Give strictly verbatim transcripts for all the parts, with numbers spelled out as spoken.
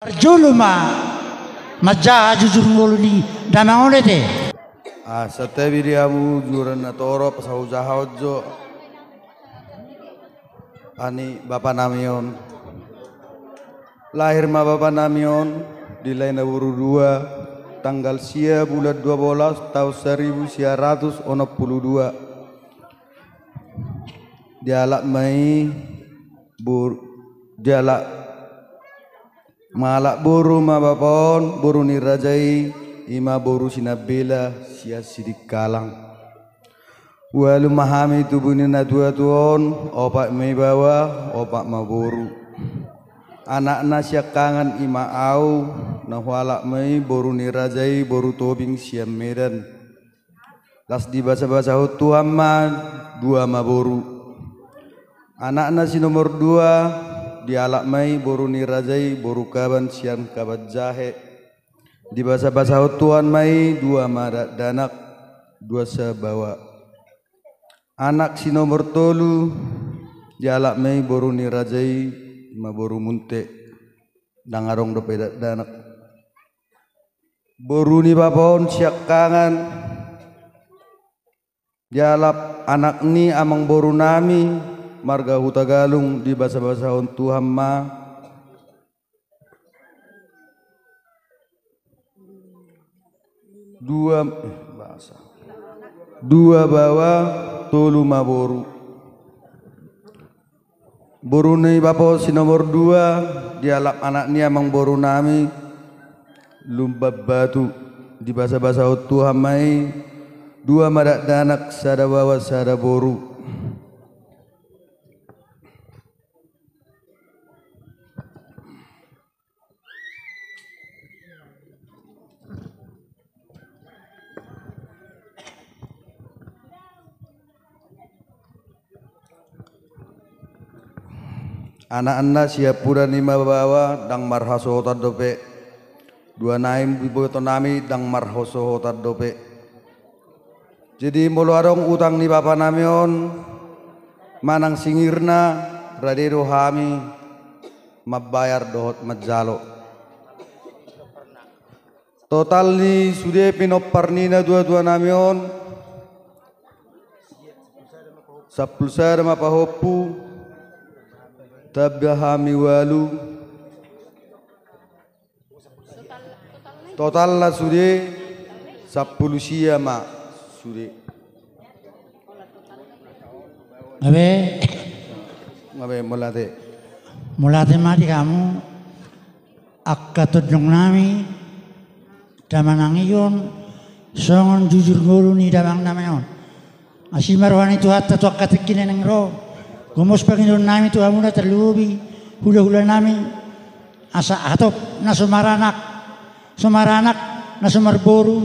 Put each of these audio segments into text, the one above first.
Parjolo ma manjaha jujur ngolu ni damang on, ate. Ah, santabi di hamu juru na torop, sai hujahahon jo. Ani bapa nami on. Lahir ma bapa nami on di Lae Naboru dua, tanggal sia bulan dua bolas, taon saribu sia ratus onom pulu dua. Dialap ma i bor-, dialap Mangalap boru ma bapa on, boru ni raja i, i ma boru Sinambela sian Sidikalang. Ualu ma hami tubu ni natuatua on, opat ma ibaoa, opat ma boru. Anakna siangkangan i ma au, na hualap ma i boru ni raja i, boru Tobing sian Medan. Las dibasabasahon Tuhan ma, dua ma boru. Anakna si nomor dua, dialap ma i boru ni raja i, boru Kaban sian Kabanjahe. Dibasabasahon Tuhan ma i, dua ma dakdanak, dua sabaoa. Anak si nomor tolu, dialap ma i boru ni raja i, i ma boru Munte. Ndang adong dope dakdanak. Boru ni bapa on siangkangan, dialap anak ni amangboru nami, marga Hutagalung, dibasabasahon Tuhan ma. Dua, eh, bahasa. Dua baoa, tolu ma boru. Boru ni bapa on si nomor dua, dialap anak ni amangboru nami, Lumban Batu, dibasabasahon Tuhan ma i, dua ma dakdanak, sada baoa, sada boru. Anakna siampudan i ma baoa, ndang marhasohotan dope. Dua nai iboto nami ndang marhasohotan dope. Jadi molo adong utang ni bapa nami on, manang singirna, rade do hami mambayar dohot manjalo. Total ni sude pinompar ni natuatua nami on, sampulu sada ma pahompu, tamba hami ualu. Totalna sude sampulu sia ma sude. Gabe. Gabe, mauliate. Mauliate ma di hamu, angka tondong nami, damang nami on, songon jujur ngolu ni damang nami on. Asi ma roha ni Tuhanta tu angka tingki na naeng ro. Gomos pangidoan nami tu hamuna, tarlumobi hulahula nami. Asa hatop na so maranak, so maranak, na so marboru,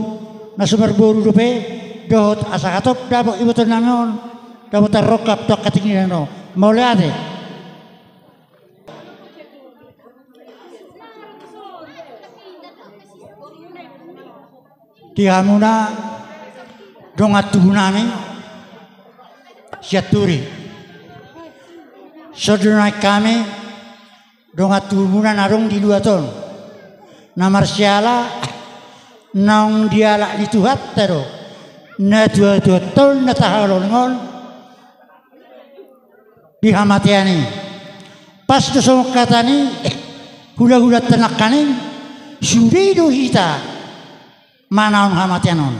na so marboru dope, dohot asa hatop dapot iboto nami on, dapot tarrongkap tu angka tingki na naeng ro. Mauliate. Di hamuna dongan tubu nami Sianturi. Songon i hami dongan tubumuna na adong di luat on. Na marsiala naung dialap ni Tuhanta do natuatuanta on na tahaholongi on di hamatean i. Pas do songon hata ni hulahulanta nangkaning, sude do hita manaon hamatean on.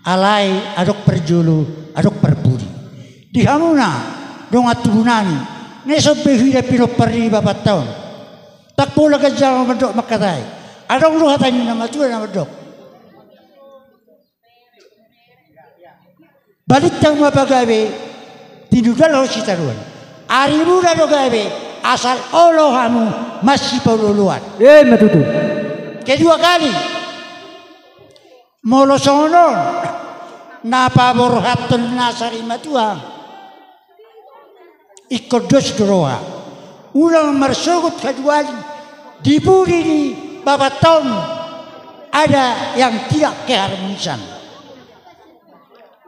Alai adong parjolo, adong parpudi. Di hamuna dongan tubu nami, na dison be huida pinompar ni bapanta on. Ndang pola ganjang mandok mangkatai. Adong do hata ni na matua na mandok: Balintang ma pagabe, tinudalhon sitadoan. Arimuna do gabe, asal olo hamu masipaolooloan. Ima tutu. Kedua kali, molo songon on na paborhathon nasa ni matua, ingkon dos do roha. Unang marsogot haduan di pudi ni bapanta on, ada yang tidak keharmonisan.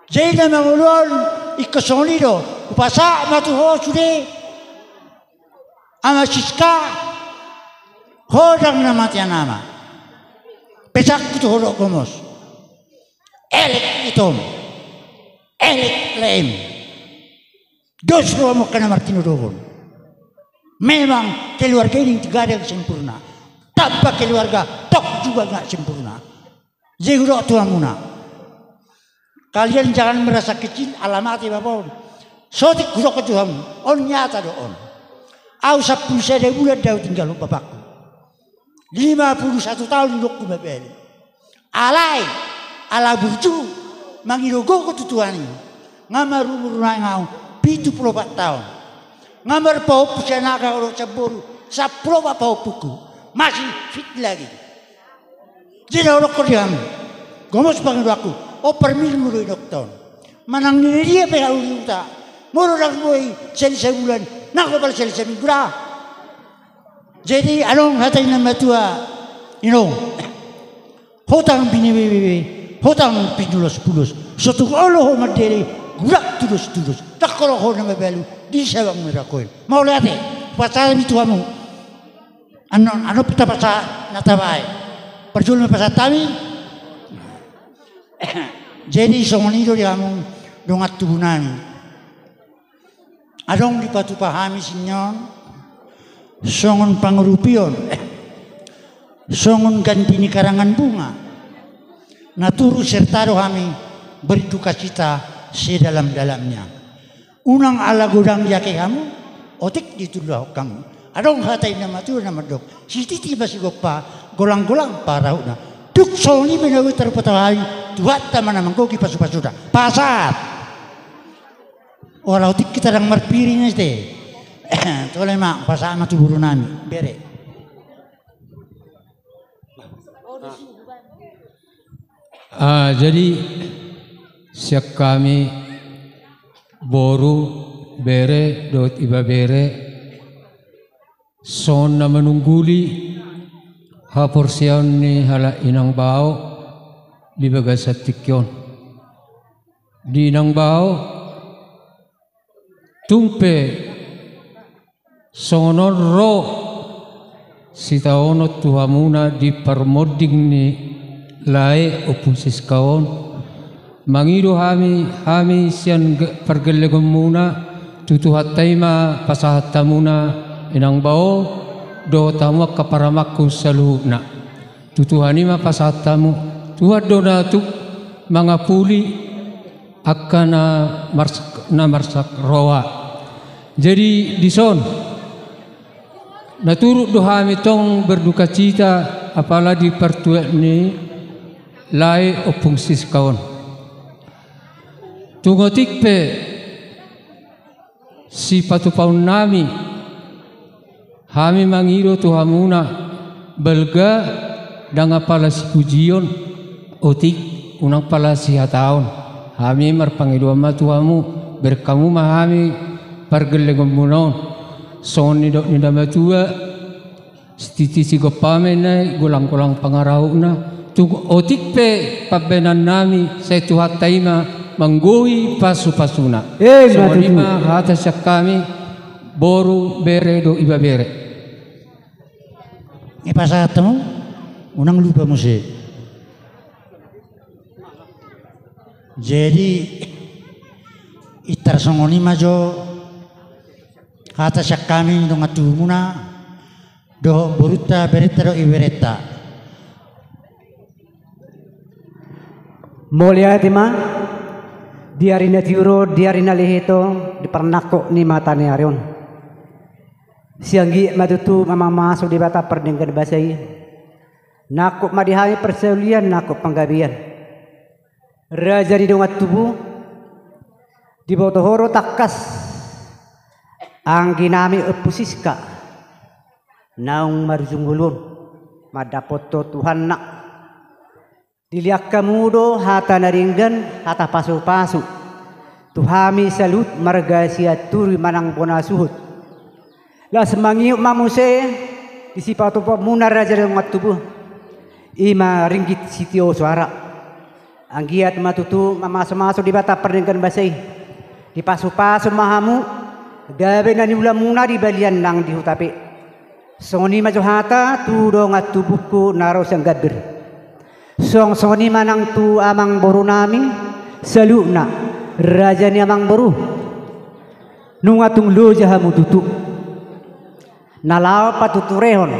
Jadi na mangolu on ingkon songon i do, hupasahat ma tu ho sude, Ama Siska, Godang na matean ama. Pesakku tu ho dohot gomos. Elek itom. Elek laem. Dos roha mungka na martinodohon. Memang keluarga ini tidak ada yang sempurna. Tanpa keluarga, tok juga nggak sempurna. Jadi hudok tu hamuna. Kalian jangan merasa kecil, ala mate bapa on. Sotik hudok tu hamu. On nyata do on. Au sampulu sada bulan do au tinggal bapakku. Lima puluh satu taon didok tu bapa i. Alai, ala burju, mangido gogo tu Tuhan i. Nga marumur naeng au, pitu pulu opat taon. Nga marpahompu sian angka dohot sian boru, sampulu opat pahompuku. Masih fit lagi. Jadi na hudok di hamu. Gomos pangidoanku, on parminggu do inokta on. Manang ni dia pe au di huta. Molo ndang boi sian sabulan, nang hobal sian saminggu da. Jadi adong hata ni na matua, inong. Hotang binebebe, hotang pinulos-pulos. Sotung olo ho mandele, gulak tudos-tudos. Ndang holan ho na mabalu, di sabang merakoin. Mauliate, pasahat hami tu hamu. Annon, annon pe tapasahat na tabaen. Parjolo ma pasahat hami. Jadi songon i do di hamu dongan tubu nami. Adong dipatupa hami sian on, songon pangurupion, songon ganti ni karangan bunga, na turut serta do hami berdukacita sedalam-dalamnya. Unang ala godang diake hamu, otik ditulahon hamu. Adong hata ni na matua na mandok, sititi ma sigompa, golang-golang pangarahutna. Tung songon i ma na boi tarpatupa hami, Tuhanta ma na manggohi pasu-pasuna. Pasahat. Ora otik hita ndang marpiring ate. Tole ma, pasahat ma tu boru nami, bere. Ah, jadi sian hami boru, bere dohot ibebere, songon na manungguli haporseaon ni halak inang bao di bagasan tingki on. Di inang bao, tung pe songon on ro sitaonon tu hamuna di parmonding ni lae Ompung Siska on. Mangido hami, hami sian ge-, pargellengonmuna tu Tuhanta i ma pasahat hamuna inang bao dohot hamu angka parumaenku saluhutna. Tu Tuhan i ma pasahat hamu, Tuhan do na tuk mangapuli angka na mars-, na marsak roha. Jadi dison, na turut do hami tong berdukacita apala di partuat ni lae Ompung Siska on. Tung otik pe sipatupaonnami, hami mangido tu hamuna, balga ndang apala sipujion, otik unang pala sihataon. Hami marpangidoan ma tu hamu, bereng hamu ma hami pargellengonmuna on. Songon nidok ni na matua, sititi sigompa ma inna i, golang-golang pangarahutna. Tung otik pe pambahenannami, sai Tuhanta i ma manggohi pasu-pasuna. Songon i ma hata sian hami, boru, bere dohot ibebere. Nga pasahat hamu, unang lupa muse. Jadi, intar songon i ma jo hata sian hami dongan tubumuna, dohot borunta, berenta dohot iberenta. Mauliate ma, di ari na tiur on, di ari na lehet on, di parnangkok ni mata ni ari on. Sai anggiat ma tutu mamasumasu Debata pardenggan basa i. Nangkok ma di hami parsaulian, nangkok panggabean. Raja ni dongan tubu, diboto ho do tangkas angginami Ompu Siska naung marujung ngolu on, mandapothon Tuhanna. Dilehon hamu do hata na denggan, hata pasupasu tu hami saluhut marga Sianturi manang bona suhut. Laos mangihut ma muse di sipatupaonmuna raja dongan tubu, i ma ringgit sitio soara. Anggiat ma tutu mamasumasu Debata pardenggan basa i. Dipasupasu ma hamu, gabe na niulamuna di balian nang di huta pe. Songon i ma jo hata tu dongan tubungku na ro sian Gambir. Suang songon i ma nang tu amangboru nami saluhutna, raja ni amangboru. Nunga tung loja hamu tutu. Na laho patuturehon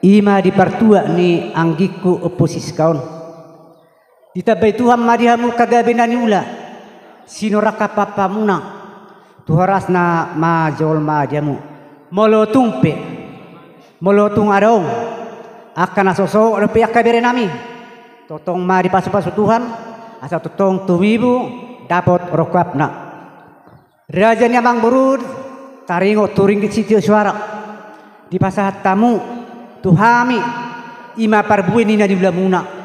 i ma di partuat ni anggingku Ompu Siska on. Ditambai Tuhan ma di hamu angka gabe na niula, sinorang hapahamuna, tu horasna ma jolma di hamu. Molo tung pe, molo tung adong angka na so sohot dope angka bere nami, tongtong ma dipasupasu Tuhan, asa tongtong tumibu dapot rongkapna. Raja ni amangboru, taringot tu ringgit sitio suara dipasahat hamu tu hami, i ma parbue ni na niulamuna.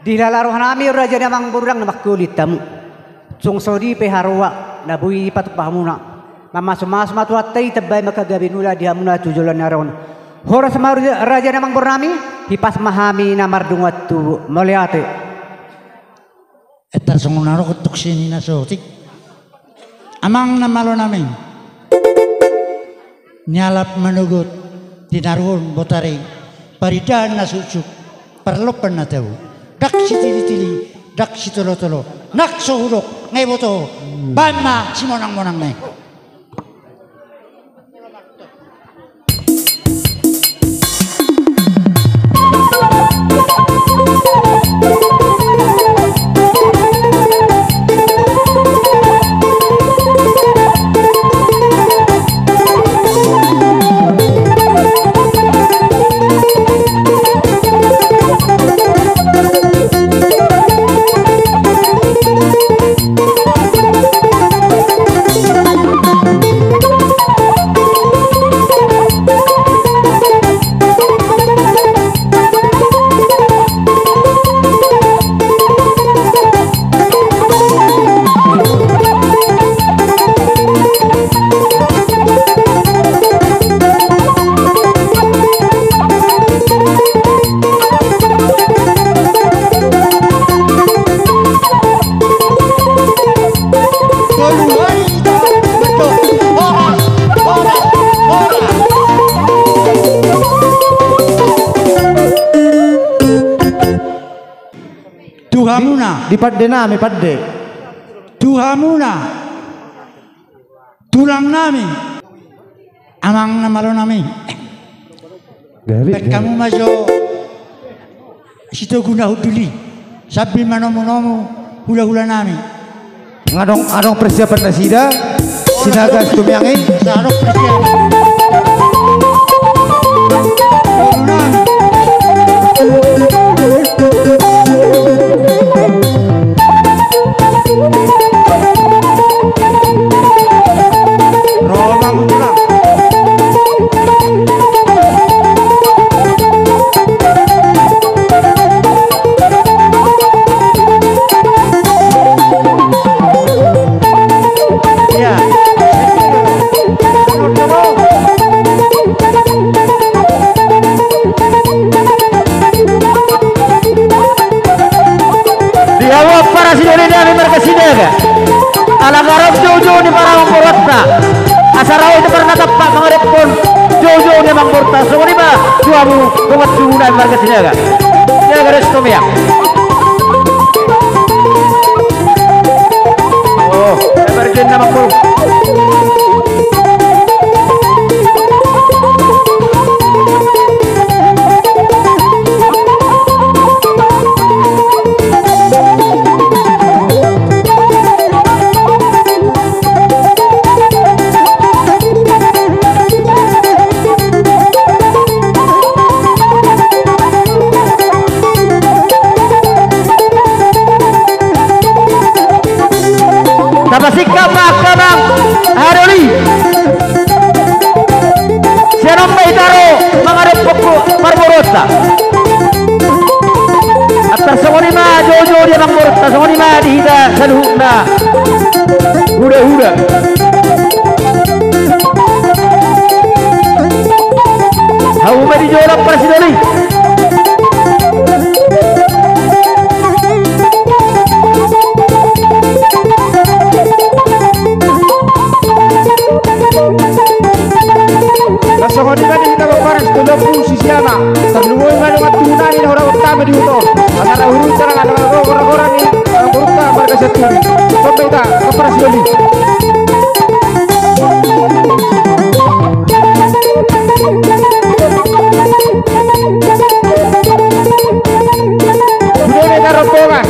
Dihilala rohanami, raja ni amangboru, ndang na mangkulit hamu. Tung songon i pe haroa na boi dipatupa hamuna. Mamasumasu ma Tuhanta i, tambai ma angka gabe niula di hamuna tu joloan ni ari on. Horas ma raja ni amangboru nami, hipas ma hami na mardongan tubu. Mauliate. Etar songon na rohot tuk sini na sotik. Amang na malo nami. Nialap manogot, tinaruhon botari, parindahan na suksuk, parlompan na tabo. Ndang sitilitili, ndang sitolotolo. Nang so hudok, nga iboto. Baen ma simonangmonang na i. Tu hamuna. Di pande nami, pande. Tu hamuna. Tulang nami, amang na malo nami. Gabe, gabe. Baen hamu ma jo sitogu na hundul i sambil manomunomu hulahula nami. Nga adong, adong persiapan nasida Sinaga Situmeang i. Adong persiapan. Di hamu ampara sidoli nami marga Sinaga. Ala nga ro joujou ni paramangborunta. Asa ro hita marnatampak mangadophon joujou ni amangborunta. Songon i ma tu hamu dongan tubu nami marga Sinaga. Sinaga do Situmeang. Oh, emergen na mangkol. Tapasingkap ma angka amang, aha do i? Sian on ma hita ro mangadophon parboruonta. Antar songon i ma joujou di amangborunta, songon i ma di hita saluhutna. Huda-huda. Hamu ma di jolo ampara sidoli. Songon Tarlumobi ma dongan tubu nami na hurang hutama di huta on. Antara hurung tarang antara gora-gora ni, eh, borunta marga Sianturi. Songon i da, komparas doli. Sude ma i da rombongan.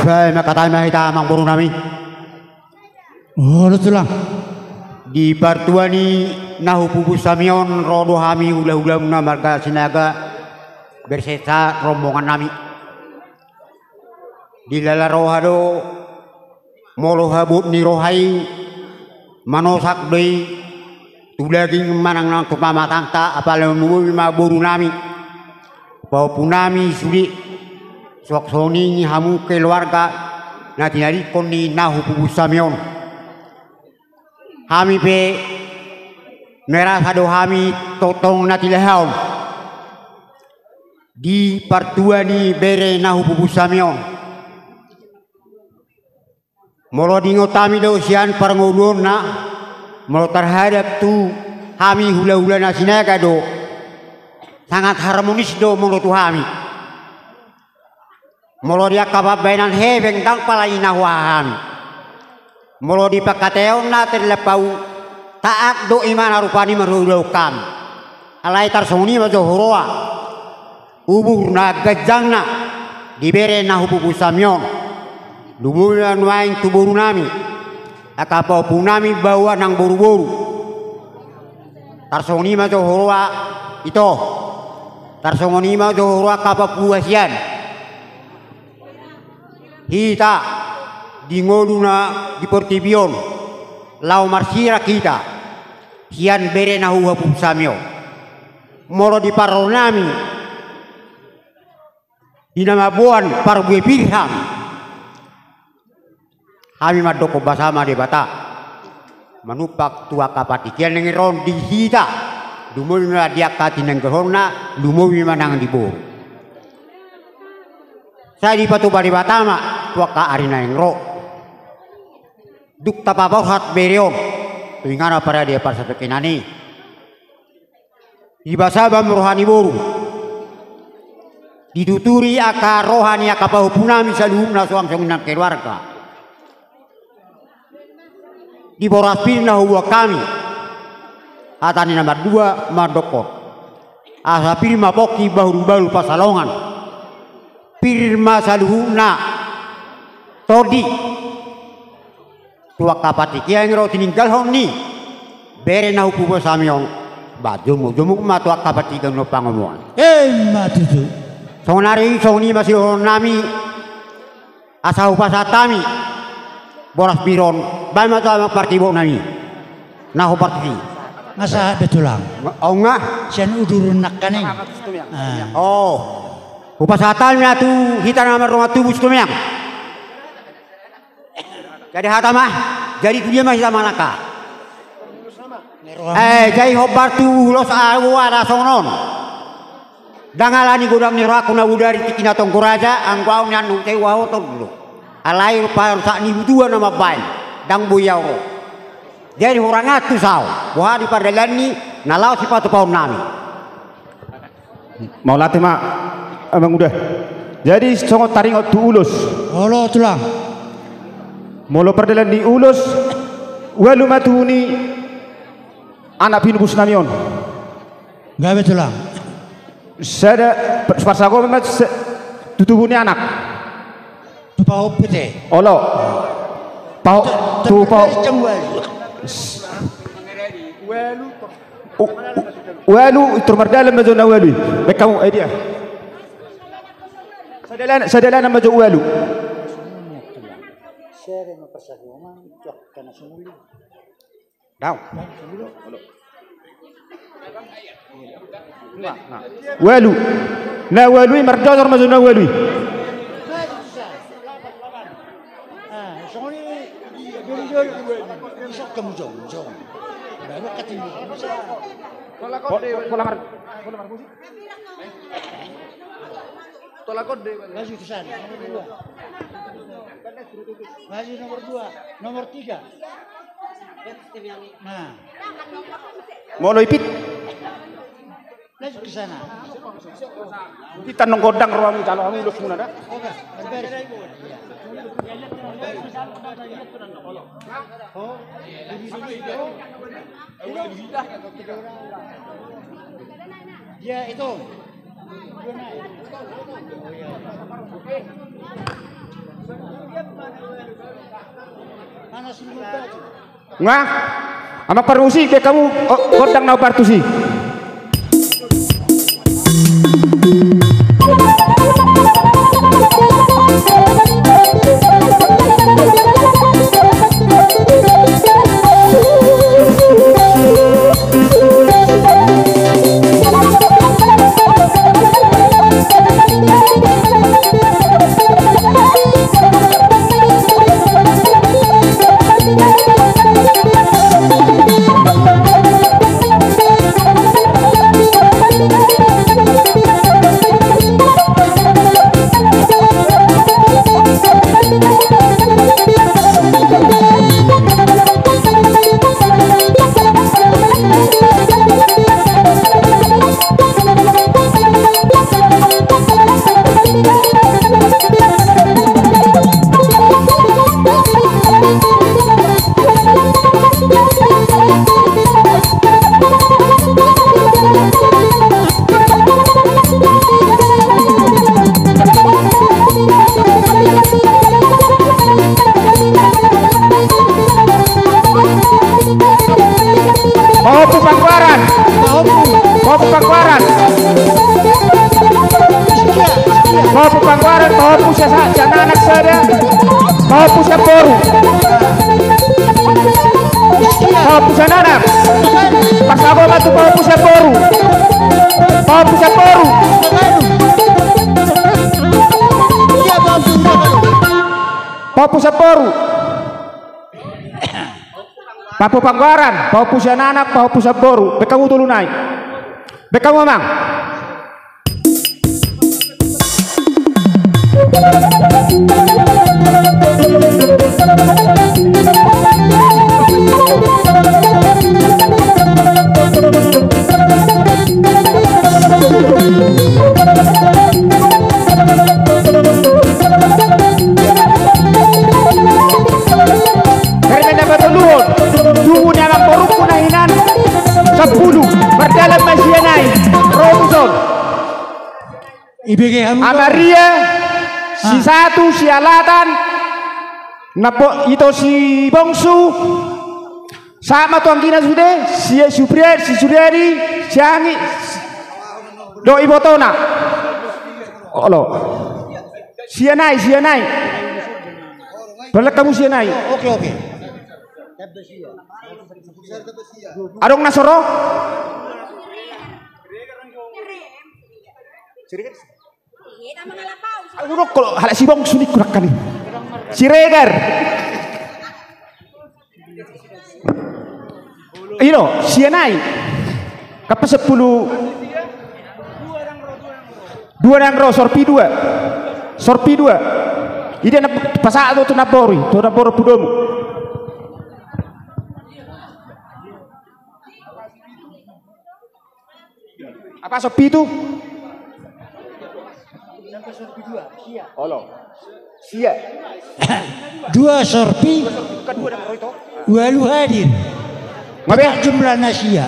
Sai mangkatai ma hita, amangboru nami. Olo, tulang. Di partua ni na hupubus hami on, ro do hami hulahulamuna marga Sinaga berserta rombongan nami. Dilala roha do, molo habot ni roha i, manosak do i tu daging manang nang tu pamatangta, apala lumobi ma boru nami, pahompu nami sude, suang songon i hamu keluarga na tinadingkon ni na hupubus hami on. Hami pe merasa do hami tongtong na tilahaon di partua ni bere na hupubus hami on. Molo diingot hami do sian parngoluonna, molo tarhadap tu hami hulahula na Sinaga do, Sangat harmonis do molo tu hami. Molo di angka pambahenan hepeng ndang pala i na huaha hami. Molo di pangkataionna terlapau taat do imana rupani marhulahul hami. Alai tarsongon i ma jo huroha. Umur na ganjangna di bere na hupupushami on. Lumobi ma nuaeng tu borunami. Angka pahompunami baoa nang boruboru. Tarsongon i ma jo huroha ito. Tarsongon i ma jo huroha angka pahompu hasian. Hita di ngolu na di portibi on laho marsirak hita sian bere na huhapupushami on. Molo di parronami di na mamboan parbue pir hami. Hami mandokkon basa ma Debata manumpak tu angka partingkian na nunga ro di hita. Lumobi ma di angka tinanggalhonna, lumobi ma nang di boru. Sai dipatupa Debata ma tu angka ari na nunga ro. Dung tapaborhat bere on tu inganan parade parsatongkinan i. Dipasabar roha ni boru. Dituturi angka roha ni angka pahompunami saluhutna suang songon i nang keluarga. Di boras pir na huboan hami. Hata ni na mandua mandokkon. Asa pir ma pongki bahulbahul pansalongan. Pir ma saluhutna tondi. Tu angka partingkian na nunga ro tininggalhon ni bere na hupupushami on. Ba jomukjomuk ma tu angka partingkian na pangomoan. Emma tutu. Songon ari songon i ma sidohononnami. Asa hupasahat hami boras pir on. Baen ma tu amang parkiboknami. Na hombar tusi. Nga sahat be tulang. Nga, oh nga. Sian udur nangkaning. Ah. Oh. Hupasahat hami ma tu hita na mardongan tubu Situmeang. Jadi hata ma, jadi tu dia ma hita manangka. Eh, jadi hombar tu ulos ahu ala songon on. Ndang ala ni godang ni rohangku na bodari tingki na tonggo raja, anggo ahu nian huteu ahu tonggo. Alai parusak ni butua na mambaen, ndang boi ahu ro. Jadi hurang ahu tu saon, boha di pardalan ni na laho sipatupaonnami. Mauliate ma, amang uda. Jadi songon taringot tu ulos. Olo tulang. Molo pardalan ni ulos, ualu ma tubu ni anak pinubusnami on. Gabe tulang. Sada, pa-, parsagoman ma se-, tu tubu ni anak. Tu pahompu te. Olo. Paho-, tu, tu, tu paho-, jam ualu. S-, u-, u-, ualu, tor mardalan ma jo na ualu i. Baen hamu, eh, dia. Sadalanan, sadalanan ma jo ualu. Daong. Ualu. Na ualu i marjojor ma jo na ualu i. Pola mar-, pola marmusik. Tolak on deh. Maju ke sana, nomor dua. Maju nomor dua, nomor tiga. Nah. Molo ipit. Maju ke sana. Ipit tano gondang rohamu, tano hamu ulos muna da. Oke, berberes. Oh. Ya, itu. Mana sumber baju? Nga, amang parmusik, baen hamu, o, gondang na partusi. Pahompu panggoaran. Pahompu panggoaran, pahompu sian, sian anak sada. Pahompu sian boru. Pahompu sian anak. Pasahat ma tu pahompu sian boru. Pahompu sian boru. Pahompu sian boru. Pahompu panggoaran, pahompu sian anak, pahompu sian boru. Baen hamu tolu nai. Baen hamu, amang. Permen na patoluhon, tubu ni amangborungku na hinan sampulu, mardalan ma sian i, ro tuson. Ibege hamu. Amaria, si satu, si alatan, na po-, ito si bongsu, sahat ma tu anggina sude, si Supriadi, si Suryadi, si Angi, dohot ibotona. Olo. Sian i, sian i. Baen hamu sian i. Oke, oke. Adong na so ro? Adong do halak si bongsu ningku nangkin i. Siregar. Ino, sian i. Angka sampulu. Dua ndang ro, sorpi dua. Sorpi dua. Ida na pasahat tu namboru i, tu namboru ompudomu. Aha, sorpi tu? Olo. Sia. Dua sorpi. Ualu hadir. Ngabe? Jumlah na sia.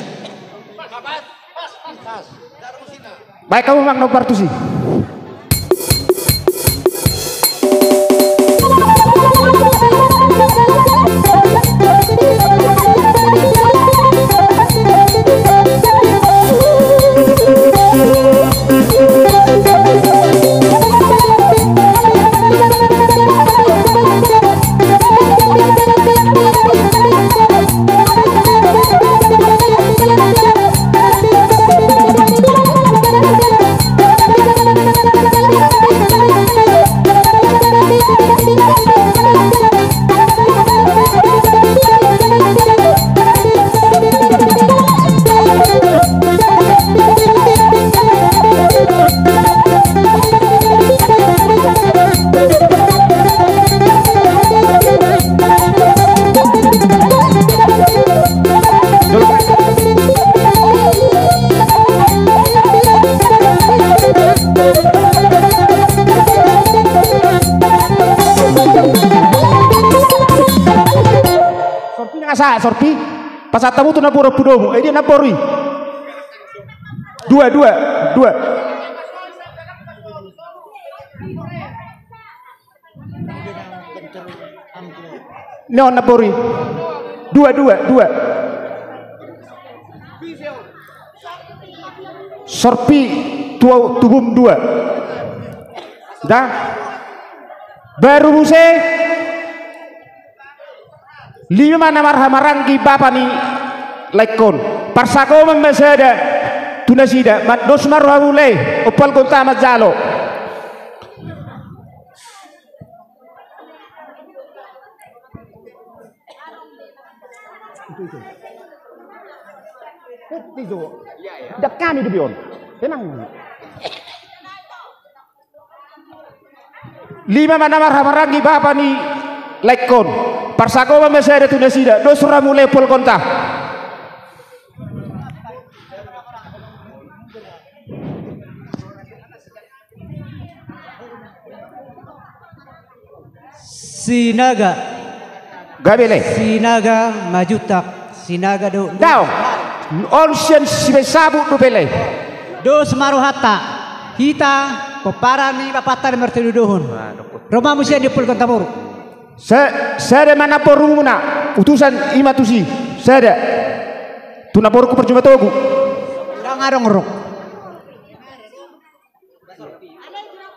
Baen hamu, amang, nomor tusi. Sorpi na asa, sorpi. Pasahat hamu tu namboru ompudomu. Eh, dia namboru i. Dua, dua, dua. Ino namboru i. Dua, dua, dua. Sorpi tu, tubum dua. Da. Baru muse. Lima ma na marhahamaranggi bapa ni laengkon. Parsagoman ma sada tu nasida. Dos ma rohamu lae, ompu algonta manjalo. Dakani do bion. Tenang. Lima ma na marhahamaranggi bapa ni laengkon. Parsagoman ma sada tu nasida. Dos rohamu lae, ompu algonta. Sinaga. Gabe lae. Sinaga Majuntak. Sinaga do. Daong. On sian Sibaen Sabut dope lae. Dos ma rohanta. Hita pomparan ni bapanta na martinodohon. Ro ma muse di ompu algonta boru. Sa-, sada ma namborumuna. Utusan i ma tusi. Sada. Tu namborungku parjumatogu. Adong ro.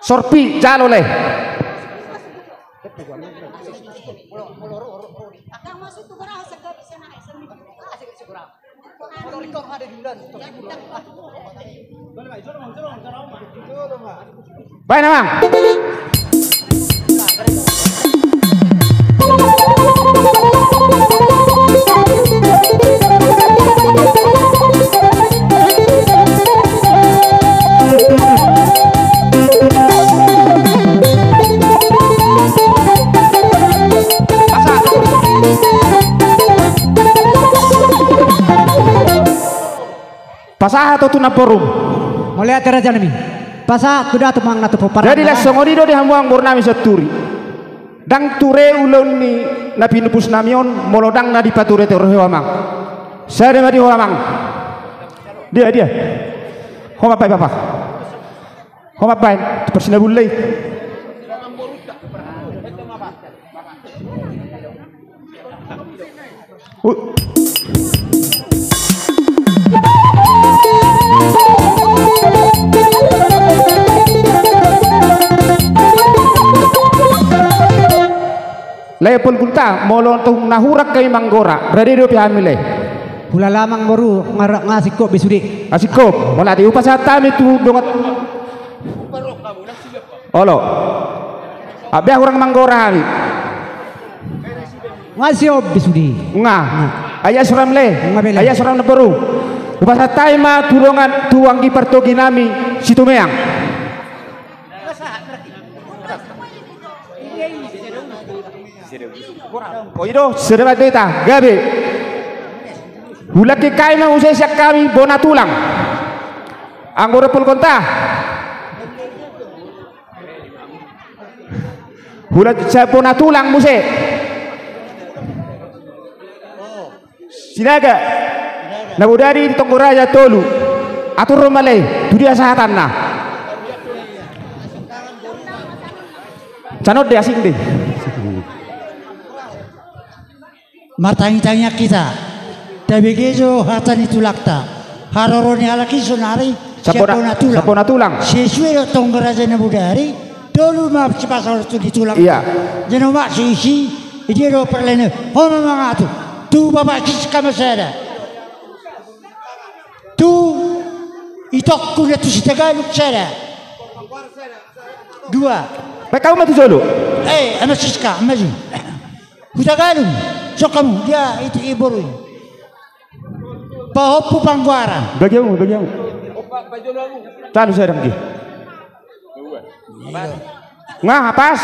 Sorpi, jalo le. Baen, Amang. Pasahat ho tu namborum. Mauliate rajanami. Pasahat tu datu, amang, na tu pomparanna. Jadi, laos songon i do di hamu, amang, borunami, santuri. Ndang ture ulaon ni na pinupusnami on molo ndang na dipature-ture ho, amang. Sada ma di ho, amang. Dia, dia. Ho ma, Bapa. Ho ma baen tu parsinabulna i. Uh. Lae, Polgunta, molo tung na hurang hami manggora, rade dope hami, lae. Hulala, amang boru, nga, nga singkop be sude. Nga singkop, molo ate hupasahat hami tu dongan. Olo. Abe hurang manggora hami. Nga singkop be sude. Nga. Nga. Ai asa ro, amang, lae. Nga be, lae. Ai asa ro, amang boru. Hupasahat hami ma tu dongan, tu anggi partoginami Situmeang. O, i do, sireba deta, gabe. Hulangkihon hami ma muse sian hami bona tulang. Anggo ro, Polgunta. Hulangkihon sian bona tulang muse. Sinaga. Na bodari di Tonggo Raja tolu. Atur ro ma, lae, tu dia sahatanna. Sanon de, asing de. Martangiang-tangiang hita. Tabege jo hata ni tulangta. Haroro ni halak i sonari. Sian bona, bona tulang. Bona tulang. Sesuai do Tonggo Raja na bodari. Tolu ma sipasahaton ni tulang. Iya. Jano ma so isi, i dia do parlene. Ho ma, amang, tu, tu Bapak Siska ma sada. Tu itongku na tu Sitagalung sada. Dua. Baen hamu ma tu jolo. Eh, amang Siska, maju. Hutagalung. Sok hamu, dia itu i boru i. Pahompu Panggoaran. Bagi hamu, bagi hamu. Talu sada, bagi. Nga, pas.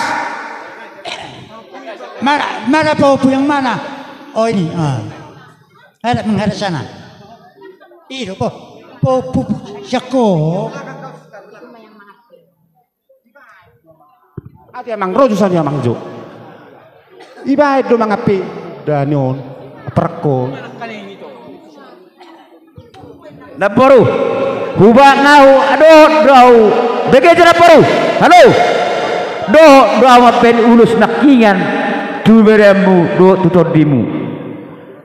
Mana, mana pahompu yang mana? Oh, ini. Ah. Ada menghadap sana. Itu, po, po, po, po. Siako. Ate, amang, ro jo sian i, amang, jo. Ibaen do mangape danion, perko. Namboru, hubaen ahu, dohot do ahu, bege jo namboru, halo. Dohot do ahu mambaen ulos nangkiningan tu berenmu dohot tu tondimu.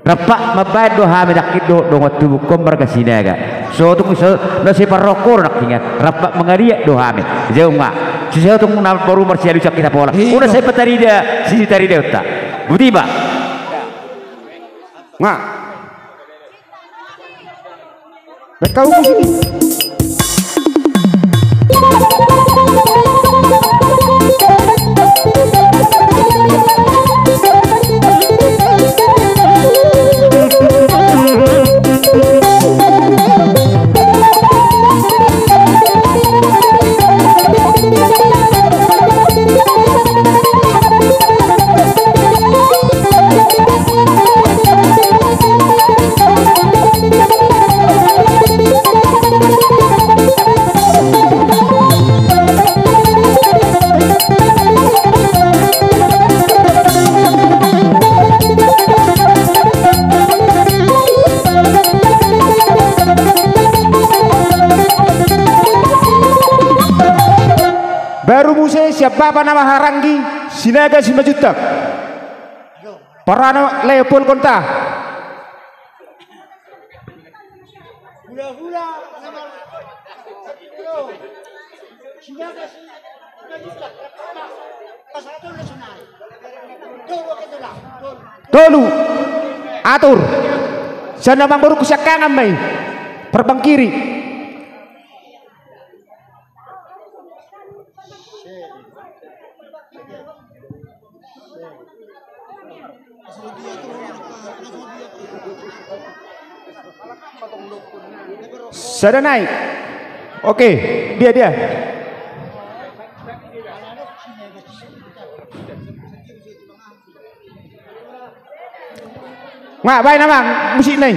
Rampak mambaen do hami nangkin dohot dongan tubungkon marga Sinaga. Sotung so, na siparrongko nangkiningan, rampak mangaliat do hami. Jauh ma. Sisautung namboru marsialusan hita pola. Unang sai patarida, sisi tarida unta. Boti ma. Nga. Kau musik. Baru muse sian bapa na marhaha-haha i, Sinaga Simanjuntak. Parana Leopolkonta. Tolu. Atur. Sian na mangurungku siangkangan ma i. Parbangkiri. Sada nai. Oke, dia, dia. Nga, baen amang, musikna i.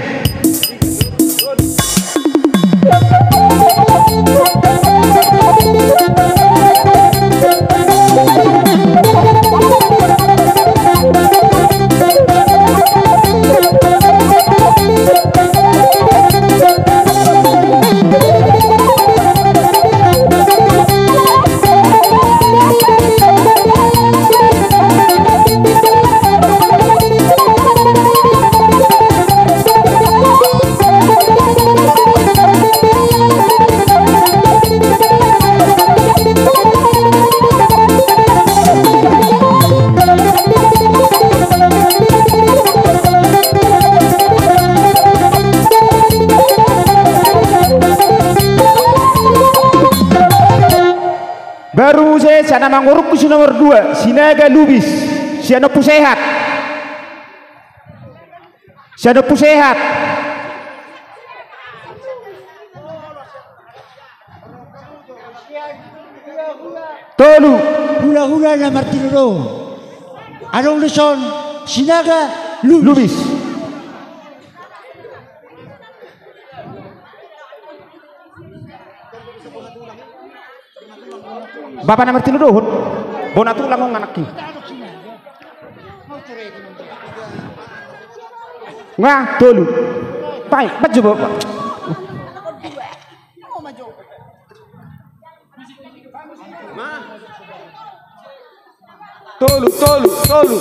Baru muse sian na mangurungku si nomor dua, Sinaga Lubis, sian Ompu Sehat. Sian Ompu Sehat. Tolu. Hulahula na martinodohon. Adong dison Sinaga Lubis. Lubis. Bapa na martinodohon. Bona tulang on anakki. Nga, tolu. Pai, bajo, Bapa. Tolu, tolu, tolu.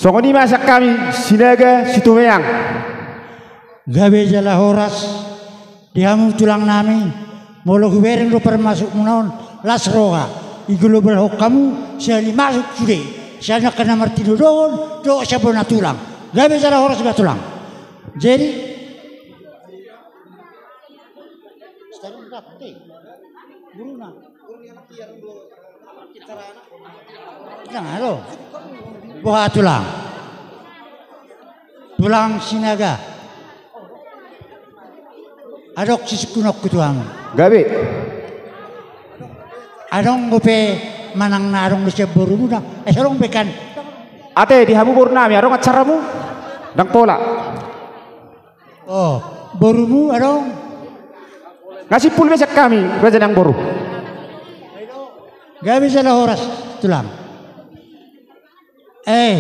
Songon i ma sian hami Sinaga Situmeang. Gabe jala horas di hamu tulang nami, molo hubereng do parmasuk muna on, las roha, digobalhon hamu, sahali masuk sude, sian angka na martinodohon, dohot sian bona tulang. Gabe jala horas ma tulang. Jadi, Jang alo. Boha tulang. Tulang Sinaga. Adong sisungkunonku tu hamu. Gabe. Adong dope manang na adong do sian borumuna. Eh, adong be kan. Ate, di hamu boru nami, adong acaramu? Ndang pola. Oh, borumu adong? Nga simpul be sian hami, raja nang boru. Gabe jala horas, tulang. Eh,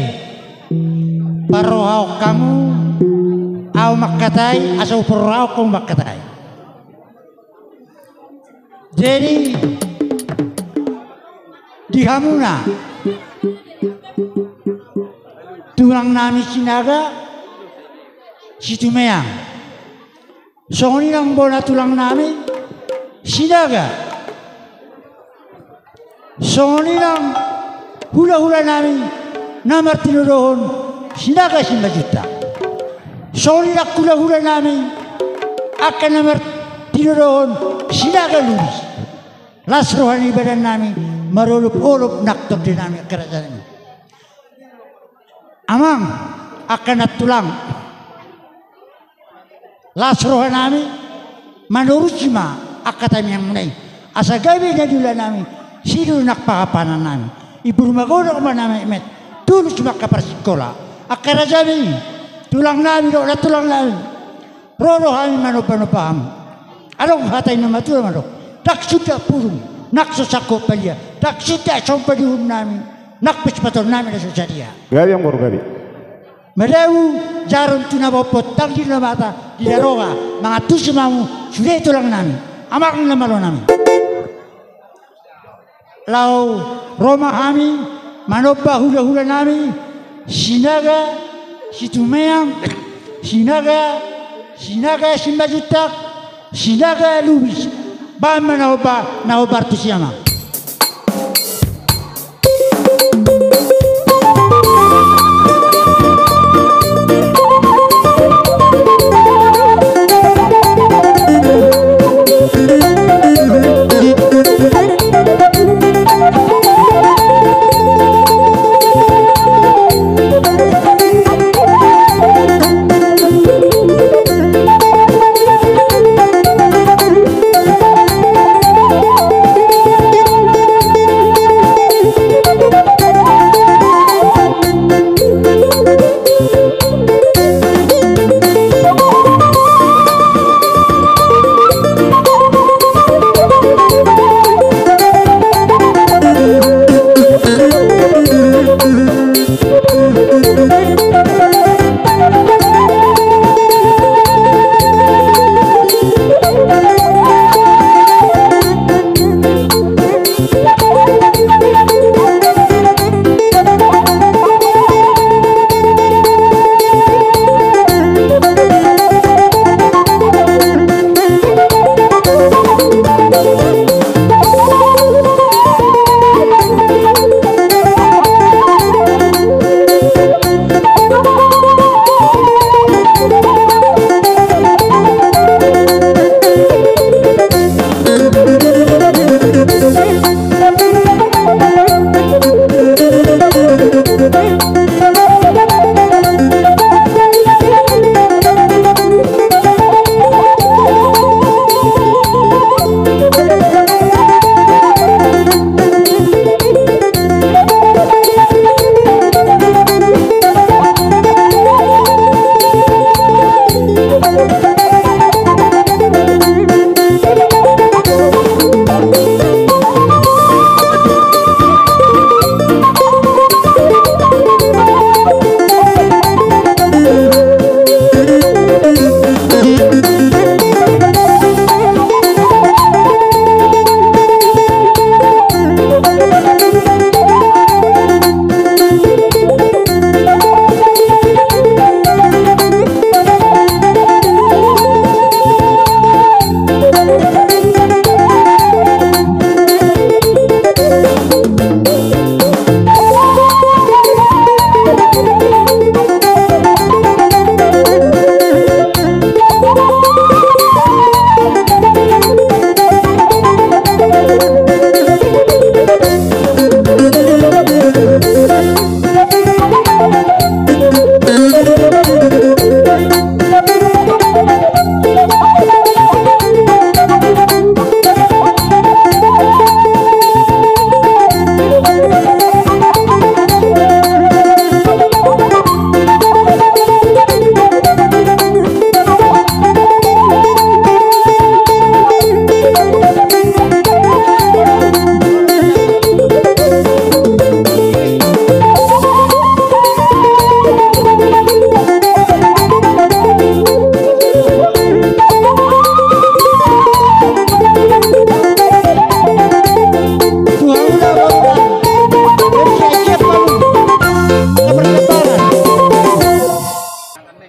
parrohahon hamu, ahu mangkatai, asa huparrohahon hamu mangkatai. Jadi, di hamuna, tulang nami Sinaga, Situmeang. Songon i nang bona tulang nami, Sinaga. Songon i nang hulahula nami, na martinodohon, Sinaga Simanjuntak. Songon i nang hulahula nami, angka na martinodohon, Sinaga Lubis. Las roha ni badan nami, marolopolop nang tondi nami angka raja nami. Amang, angka na tulang. Las roha nami, manorusi ma angka tangiang muna i. Asa gabe na niula nami, sidul nang pangapanan nami. Ibur magodang ma na metmet, tulus ma angka parsikola. Angka raja nami, tulang nami dohot nantulang nami. Ro do hami manomba-nomba hamu. Adong hata ni na matua mandok: Ndang sundat pudung nang so sangkot palia, ndang sundat somba ni uhum nami nang pe sipator nami na so sadia. Gabe, amang boru, gabe. Madabu jarum tu na pompot, tanggi na mata di daroga, mangantusi ma hamu sude tulang nami, amang na malo nami. Laho ro ma hami manomba hula-hula nami, Sinaga Situmeang, Sinaga, Sinaga Simanjuntak, Sinaga Lubis. Bahen ma na hombar, na hombar tusi, amang.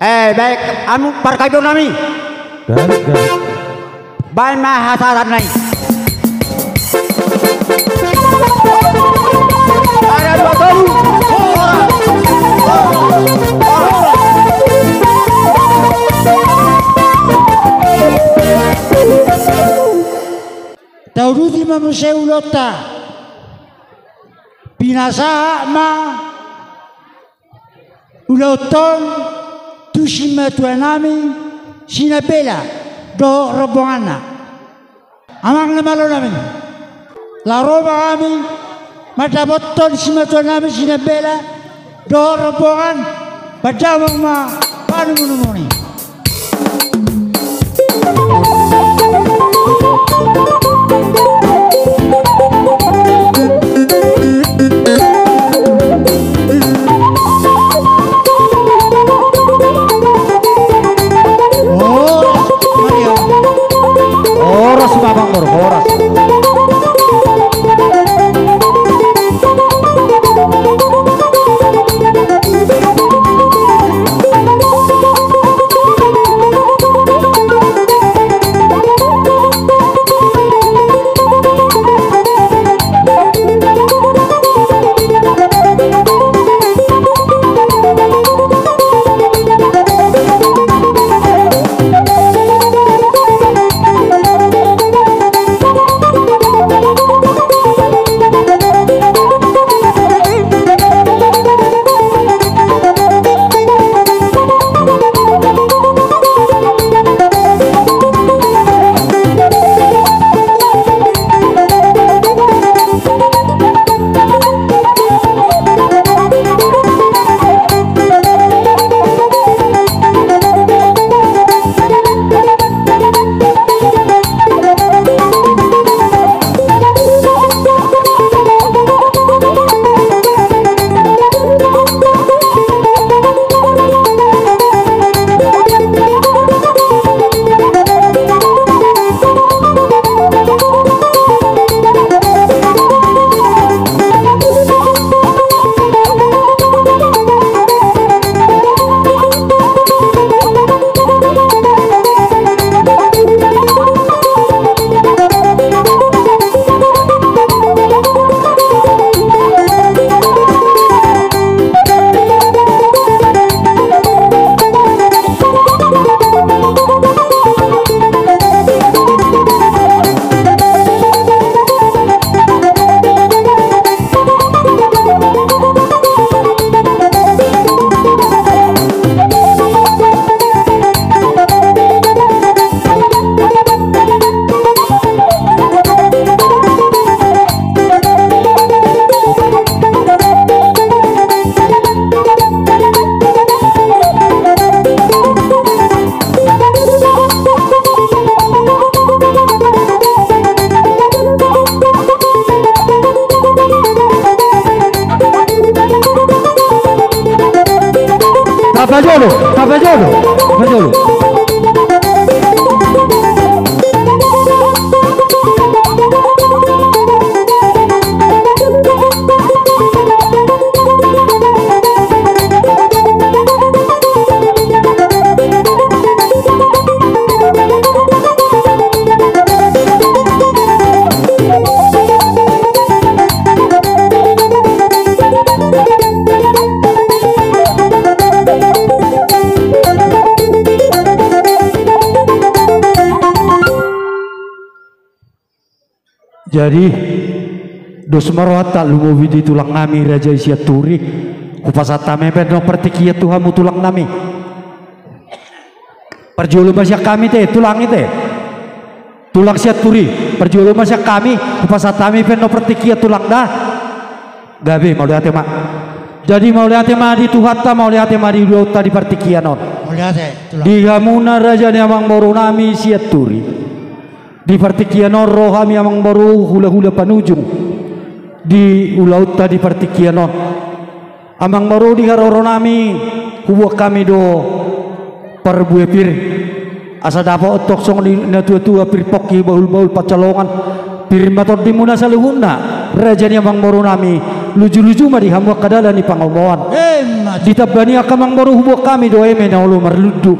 Eh, baen hamu parkaido nami. Baen ma hasahatan nai. Tauduti ma muse ulaonta. Pinasahat ma ulaonta on tu simatua nami Sinambela dohot rombonganna. Amang na malo nami, laho ro ma hami mandapothon simatua nami Sinambela dohot rombongan, pandamon ma panumunumuna i. Horas, Maria. Horas, Amang Boru, horas. Tapajolo, tapajolo, tapajolo. Jadi, dos ma rohanta lumobi di tulang nami raja i Sianturi. Hupasahat hami pe annon partingkian tu hamu tulang nami. Parjolo ma sian hami te, tulang i te. Tulang Sianturi, parjolo ma sian hami, hupasahat hami pe annon partingkian tulang da. Gabe, mauliate ma. Jadi mauliate ma di Tuhanta, mauliate ma di ulaonta di partingkian on. Mauliate, tulang. Di hamuna raja ni amangboru nami Sianturi. Di partingkian on ro hami amangboru hulahula panujung di ulaonta di partingkian on. Amangboru di haroro nami, huboan hami do parbue pir. Asa dapot tong songon i natuatua, pir pongki bahulbahul pansalongan. Pir ma tondimuna saluhutna, raja ni amangboru nami, lujuluju ma di hamu angka dalan ni pangomoan. Emma tutu. Ditamba ni angka amangboru huboan hami do eme na olo marlundu.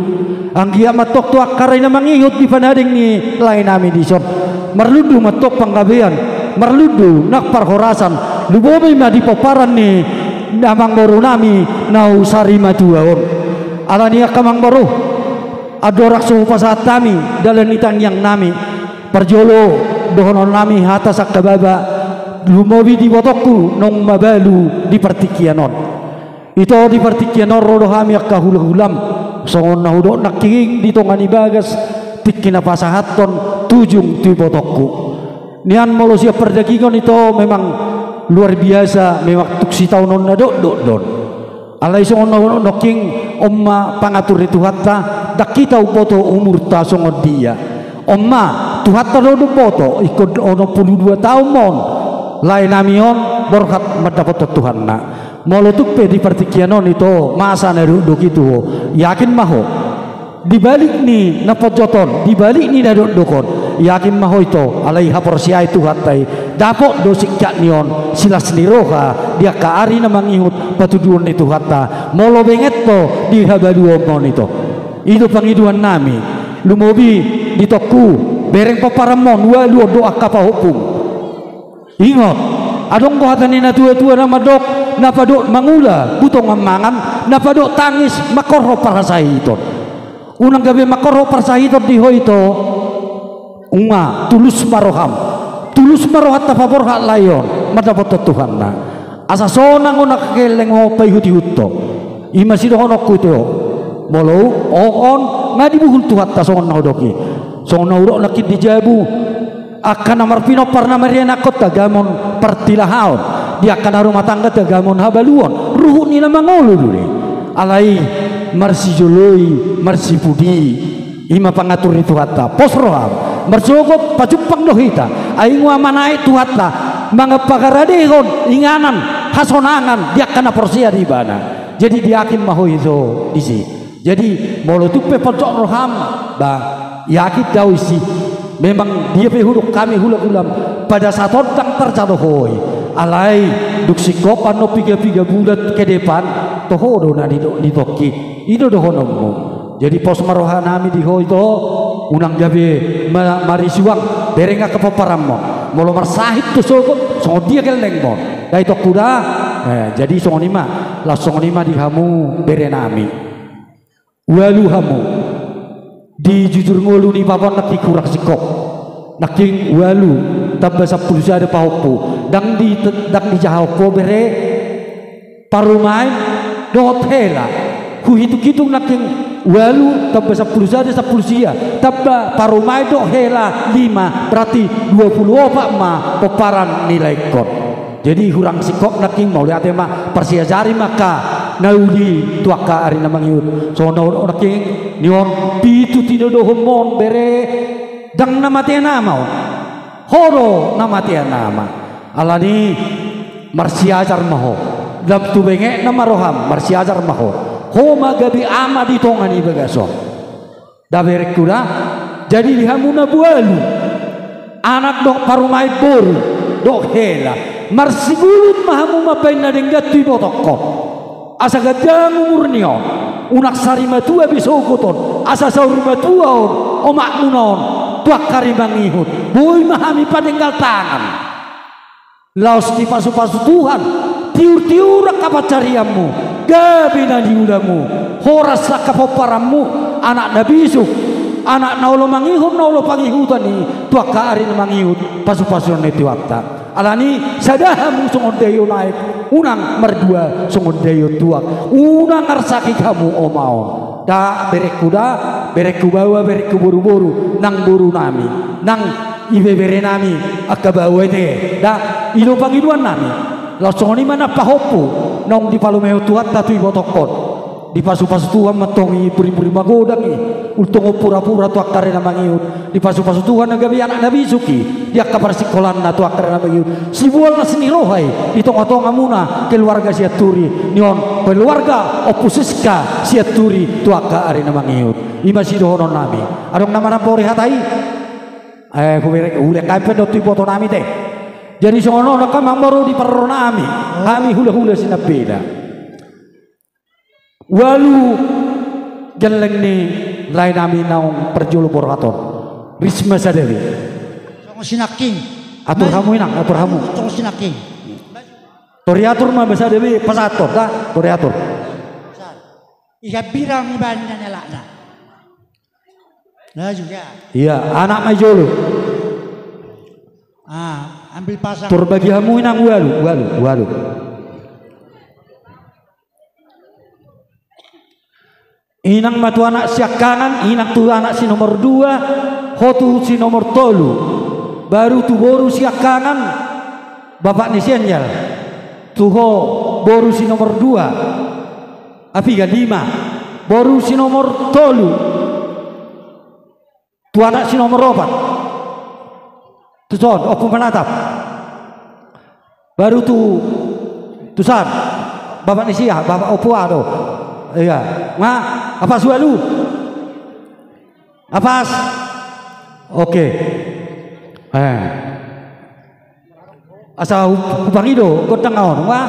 Anggiat ma tong tu angka ari na mangihut di panading ni lae nami dison. Marlundu ma tong panggabean, marlundu nang parhorasan, lumobi ma di pomparan ni amangboru nami naung sarimatua on. Alani angka amangboru, andorang so hupasahat hami dalan ni tangiang nami, parjolo dohonon nami hata sangkababa, lumobi di ibotongku naung mabalu di partingkian on. Ito, di partingkian on ro do hami angka hulahulam, songon na hudok nangkin di tonga ni bagas, tingki na pasahathon ujung tu ibotongku. Nian molo sian pardagingon ito memang luar biasa, memang tung sitaonon na dokdok do on. Alai songon na nongking on ma pangatur ni Tuhanta, ndang hita umboto umurta songon dia. On ma, Tuhanta do umboto, ingkon onom pulu dua taon ma on, lae nami on borhat mandapothon Tuhanna. Molo tung pe di partingkian on ito masa na dokdok i tu ho, yakin ma ho. Di balik ni na ponjot on, di balik ni na dokdok on, yakin ma ho ito, alai haporseaon Tuhanta i, dapot do singkat ni on, silas ni roha, di angka ari na mangihut patuduhon ni Tuhanta, molo benget ho di habaluon on ito. I do pangidoan nami, lumobi di tongku, bereng pomparanmon, ualu on do angka pahompum. Ingot, adong do hata ni na tua-tua na mandok, na padok mangula, butongan mangan, na padok tangis, mangkorhon parsahiton. Unang gabe mangkorhon parsahiton di ho ito. Nunga, tulus ma roham. Tulus ma rohanta paborhat lae on, mandapothon Tuhanna. Asa sonang on angka gelleng on paihut-ihut ho. I ma sidohononku tu ho. Molo on, on, nga dibuhul Tuhanta songon na hudok i. Songon na hudok nangkin di jabu. Angka na marpinompar na marianakhon tagamon partilahaon, di angka na rumah tangga tagamon habaluon, ruhut ni na mangolu do i. Alai marsijoloi, marsipudi, i ma pangatur ni Tuhanta, pos roham, marsogot pajumpang do hita, ai nunga manaek Tuhanta, mangamparadehon inganan, hasonangan, di angka na porsea di ibana. Jadi diyakin ma ho ito disi. Jadi, molo tung pe ponjot roham, ba, yakin do au disi. Memang dia pe hudok hami hula-hulam, pada saat on ndang tarjalo ho i. Alai, dung singkop annon piga-piga bulan ke depan, toho do na nidok-, nidok i. I do dohononmu. Jadi, pos ma roha nami di ho ito, unang gabe ma-, marisuang, bereng angka pomparanmon. Molo marsahit do sogot, songon dia gellengmon. Dai tongku da, eh, jadi songon i ma, laos songon i ma di hamu bere nami. Ualu hamu. Di jujur ngolu ni papan nangkin hurang singkop. Nangkin ualu tamba sampulu sada pahompu. Ndang di, ndang dijahahon ho bere parumaen dohot hela. Huhitung-hitung nangkin ualu tamba sampulu sada sampulu sia. Tamba parumaen dohot hela lima, berarti dua pulu opat ma pomparan ni laengkon. Jadi hurang singkop nangkin mauliate ma, parsiajari ma angka na uli tu angka ari na mangihut. Songon na hudok nangkin, nion pitu tinodohonmon bere, ndang na matean ama on. Ho do na matean ama. Alani marsiajar ma ho. Lam tu bengetna ma roham, marsiajar ma ho. Ho ma gabe ama di tonga ni bagas on. Da berengku da, jadi di hamu na ualu, anak dohot parumaen boru, dohot hela, marsigulut ma hamu mambahen na denggan tu ibotongkon. Asa ganjang umur ni on, unang sari matua be sogot on, asa saur matua on, omakmuna on, tu angka ari mangihut, boi ma hami padenggal tangan. Laos dipasu-pasu Tuhan, tiur-tiur angka pancarianmu, gabe na niulamu, horas angka pomparanmu, anak na bisuk, anak na olo mangihut, na olo pangihutan i, tu angka ari na mangihut, pasu-pasuon ni Tuhanta. Alani, sada hamu songon daion aek, unang mardua songon daion tuak, unang arsakit hamu oma on. Da, berengku da, berengku baoa, berengku boru-boru, nang boru nami, nang ibebere nami, angka baoa ate, da, i do pangidoan nami. Laos songon i ma nang pahompu, naung dipalumehon Tuhanta tu ibotongkon. Dipasu-pasu Tuhan ma tong i puri-puri magodang i, untung pura-pura tu angka ari na mangihut. Dipasu-pasu Tuhan na gabe anak na bisuk i, di angka parsingkolanna tu angka ari na mangihut. Siboan las ni roha i, di tonga-tongamuna, keluarga Sianturi, nion, keluarga Ompu Siska Sianturi, tu angka ari na mangihut. I ma sidohonon nami. Adong na manambori hata i? Eh, hubereng, ulehon pe do tu iboto nami te. Jadi songon on angka amang boru di parro nami, hami hula-hula Sinambela. Ualu gelleng ni lae nami naung parjolo borhat on. Ris ma sada be. Songon sinangking. Atur hamu inang, atur hamu. Songon sinangking. Tor i atur ma sada be, pasahathon da, tor i atur. Ikan birang iban dan elakna. Nah juga. Iya, anak ma i jolo. Ah, ambil pasang. Tor bagi hamu inang ualu, ualu, ualu. Inang ma tu anak siangkangan, inang tu anak si nomor dua, Ho tu si nomor tolu. Baru tu boru siangkangan, bapak ni si Angel. Tu ho boru si nomor dua. Apiga, lima. Boru si nomor tolu. Tu anak si nomor opat. Tu son, Ompu Manatap. Baru tu, tu san. Bapak ni sia, bapak Ompu aha do. Ia. Nga, apas ualu. Apas. Oke. Eh. Asa hu-, hupangido gondang on, nga.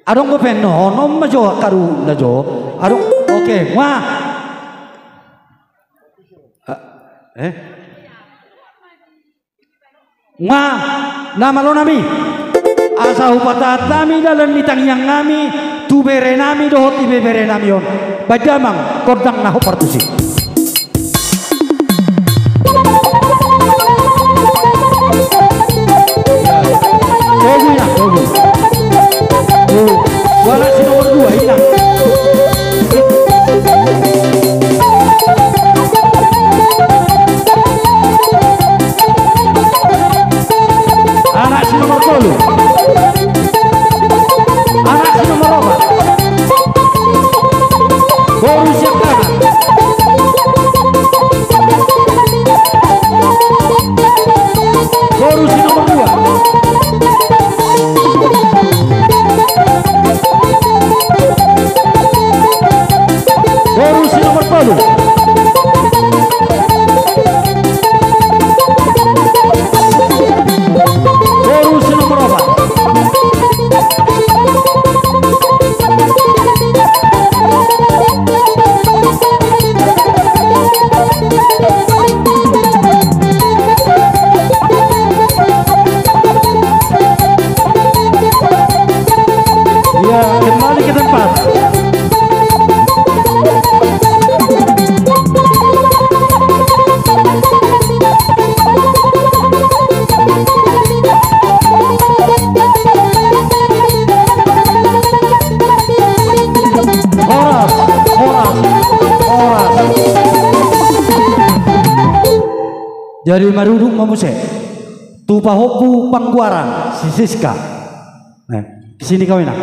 Adong dope, no, no, ma jo, karu, na jo. Adong, oke, nga. Ah, eh? Nga, na malo nami. Asa hupatahat hami dalan ni tangiang nami, tu bere nami dohot ibebere nami on. Baen damang, gondang na hombar tusi. Togu, inang, togu. Togu. Anak si nomor dua, inang. Anak si nomor tolu. Anak si nomor opat. Boru siangkangan. Boru si nomor dua. Boru si nomor tolu. Boru si nomor opat. Ya, kembali ke tempat. Horas, horas, horas. Jadi marudung ma muse tu pahompu Pangguaran, si Siska. Nah, sini kau, inang.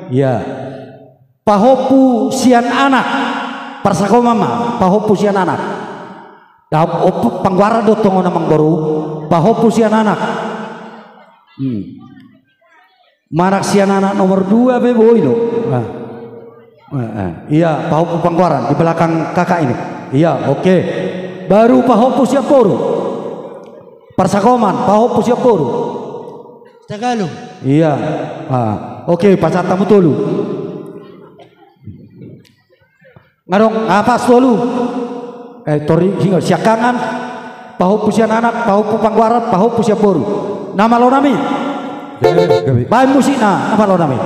Iya. Pahompu sian anak. Parsakoman ma, pahompu sian anak. Dah, op-, Pangguaran do tong on, amangboru. Pahompu sian anak. Hmm. Manang sian anak nomor dua pe boi do. Nah. Eh, eh. Iya, pahompu Pangguaran di belakang kakak ini. Iya, oke. Baru pahompu sian boru. Parsakoman, pahompu sian boru. Tagalog. Iya. Ah, oke, pasahat hamu tolu. Nga adong, ah, pas tolu. Eh, tori, singo, siangkangan, pahompu sian anak, pahompu Pangguaran, pahompu sian boru. Na malo nami. Gabe, gabe. Baen musikna, na malo nami.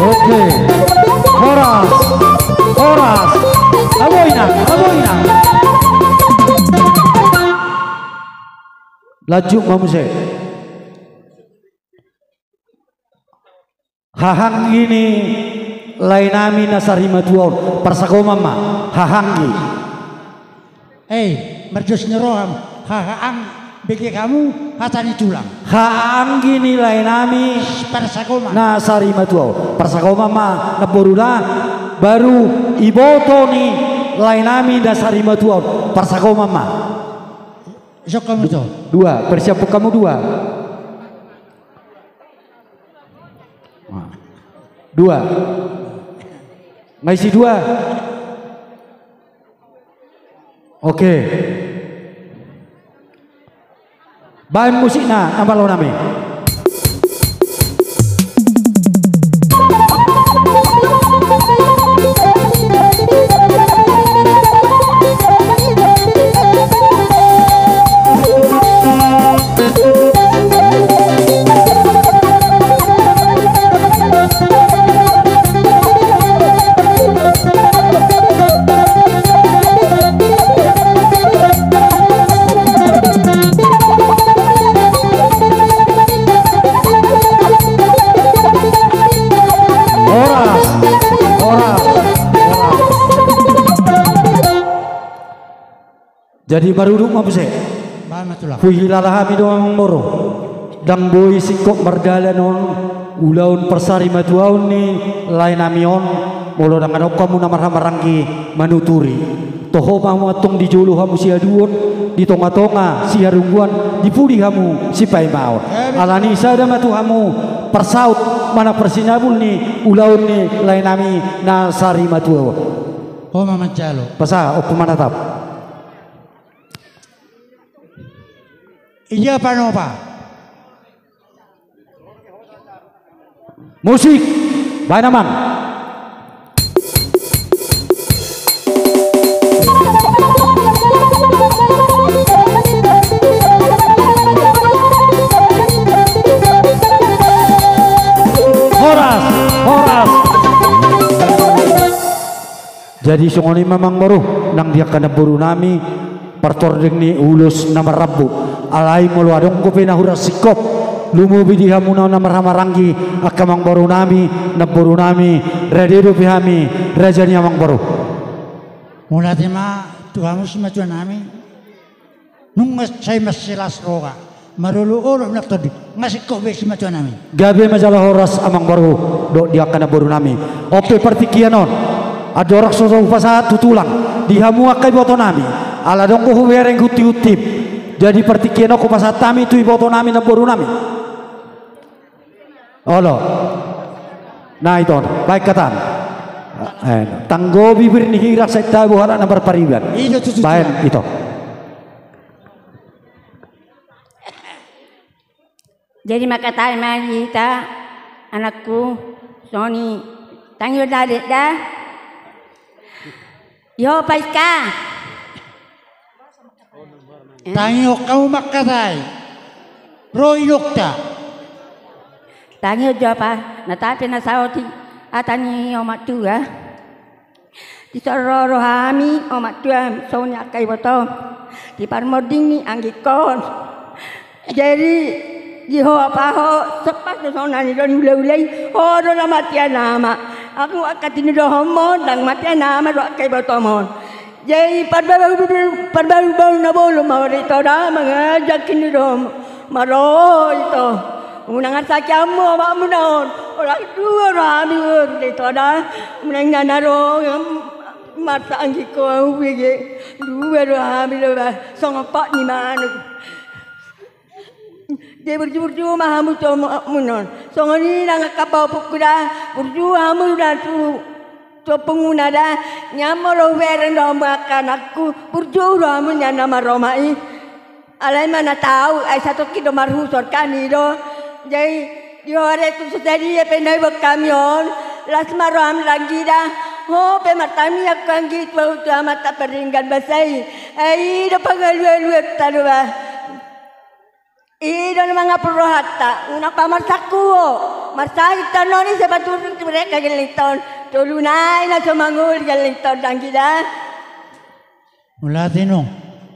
Oke. Horas. Horas. Aboina, aboina. Lanjut ma muse. Hahaanggi ni lae nami na sarimatua on, parsakoman ma, hahaanggi. Eh, marjos ni roham, hahaang bege hamu, hata ni tulang. Hahaanggi ni lae nami, parsakoman, na sarimatua on, parsakoman ma, namboruna, baru iboto ni lae nami na sarimatua on, parsakoman ma. Isok hamu tu. Dua, persiapkan hamu dua. Dua. Nga isi dua. Oke. Baen musikna, na malo nami. Jadi marudut ma muse. Huhilala hami do amangboru, ndang boi singkop mardalan on ulaon parsarimatuaon ni laenami on, molo ndang adong hamu na marhahamaranggi manuturi. Toho ma hamu antong di jolo hamu siaduon, di tongatonga siharungguan, di pudi hamu sipaimaon. Alani sada ma tu hamu parsaut manang parsinabul ni ulaon ni laenami na sarimatua on. Ho ma manjalo. Pasa, Ompu Manatap. Ia panopa. Musik. Baen amang. Horas, horas. Jadi songon i ma amangboru, nang di angka namborunami, partording ni ulos na marrambu. Alai molo adong dope na hurang singkop, lumobi di hamu na marhahamaranggi, angka amangborunami, namborunami, rade dope hami raja ni amangboru. Mauliate ma tu hamu simatuanami. Nunga sai masilas roha, marolopolop na tonding, nga singkop be simatuanami. Gabe ma jala horas amangboru dohot di angka namborunami. On pe partingkian on, andorang so hupasahat tu tulang, di hamu angka ibotonami, ala adong do hubereng huntihuntim. Jadi partingkian on hupasahat hami tu ibotonami namborunami. Olo. Na ito, baen hata. Eh, tanggo bibir ni hirang sai tabo halak na marpariban. Ito, tutu, tutu. Baen ito. Jadi mangkatai ma hita, anakku, songon i, tangion na adet da. Io, Paiska. Eh? Tangihon hamu mangkatai. Ro inongta. Tangihon jo apa, na tape na saotik hata ni omak tua. Dison ro rohami, omak tua, songon i angka ibotom. Di parmonding ni anggingkon. Jadi, di ho apa ho, sopas do songon na nidok ni hulahula i, ho do na matian ama. Anggo angka tinodohonmon, ndang matian ama do angka ibotomon. Jadi, parbaru, parbarubaru na bolon ma ho do ito da, mangajak tinodohonmon. Maro ito. Unang arsaki hamu omakmuna on. Holan dua rohami on do ito da. Unang na na ro, em, marsa anggingkon hubege. Dua rohami do ba, songon pot ni manuk. Jadi burju-burju ma hamu tu omakmuna on. Songon i nang angka pahompuku da, burju hamu da tu, tu ompungmuna da. Nian molo hubereng do hamu angka anakku, burju do hamu nian na maromak i. Alai ma na tau, ai satongkin do marhusor kan i do. Jadi di ho are tu so sadia pe na iboan hami on, las ma roham danggi da. Ho pe martangiang ho anggi tu, tu Amanta Pardenggan Basa i. Ai i do pangalualuanta do ba. I do na mangapul rohanta, unang pamarsangku ho. Marsahit annon i sai paturung tu mereka gellengton. Tolu nai na so mangoli gellengton danggi da. Mauliate inong.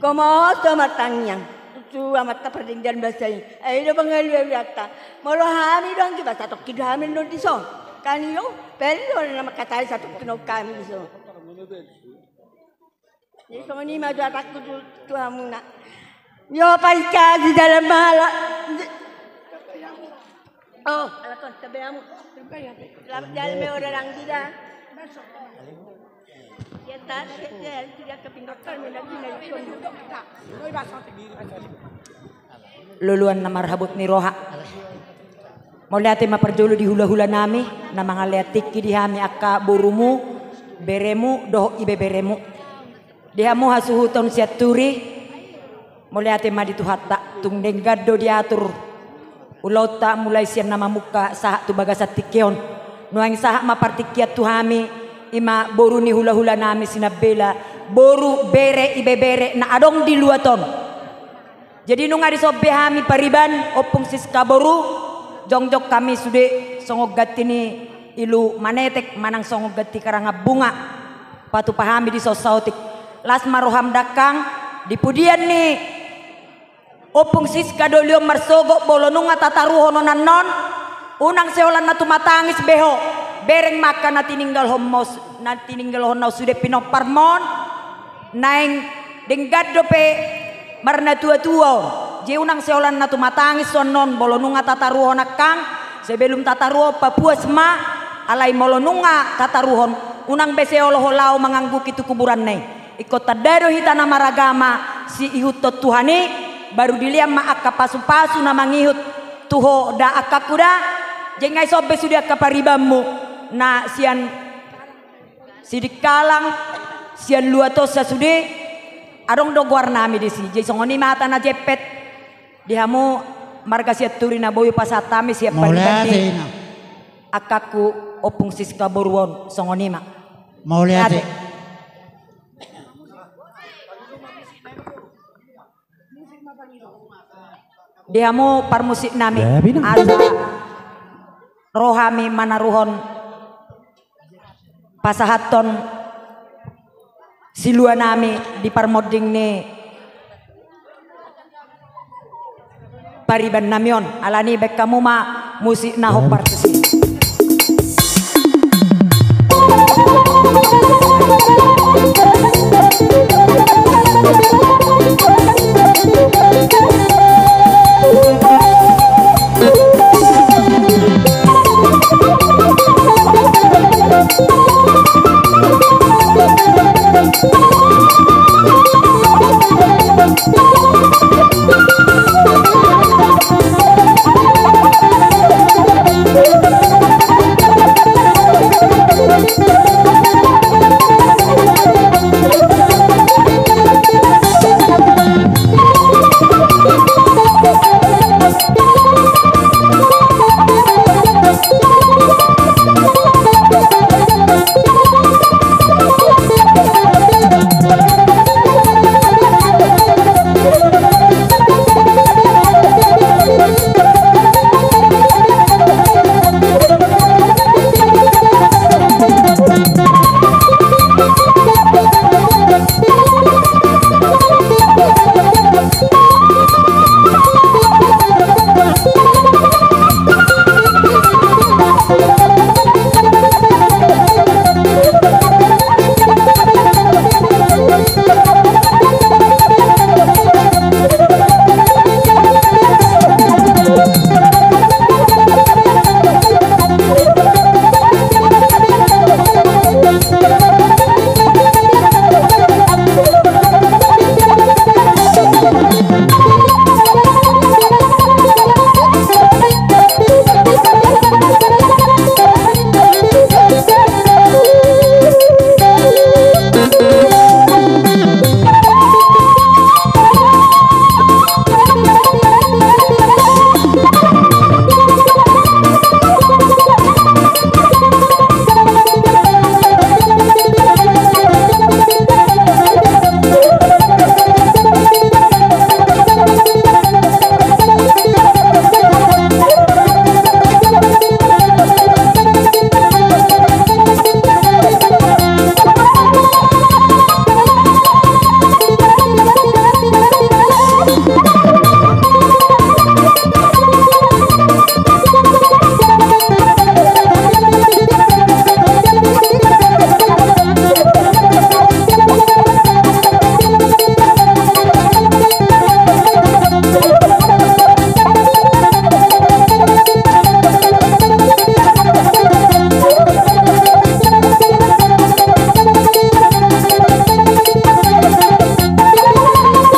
Komo so martangiang tu Amanta Pardenggan Basa i. Ai i do pangalualuanta. Molo hami do anggi ba satongkin do hami annon dison. Kan i do, pele do na mangkatai satongkin hami dison. Jadi songon i ma jo hatangku tu, tu hamuna. Io, Paiska, di dalam mala. Oh, alakon, tabe hamu. Selamat jalan me orang dida. Ya, tas, ya, ya, tidak kepinggir kami lagi, lagi. Loloan na marhabot ni roha. Mauliate ma parjolo di hulahulanami na mangalean tingki di hami angka borumu, beremu dohot ibeberemu. Di hamu hasuhuton Sianturi, mauliate ma di Tuhanta, tung denggan do diatur ulaonta mulai sian na mamungka sahat tu bagasan tingki on. Nuaeng sahat ma partingkian tu hami, i ma boru ni hulahulanami Sinambela, boru, bere, ibebere na adong di luat on. Jadi nunga dison be hami pariban, Ompung Siska boru, jongjong hami sude songon ganti ni ilu Manetek manang songon ganti karangan bunga. Patupa hami dison saotik. Las ma roham dangkang, di pudian ni Ompung Siska doli on marsogot, molo nunga tataruhon on annon, unang sai holan na tumatangis be ho. Bereng ma angka na tininggalhon mos-, na tininggalhon na sude pinomparmon. Naeng Denggan dope marnatuatua on. Jadi unang sai holan na tumatangis songon on, molo nunga tataruhon angkang, sebelum tataruhon papuas ma, alai molo nunga tataruhon, unang be sai olo ho laho mangangguhi tu kuburanna i. Ingkon tanda do hita na maragama siihuthon Tuhan i, baru dilean ma angka pasupasu na mangihut tu ho da angkangku da. Jadi nga i son be sude angka paribanmu na sian Sidikalang, sian Luatonsa sude, adong do goarnami disi. Jadi songon i ma hata na jempek di hamu marga Sianturi na boi hupasahat hami sian pariban ni angkangku Ompung Siska boru on, songon i ma. Mauliate. Di hamu parmusiknami, asa ro hami manaruhon pasahathon siluanami di parmonding ni paribannami on. Alani i baen hamu ma musik na hombar tusi.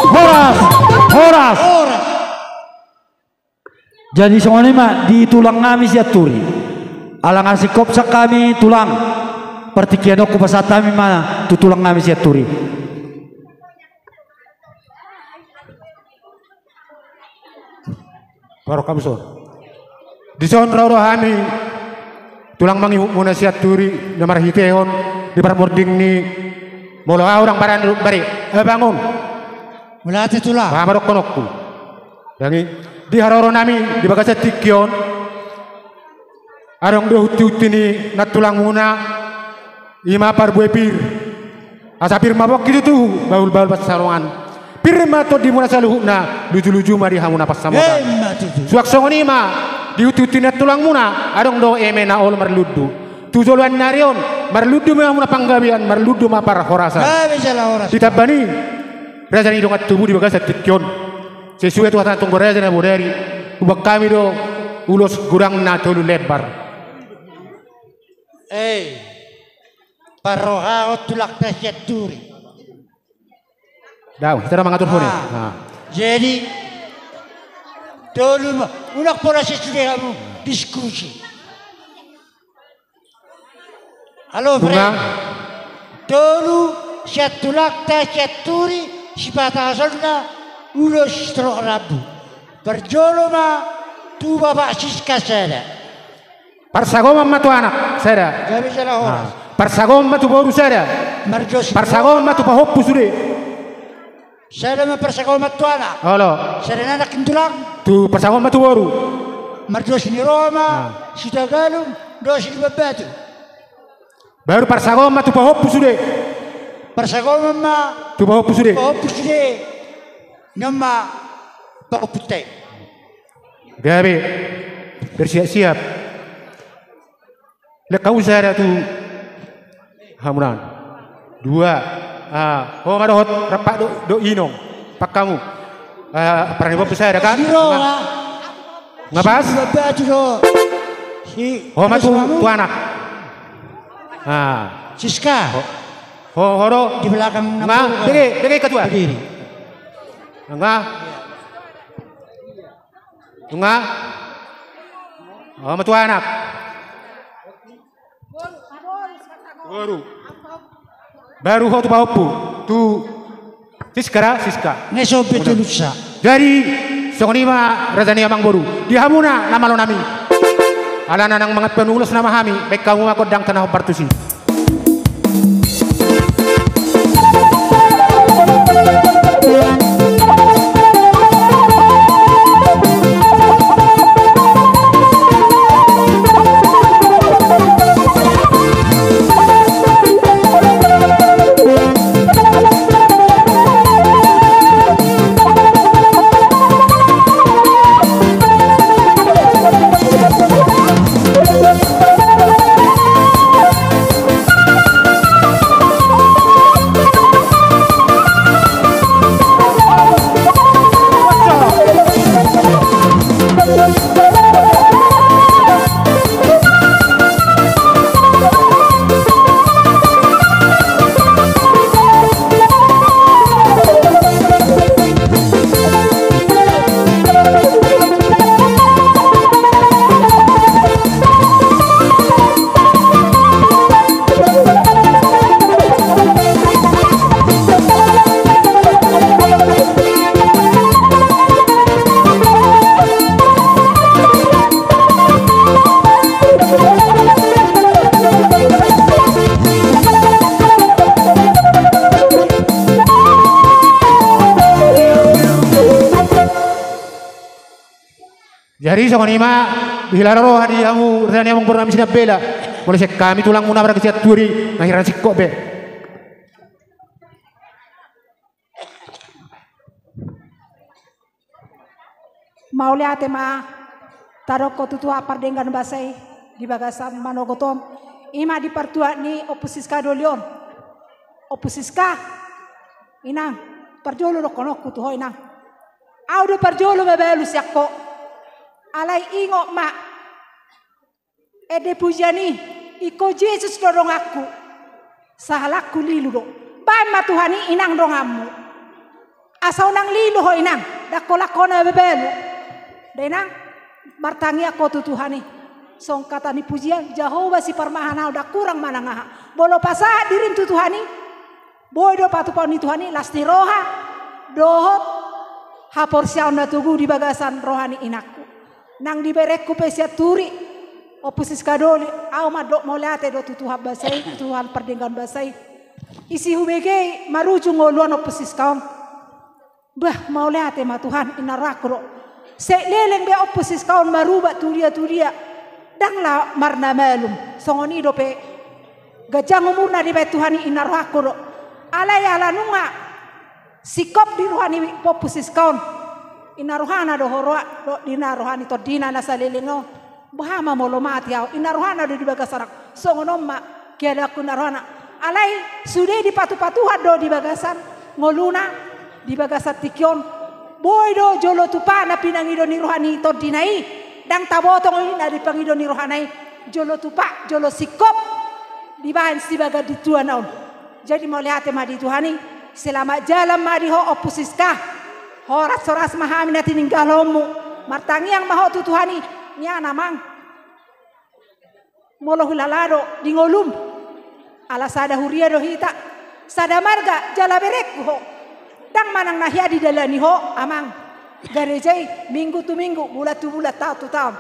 Horas! Horas! Jadi songon i ma di tulang nami Sianturi. Ala nga singkop sian hami tulang, partingkian on hupasahat hami ma tu tulang nami Sianturi. Parok hami son. Dison ro do hami tulang mangihut muna Sianturi na marhitehon di parmonding ni molo au ndang barani rut bari. Eh, bangun. Mauliate tulang. Pahamadonghononku. Dangi, di haroro nami di bagasan tingki on, adong do hunti-hunti ni nantulang muna, i ma parbue pir. Asa pir ma bongki tutu, bahul-bahul pansalongan. Pir ma tondi muna saluhutna, luju-luju ma di hamu na pansamotan. Emma tutu. Suang songon i ma di hunti-hunti ni nantulang muna, adong do eme na olo marlundu. Tu joloan ni ari on, marlundu ma hamu na panggabean, marlundu ma parhorasan. Gabe jala horas. Ditamba ni Raja ni dongan tubu di bagasan tingki on. Sesuai tu hata ni Ompu Raja na bodari, huboan hami do ulos godang na tolu lembar. Eh, parrohahon tulangta Sianturi. Dao, hita na mangaturhon i. Ah. Ah. Jadi, tolu ma, unang pola sesude hamu diskusi. Halo, Fred. Nunga? Tolu sian tulangta Sianturi, sipatahasonna ulos torop rambu. Parjolo ma tu Bapak Siska sada. Parsagoman ma tu anak sada. Gabe jala horas. Ah. Parsagoman ma tu boru sada. Marjolo. Parsagoman ma tu pahompu sude. Sada ma parsagoman tu anak. Olo. Sada ni anak intulang. Tu parsagoman ma tu boru. Mardos ni roha ma. Ah. Sitagalung, dos ni batu. Baru parsagoman ma tu pahompu sude. Parsagoman ma. Tu pahompu sude. Pahompu sude. Nama pahompu te. Gabe. Bersiap-siap. Lek hamu sada tu hamu nan. Dua. Ah, ho ma dohot rap do, do inong. Pak hamu. Ah, parani bob sada kan? Siro, ah. Nga pas? Si batu do. Si ho ma tu, tu anak. Ah. Siska. Ho, ho, ho do. Di belakang. Nga, bege, bege ketua. Berdiri. Nga. Nunga? Ho ma tu anak. Boru. Baru ho tu pahompu. Tu Siska ra, Siska. Ngeso betul sa. Jadi, songon i ma raja ni amang boru. Di hamuna na malo nami. Alana nang mangampu ulos nama hami, baen hamu ma gondang tona hombar tusi. Jadi songon i ma, dihilala roha di hamu raja ni amang boru nami Sinambela. Molo sian hami tulangmuna marga Sianturi, nga hira singkop be. Mauliate ma tadokkon tu Tuhan pardenggan basa i di bagasan manogot on. I ma di partuat ni Ompu Siska doli on. Ompu Siska, inang, parjolo dohononku tu ho inang. Au do parjolo mabalu sian ho. Alai ingot ma. Ende pujian i, ingkon Jesus do donganku. Sahalakku lilu do. Baen ma Tuhan i inang donganmu. Asa unang lilu ho inang, ndang holan ho na mabalu. Da inang, martangiang ho tu Tuhan i. Songon hata ni pujian, Jahowa siparmahan ahu, ndang hurang manang aha. Molo pasahat dirim tu Tuhan i, boi do patupaon ni Tuhan i las ni roha dohot haporseaon na togu di bagasan roha ni inangku. Nang di berengku pe Sianturi, Ompu Siska doli, au mandok mauliate do tu Tuhan basa i, tu Tuhan pardenggan basa i. Isi hubege i marujung ngoluan Ompu Siska on. Bah, mauliate ma Tuhan, inna rohangku do. Sai leleng be Ompu Siska on marubat tu dia tu dia. Ndang la marnamalum, songon i dope ganjang umurna dibaen Tuhan i, inna rohangku do. Alai ala nunga singkop di roha ni Ompu Siska on. Inna rohana do ho roa, do inna roha ni tondina na saleleng on. Boha ma molo mate au, inna rohana do di bagasan, songon on ma keadaanku, inna rohana. Alai sude dipatupatuhan do di bagasan ngoluna, di bagasan tingki on, boi do jolo tupa na pinangido ni roha ni tondina i, ndang taboto i na di pangido ni rohana i, jolo tupa, jolo singkop, dibahen sibaga di tuana on. Jadi mauliate ma di Tuhan i, selamat jalan ma di ho Ompu Siska. Horas-horas ma hami na tininggalhonmu. Martangiang ma ho tu Tuhan i, nian amang. Molo hulala do di ngolum. Ala sada huria do hita. Sada marga jala berengku ho. Ndang manang na hea didalani ho amang. Gareja i minggu tu minggu, bulan tu bulan, taon tu taon.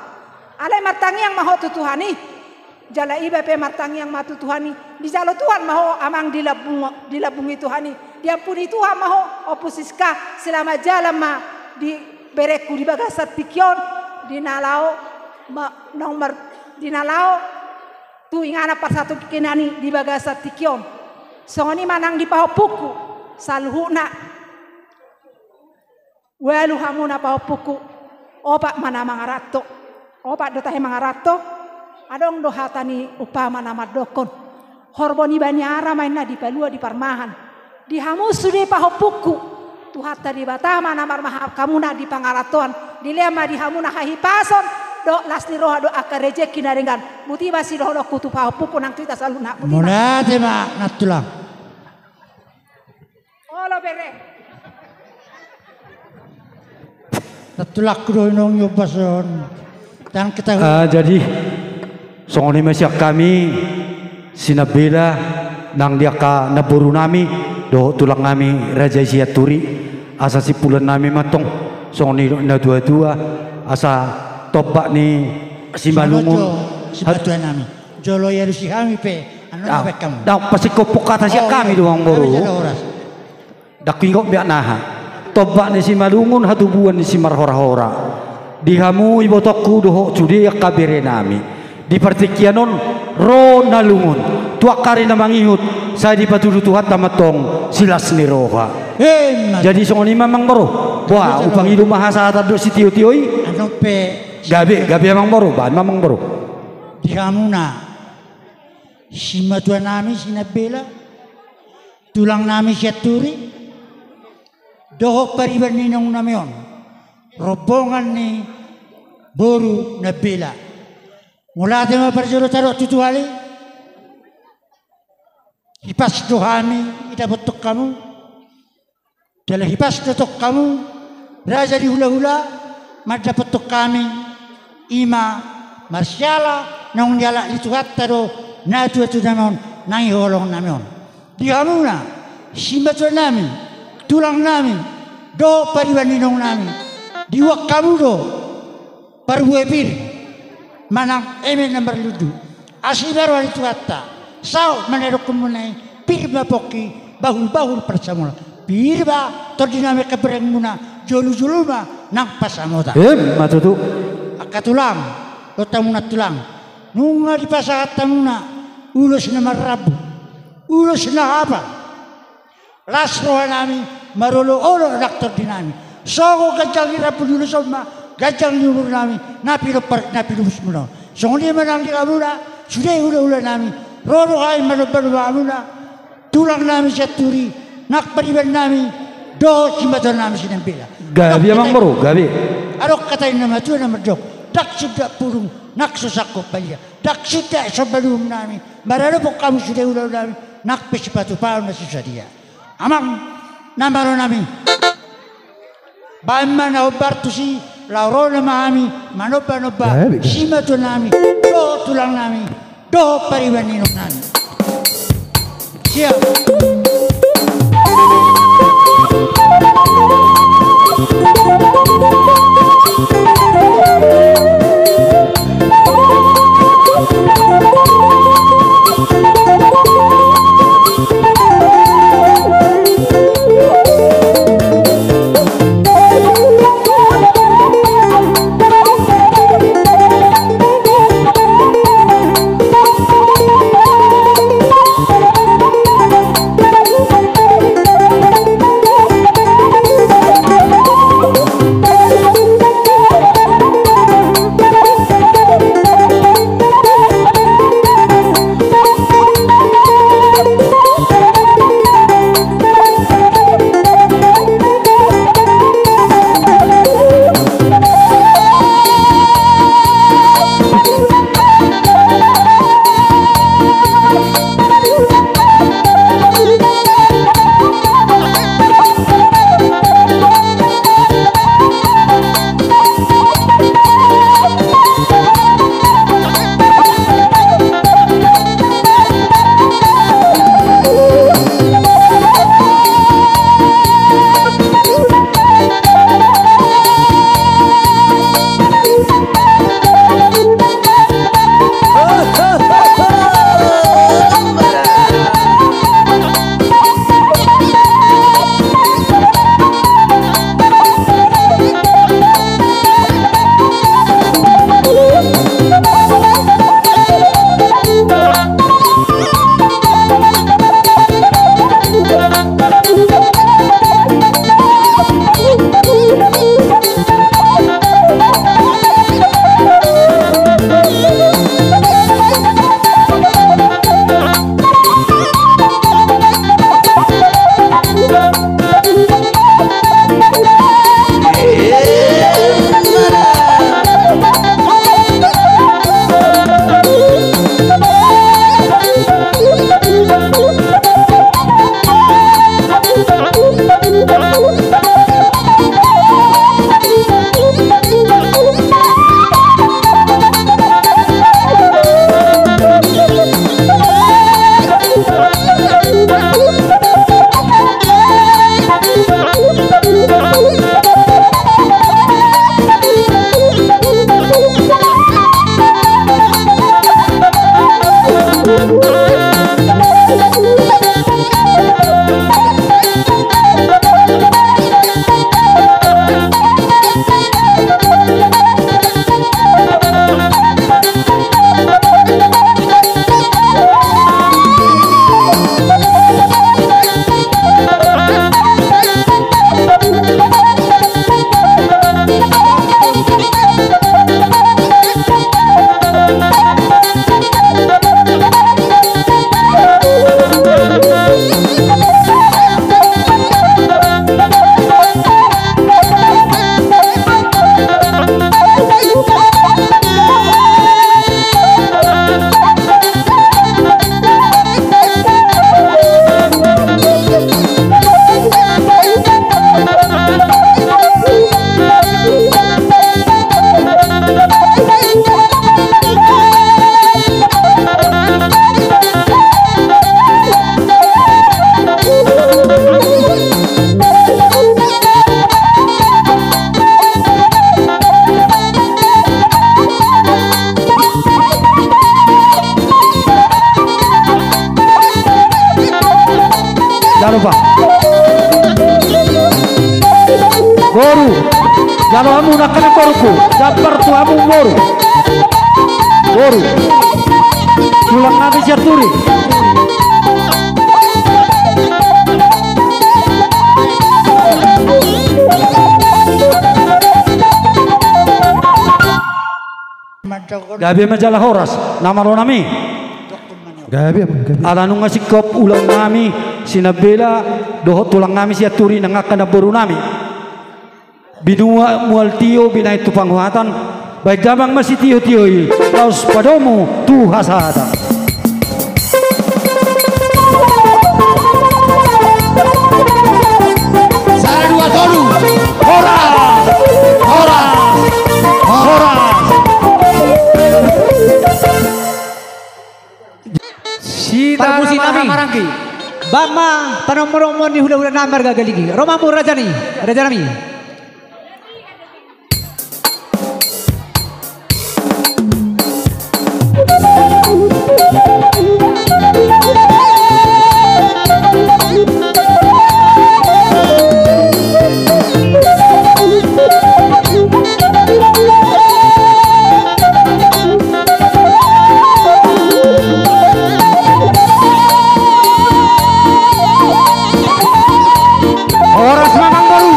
Alai martangiang ma ho tu Tuhan i. Jala iba pe martangiang ma tu Tuhan i. Dijalo Tuhan ma ho amang, dilambung, dilambungi Tuhan i. Diampuni Tuhan ma ho Ompu Siska, selamat jalan ma di berengku di bagasan tingki on, di na laho ma-, naung mar-, di na laho tu inganan parsatongkinan i di bagasan tingki on. Songon i ma nang di pahompungku saluhutna. Ualu hamu na pahompungku, opat ma na mangaranto. Opat do tahe mangaranto. Adong do hata ni umpama na mandokkon: Horbo ni baniara ma inna dipalua di parmahan. Di hamu sude pahompungku, Tuhanta Debata ma na marmahap hamuna di pangarantoan. Dilehon ma di hamuna hahipason dohot las ni roha dohot angka rejeki na denggan. Boti ma sidohononku tu pahompungku nang tu hita saluhutna. Boti ma. Mauliate ma nang tulang. Olo bere. Tatulak do inong i ombas on. Dan kita Ah, jadi songon i ma sian hami sinambela nang di angka namboru nami dohot tulang nami raja i Sianturi, asa simpulan nami ma tong songon i na tua-tua, asa tombak ni Simalungun. Songon i jo, simatua nami. Jolo i alusi hami pe, anu Ah, na baen hamu. Ndang pasingkophon hata sian Oh, hami iya. do amang boru. Hami sada horas. Ndang huingot miak naha. Tombak ni Simalungun, hatubuan ni Simarhora-hora. Di hamu ibotongku dohot sude angka bere nami. Di partingkian on ro na lungun. Tu angka ari na mangihut, sai dipatudu Tuhanta ma tong silas ni roha. Emma. Jadi songon i ma amang boru. Boha, Betul. hupangido ma hasahatan dohot sitio-tio i. Anu pe. Gabe, gabe amang boru, bahen ma amang boru. Di hamuna. Simatua nami sinambela, tulang nami Sianturi, dohot pariban ni inong nami on, rombongan ni boru Nambela. Mauliate ma parjolo tadok tu Tuhan i. Hipas do hami idapothon hamu. Jala hipas do tong hamu, raja ni hula-hula, mandapothon hami, i ma marsiala naung nialap ni Tuhanta do natua-tua nami on, nang i holong nami on. Di hamuna, simatua nami, tulang nami, dohot pariban ni inong nami, diboan hamu do parbue pir manang eme na marlundu. Asi ma roha ni Tuhanta, saut ma na nidokmuna i, pir ma pongki, bahul-bahul pansamotan. Pir ma tondi nami angka berengmuna, jolo-jolo ma nang pansamotan. Emma tutu. Angka tulang, dohot hamuna tulang, nunga dipasahat hamuna ulos na marrambu, ulos na hapal. Las roha nami marolop-olop nang tondi nami. Songon ganjang ni rambu ni ulos on ma ganjang ni umur nami na pinompar, na pinobus muna on. Songon i ma nang di hamuna sude hula-hula nami, ro do hami manomba-nomba hamuna, tulang nami Sianturi, nang pariban nami dohot simatua nami Sinambela. Gabe amang boru, gabe. Adong hata ni na matua na mandok, ndang sundat pudung nang so sangkot badia, ndang sundat somba luhut nami maradophon hamu sude hula-hula nami, nang pe sipatupaon na so sadia. Amang na malo nami, baen ma na hombar tusi, laho ro nama hami manomba-nomba simatua nami dohot tulang nami dohot pariban ni inong nami. Siap. Boru, jalo hamu nangkaning borungku, jambar tu hamu boru. Boru, tulang nami Sianturi. Gabe ma jala horas, na malo nami. Gabe, gabe. Ala nunga singkop ulang nami, Sinambela, dohot tulang nami Sianturi nang angka namboru nami. Binua mual tio, binahen tu panguhatan, bahen damang ma sitio-tio i, laos padomu tu hasahatan. Sada, dua, tolu. Horas! Horas! Horas! Sita parmusi nami. Maranggi. Bahen ma panomunomuan ni hulahula nami marga Galigi. Ro ma hamu raja ni, raja nami. Horas ma amang boru.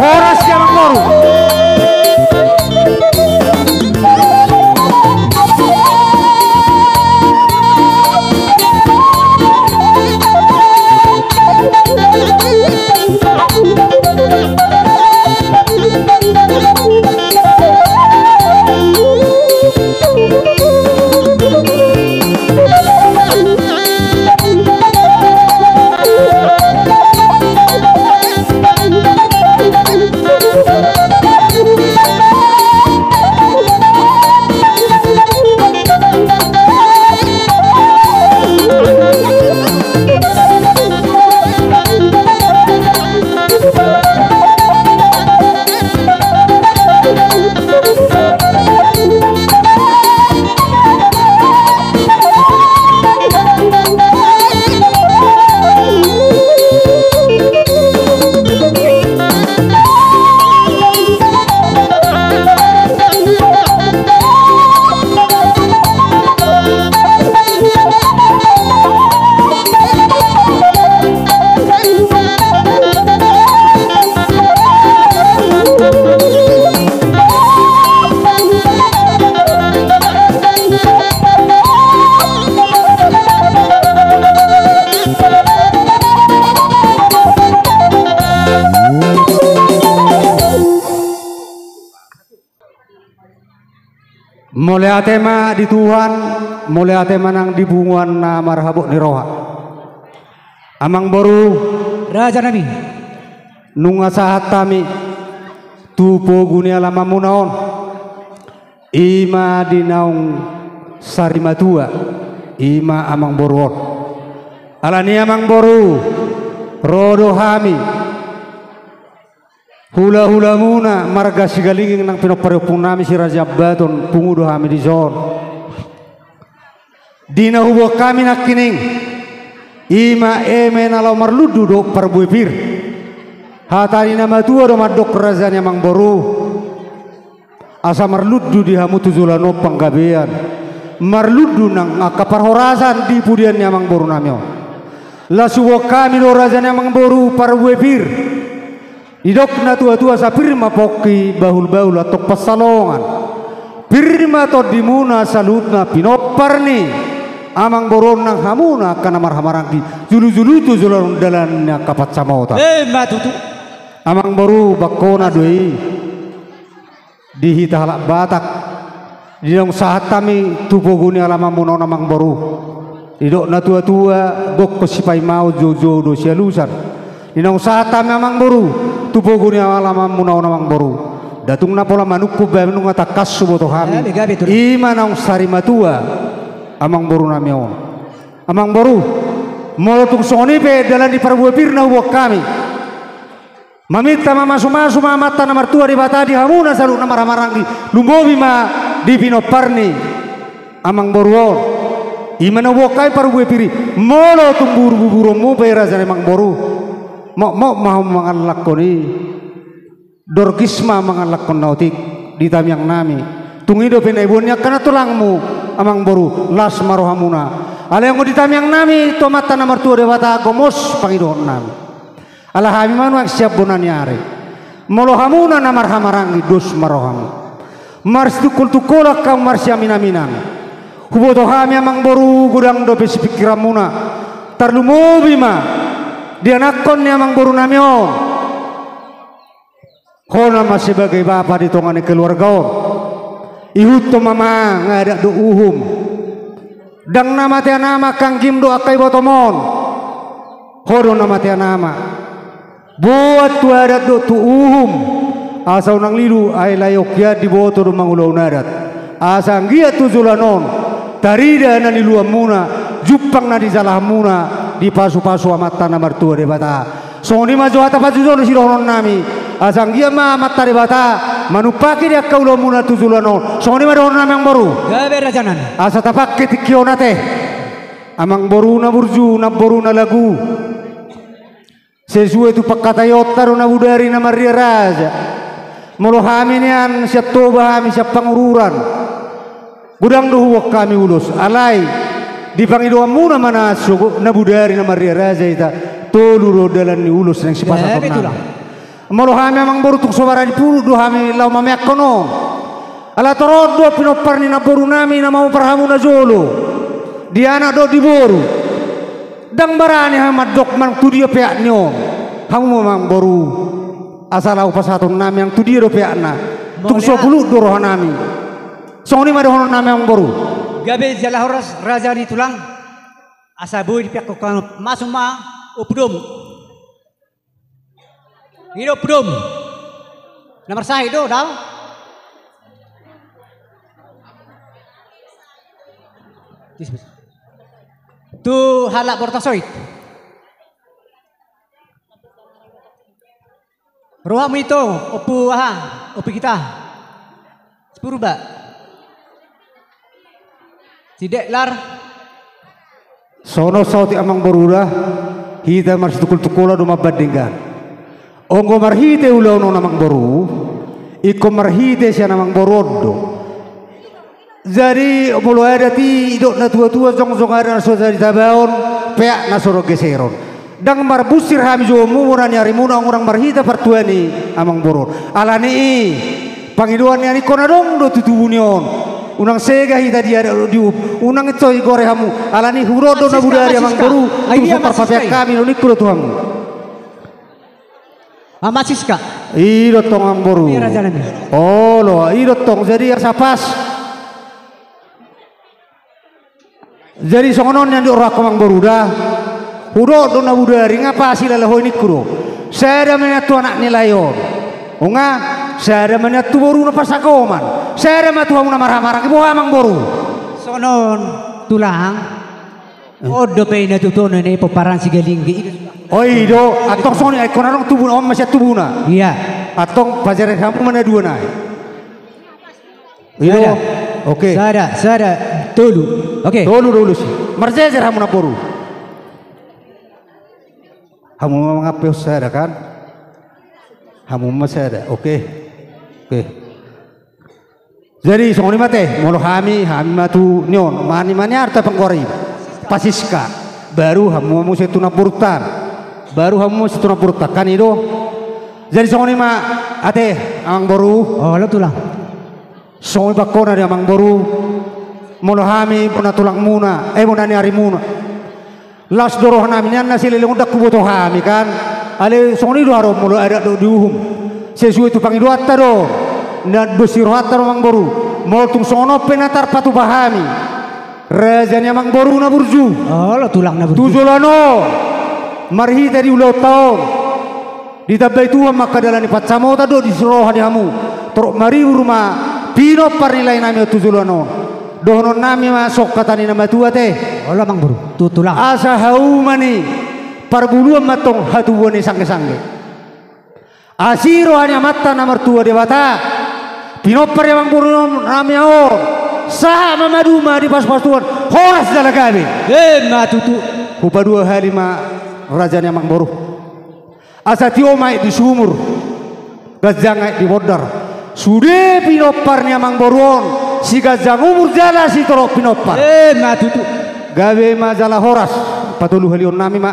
Horas ma amang boru. Mauliate ma di Tuhan, mauliate ma nang di punguan na marhabot ni roha. Amang boru. Raja nami. Nunga sahat hami tu pogu ni alamanmuna on. I ma di naung sarimatua, i ma amang boru on. Alani amang boru, ro do hami. Hulahulamuna marga Sigalinging nang pinompar ni ompungnami si Raja Ambaton, pungu do hami dison. Di na huboan hami nangkining, i ma eme na laho marlundu dohot parbue pir. Hata ni na matua do mandok raja ni amang boru. Asa marlundu di hamu tu joloan on panggabean. Marlundu nang angka parhorasan di pudian ni amang boru nami on. Laos huboan hami do raja ni amang boru parbue pir. Didok na tuatua, asa pir ma pongki, bahulbahul antong pansalongan. Pir ma tondimuna saluhutna pinompar ni amang boru on nang hamuna angka na marhahamaranggi, jolojolo tu joloan on dalan ni angka pansamotan. Emma tutu. Amang boru, bangkona do i. Di hita halak Batak, di naung sahat hami tu pogu ni alamanmuna on amang boru. Didok na tuatua, gokhon sipaimaon, joujou do sialusan. Di naung sahat hami amang boru tu pogu ni alamanmuna on amang boru, nda tung na pola manungkun, bahen nunga tangkas huboto hami. Gabe, gabe, tulang. I ma naung sarimatua amang boru nami on. Amang boru, molo tung songon i pe dalan ni parbue pir na huboan hami. Maminta ma, mamasumasu ma Amanta na martua Debata di hamuna saluhut na marhahamaranggi, lumobi ma di pinompar ni Amangboru on, i ma na huboan hami parbue pir i. Molo tung buru buburonmu pe raja nami amangboru, mokmok ma hamu mangalangkon i. Dorgis ma mangalangkon na otik di tangiang nami. Tung i dope na iboan ni angka na tulangmu amangboru, las ma rohamuna. Alai anggo di tangiang nami tu Amanta na martua Debata gomos pangidoan nami. Ala hami ma nuaeng sian bona ni ari. Molo hamuna na marhahamaranggi, dos ma rohamu. Marsitungkoltungkolan hamu, marsiaminaminan. Huboto hami amangboru godang dope sipingkiranmuna. Tarlumobi ma di anakkon ni amangboru nami on. Ho nama sebagai bapa di tonga ni keluarga on. Ihuthon ma, amang, adat dohot uhum. Ndang na mate anakna angka anggim dohot angka ibotom on. Ho do na mate anakna. Boan tu adat dohot tu uhum. Asa unang lilu, ai lae on hian diboto do mangulahon adat. Asa anggiat tu joloan on tarida na niluluanmuna, jumpang na nijalahanmuna, dipasupasu Amanta na martua Debata. Songon i ma jo hata parjolo sidohonon nami. Asa anggiat ma Amanta Debata manumpahi di angka ulaonmuna tu joloan on. Songon i ma dohonon nami amangboru. Gabe raja nami. Asa tapangke tingki on ate. Amangboru na burju, namboru na lagu. Sesuai tu pangkataionta do na bodari na marria raja. Molo hami nian sian Toba, hami sian Pangururan. Godang do huboan hami ulos, alai di pangidoanmuna ma na sogot na bodari na marria raja hita, tolu do dalan ni ulos naeng sipasahon nami. Molo hami amangboru tung so barani pulut do hami laho mameakkon on. Ala torop do pinompar ni namboru nami na mamopar hamu na jolo. Di anak dohot di boru. Ndang barani hami mandok manang tu dia peak ni on. Hamu ma amangboru. Asa laho pasahaton nami nang tu dia do peakna. Tung so pulut do roha nami. Songon i ma dohonon nami amangboru. Gabe jala horas raja ni tulang. Asa boi dipeakkon hamu, masuk ma ompu domu. I do ompu domu. Na marsahit do dao. Tu halak Bortosoit. Rohamu ito, ompu aha, ompu hita. Si Purba. Si Deklar. Songon saotik amangboru da, hita marsitungkoltungkolan do mambandingkan. Anggo marhite ulaon on amangboru, ingkon marhite sian amangboru on do. Jadi molo adat i didok natuatua, jongjong adat na so jadi tabaon, peak na so ro geseron. Ndang marbunsir hami jo, muna ni arimuna, unang marhite partua ni amangboru on. Alani i pangidoan ni anak on adong do tu tubu ni on. Unang sega hita di adat dohot di uhum. Unang intohi gore hamu. Alani i hudok do na bodari amangboru. Tung so parpapeak hami do ningku do tu hamu. Ama Siska. I do tong amangboru. Olo, i do tong. Jadi asa pas. Jadi songon on nian do rohangku amangboru da. Hudok do na bodari, nga pasilalaho i ningku do. Sada ma nian tu anak ni lae on. Nga sada ma nian tu boru na pasagoman. Sada ma tu hamu na marhahamaranggi, boha amangboru. Songon on tulang. On dope i na tutu na i pomparan Sigalinggi. O i do, antong songon i, ai ingkon adong tubuna, on ma sian tubuna. Ia. Antong pajaret hamu ma na dua nai. I do. Sada. Oke. Sada, sada, tolu. Oke. Tolu do ulos i. Marjejer hamu namboru. Hamu ma mangampe sada kan. Hamu ma sada. Oke. Oke. Jadi songon i ma ate, molo hami, hami ma tu ni on, mani mani arta panggoar i. Pasiska. Baru hamu ma muse tu namborunta. Baru hamu ma muse tu namborunta, kan i do. Jadi songon i ma ate amangboru. Olo tulang. Songon i pangkona di amangboru. Molo hami bona tulangmuna, eh, bona ni arimuna. Las do roha nami nian na sileleng on ndang huboto hami kan. Alai songon i do haroa molo adat dohot di uhum. Sesuai tu pangidoanta do. Na dos ni rohanta do amangboru. Molo tung songon on pe na tarpatupa hami. Raja ni amangboru na burju. Olo tulang na burju. Tu joloan on. Marhite di ulaonta on. Ditambai Tuhan ma angka dalan ni pansamotan dohot di roha ni hamu. Torop maribur ma pinompar ni lae nami on tu joloan on. Dohonon nami ma songon hata ni na matua ate. Olo amangboru, tu tulang. Asa hauma ni parbuluan ma antong hatubuan ni sanggesangge. Asi roha ni Amanta na martua Debata. Pinompar ni amangboru nami on. Sahat ma maduma di pasu-pasuan, horas jala gabe. Ima tutu. Hupadua hali ma raja ni amangboru. Asa tio ma aek di sumur, ganjang aek di bondar. Sude pinompar ni amangboru on, siganjang umur jala sitorop pinompar. Ima tutu. Gabe ma jala horas, patoluhalionnami ma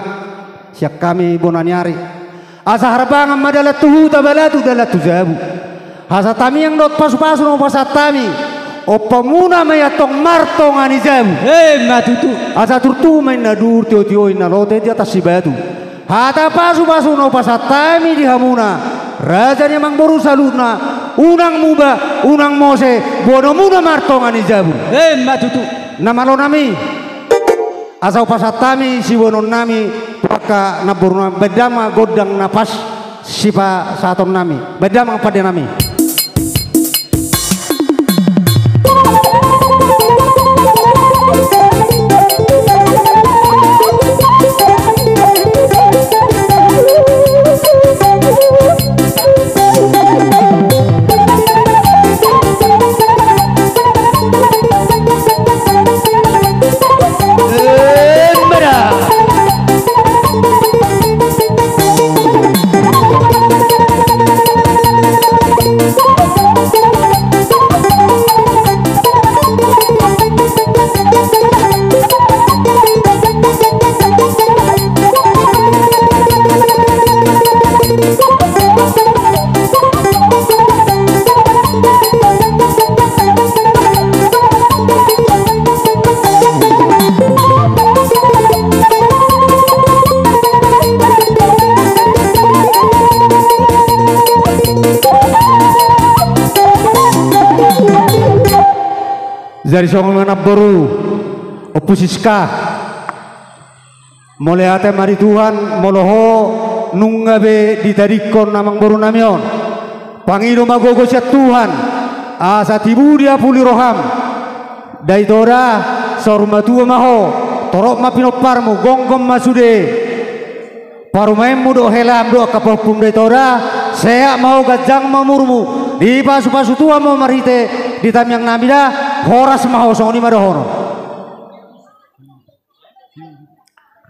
sian hami bona ni ari. Asa harbangan ma dalan tu huta, balatuk dalan tu jabu. Asa tamiang dohot pasu-pasu na hupasahat hami, ompunmuna ma i antong martonga ni jabu. Ima tutu. Asa turtu ma inna dur, tio-tio inna lote di atas sibatu. Hata pasu-pasu na hupasahat hami di hamuna, raja ni amangboru saluhutna, unang muba, unang mose, boanomuna martonga ni jabu. Ima tutu. Na malonami. Asa hupasahat hami siboanonnami tu angka namborunami, baen damang gondang na pas sipasahatonnami, baen damang pandenami. Jadi songon i ma namboru, Ompu Siska. Mauliate ma di Tuhan, molo ho nunga be ditadingkon amangborunami on. Pangido ma gogo sian Tuhan, asa tibu diapuli roham. Daitoda, saur matua ma ho, torop ma pinomparmu, gomgom ma sude parumaenmu dohot helam dohot angka pahompum. Daitoda, sehat ma ho, ganjang ma umurmu, dipasu-pasu Tuhan ma ho marhite di tamiangnami da, horas ma ho, songon i ma dohonon.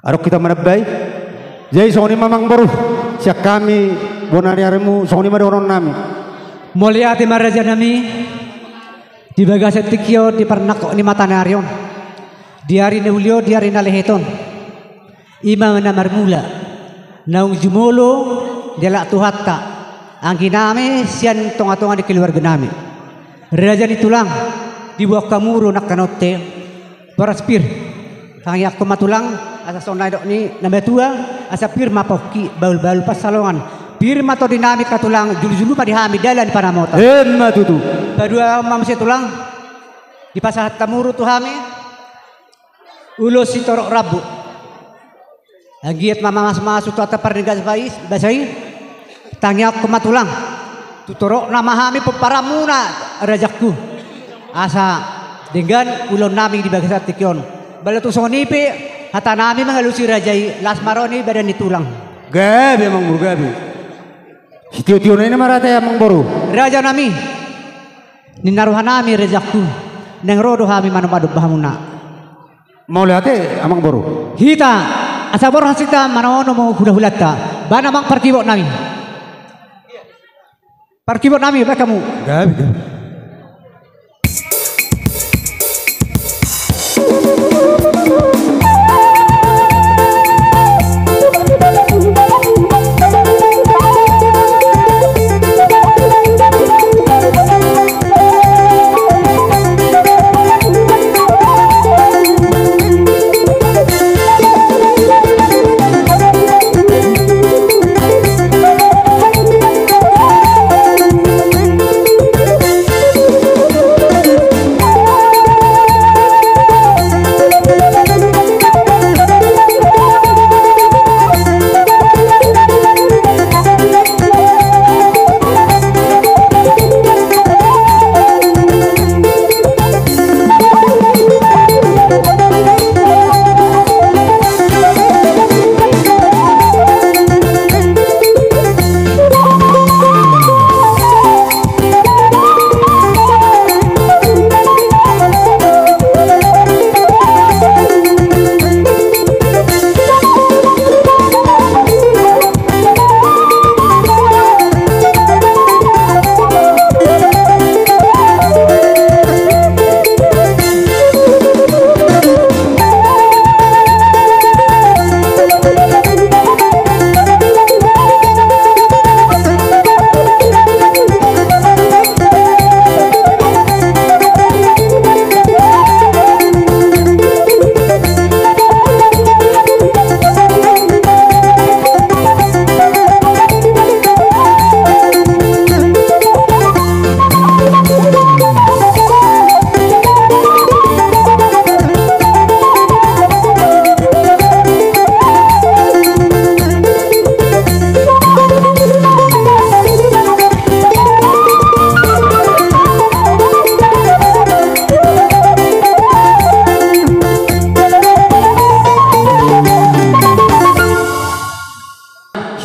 Adong hita manambai. Jadi songon i ma amangboru, sian hami bona ni arimu, songon i ma dohononnami. Mauliate ma rajanami, di bagasan tingki on, di parnangkok ni mata ni ari on, di ari na uli on, di ari na lehet on, i ma na marmula naung jumolo dialap Tuhanta angginami sian tonga-tonga ni keluarganami. Raja ni tulang, diboan hamu do nangkaningan on, horas pir. Tangiangkon ma tulang, asa songon na nidok ni na matua, asa pir ma pongki, bahul-bahul pansalongan. Pir ma tondinami angka tulang, julu-julu ma di hami dalan ni pansamotan. Ima tutu. Paduahon ma muse tulang, dipasahat hamu do tu hami ulos sitorop rambu. Anggiat ma masu-masu tu hata parnanggalan basa i. Tangiangkon ma tulang, tu toropna ma hami pomparanmuna, rajanku. Asa denggan ulaonnami di bagasan tingki on. Molo tung songon i pe hatanami mangalusi raja i, las ma roha ni badan ni tulang. Gabe amangboru, gabe. Sitio-tio na i ma rade amangboru. Rajanami, ninna rohanami rajanku, naeng ro do hami manomba-nomba hamuna. Mauliate amangboru. Hita, asa borhat hita manaonom hula-hulanta. Bahen amang parkibotnami. Parkibotnami, bahen hamu. Gabe, gabe.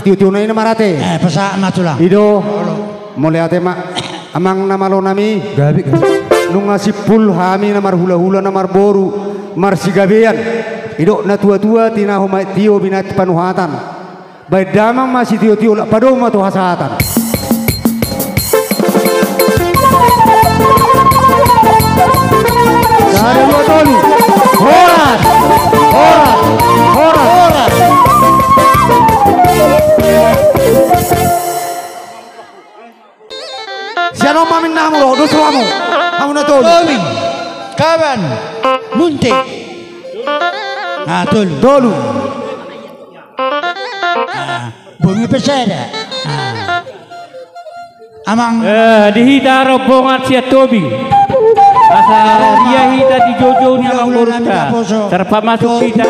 Tio-tio na i na marate. Eh, pasahat ma tulang. I do. Olo. Mauliate ma. Amang na malo nami. Gabe, gabe. Nunga simpul hami na marhula-hula na marboru marsigabean. Didok na tua-tua, tinahu ma tio binat panuhatan. Baen damang ma sitio-tio, lak padomu ma tu hasahatan. Sada, dua, tolu. Horas. Horas. Horas. Horas. Sian on ma ninna hamu ro, dos hamu. Hamu na tolu. Tobing, Kaban, Munte. Ah, tolu. Tolu. Ah, bongi pe sada. Ah. Amang. Eh, di hita rombongan sian Tobing. Asa dia hita di joujou ni amangborunta. Tarpamasuk hita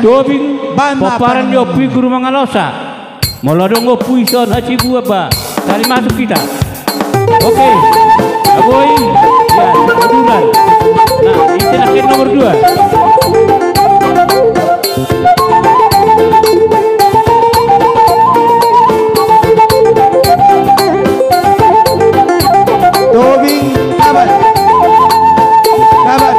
Tobing, pomparan ni ompu i Guru Mangalosa. Molo adong ompu i son Hasibuan ba, sari masuk hita. Oke. Aboi. Ya, kebetulan. Nah, ini terakhir nomor dua. Tobing, Kaban. Kaban.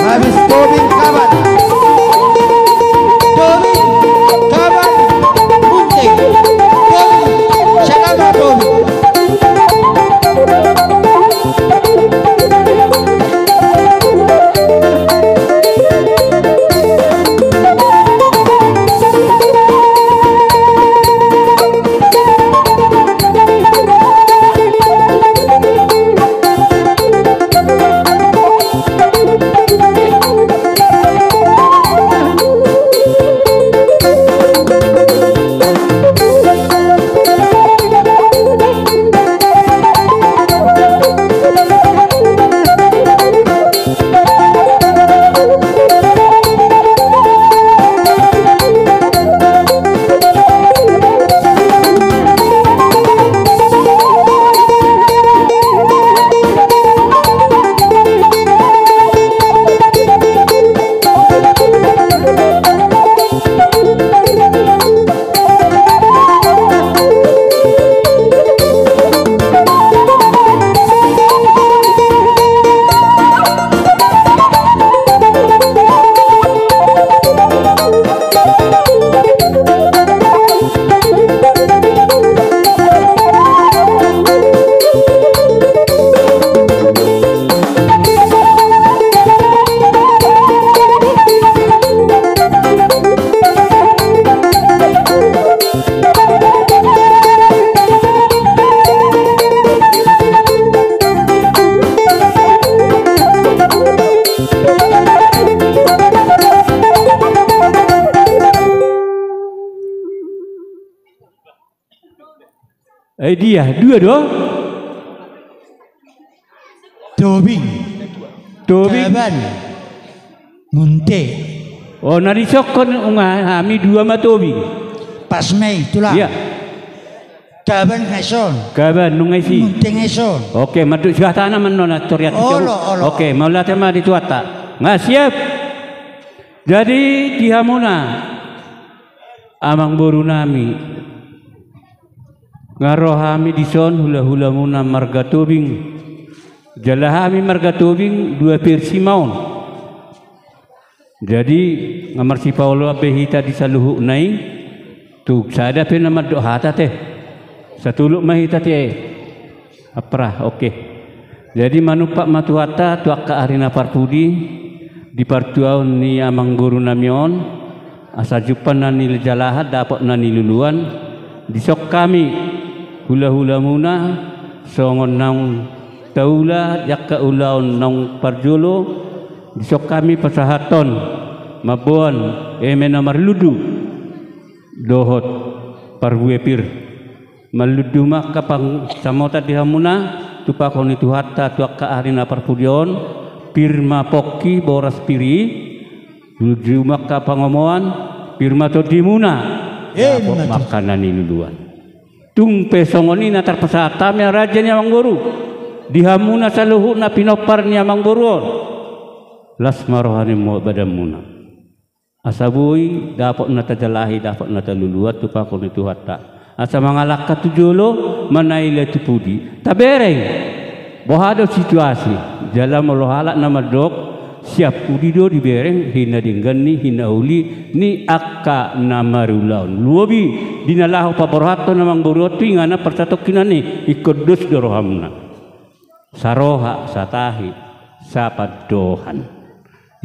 Habis Tobing, Kaban. Tobing, Kaban, Munte. Tobing, Salama, Tobing. Eh, dia, dua do? Tobing. Tobing. Kaban. Munte. Oh, na disokkon nunga hami dua ma Tobing. Pas ma i, tulang. Iya. Kaban nunga dison. Kaban nunga disi. Munte nunga dison. Oke, mandok suhatana ma annon, torian. Olo, olo. Oke, mauliate ma di Tuhanta. Nga siap. Jadi di hamuna, amangboru nami, nga ro hami dison hula-hulamuna marga Tobing. Jala hami marga Tobing dua pir si ma on. Jadi nga marsipaoloan be hita di saluhutna i. Tung sada pe na mandok hata te. Satolop ma hita te. Apra, oke. Jadi manumpak ma Tuhanta tu angka ari na parpudi di partuaon ni amangboru nami on, asa jumpang na nijalahan, dapot na niluluan. Dison hami hula-hulamuna songon naung taula di angka ulaon naung parjolo, dison hami pasahathon mamboan eme na marlundu dohot parbue pir. Marlundu ma angka pansamotan di hamuna, tumpakon ni Tuhanta tu angka ari na parpudi on. Pir ma pongki, boras pir i. Lundu ma angka pangomoan, pir ma tondimuna. Dapot ma angka na niluluan. Tung pe songon i na tarpasahat hami raja ni amangboru, di hamuna saluhutna pinompar ni amangboru on, las ma roha ni badanmuna. Asa boi dapot na tajalahi, dapot na talului, tumpahon ni Tuhanta. Asa mangalangka tu jolo, manaila tu pudi. Tabereng, boha do situasi, jala molo halak na mandok, sian pudi do dibereng, hinadenggan ni, hinauli ni angka na marulaon. Lobi, di na laho paborhathon amangboru on tu inganan parsatongkinan i, ingkon dos do rohamuna. Saroha, satahi, sapandohan.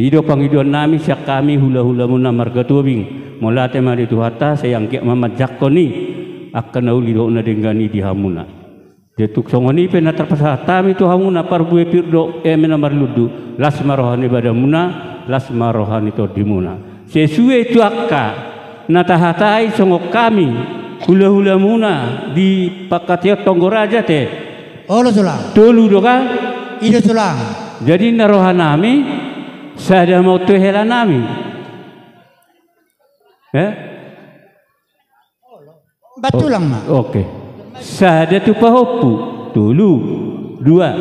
I do pangidoannami sian hami hulahulamuna marga Tobing. Mauliate ma di Tuhanta, sai anggiat ma manjangkon i angka na uli dohot na denggan i di hamuna. Jadi tung songon i pe na tarpasahat hami tu hamuna parbue pir dohot eme na marlundu, las ma roha ni badanmuna, las ma roha ni tondimuna. Sesuai tu angka na tahatai songon hami hulahulamuna di Pangkataion Tonggo Raja te. Olo tulang. Tolu do kan? I do tulang. Jadi na rohanami sada ma tu helanami. Eh? Empat tulang ma. Oke. Sada tu pahompu, tolu, dua.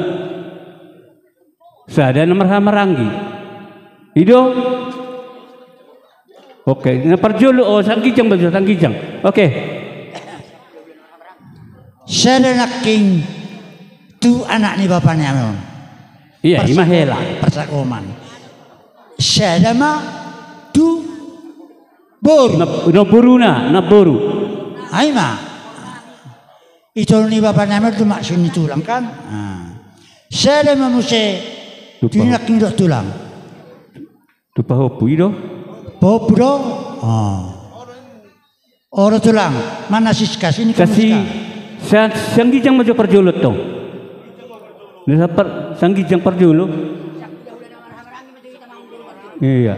Sada na marhahamaranggi. I do? Oke, na parjolo, oh, sangginjang ma jo, sangginjang. Oke. Sada nangkin tu anak ni bapa ni amang. Iya, ima hela. Parsakoman. Sada ma tu boru. Na, na boru na, na boru. Ai ma. Ito ni bapa ni amang tu maksud ni tulang kan. Nah. Sada ma muse tu nangkin dohot tulang. Tu pahompu i do? Pahompu do? Oh. Olo tulang, mana Siska sini kasi. Sa-, sangginjang ma jo parjolo tong. Sangginjang parjolo. Iya.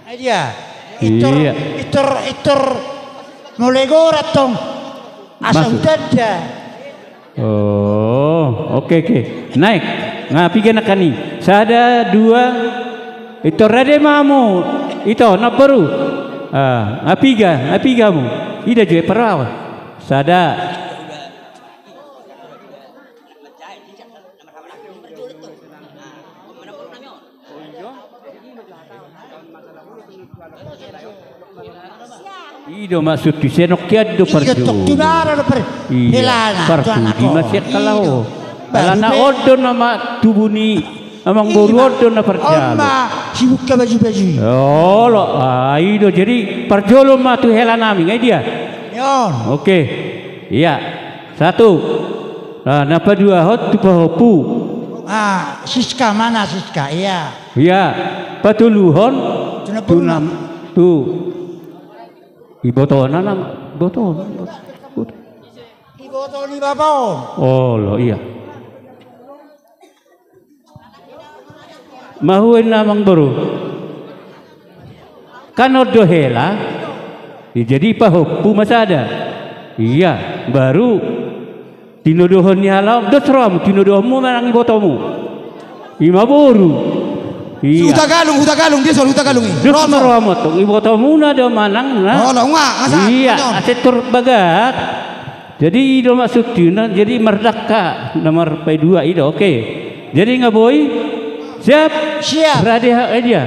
Ai dia. Itor, itor, itor. Mulai gorat tong. Asa hutanda. Oh, oke, oke. Naik. Nga piga nangkin i? Sada, dua. Itor rade ma hamu. Ito, na boru. Ah, nga piga, nga piga hamu. Ida jo parawa. Sada. I do maksud tu senok kian do parjolo. Iya, parpudi ma sian hela on. Alana on do nama tubu ni amangboru on do na parjolo. Olo, ah, i do jadi parjolo ma tu helanami, nga i dia. Oke. Iya. Satu. Nah, na paduahon tu pahompu. Ah, Siska, mana Siska? Iya. Iya. Patoluhon tu na boru. Tu na, tu. Ibotona nama, ibotona. Iboto ni bapa on. Olo, iya. Mahuin amangboru. Kan on do hela. Ya, jadi pahompu ma sada. Iya, baru tinodohon ni halak on, dos rohamu, tinodohonmu manang ibotomu. Ima boru. Iya. Hutagalung, Hutagalung, dia soal Hutagalung i. Dos ma rohamu tong, ibotomuna do manang na. Olo, nga, nga sa. Iya, asa tor bagak. Jadi i do maksudna, jadi mardangka na marpaidua i do, oke. Jadi nga boi? Siap? Siap. Rade ha, eh, dia.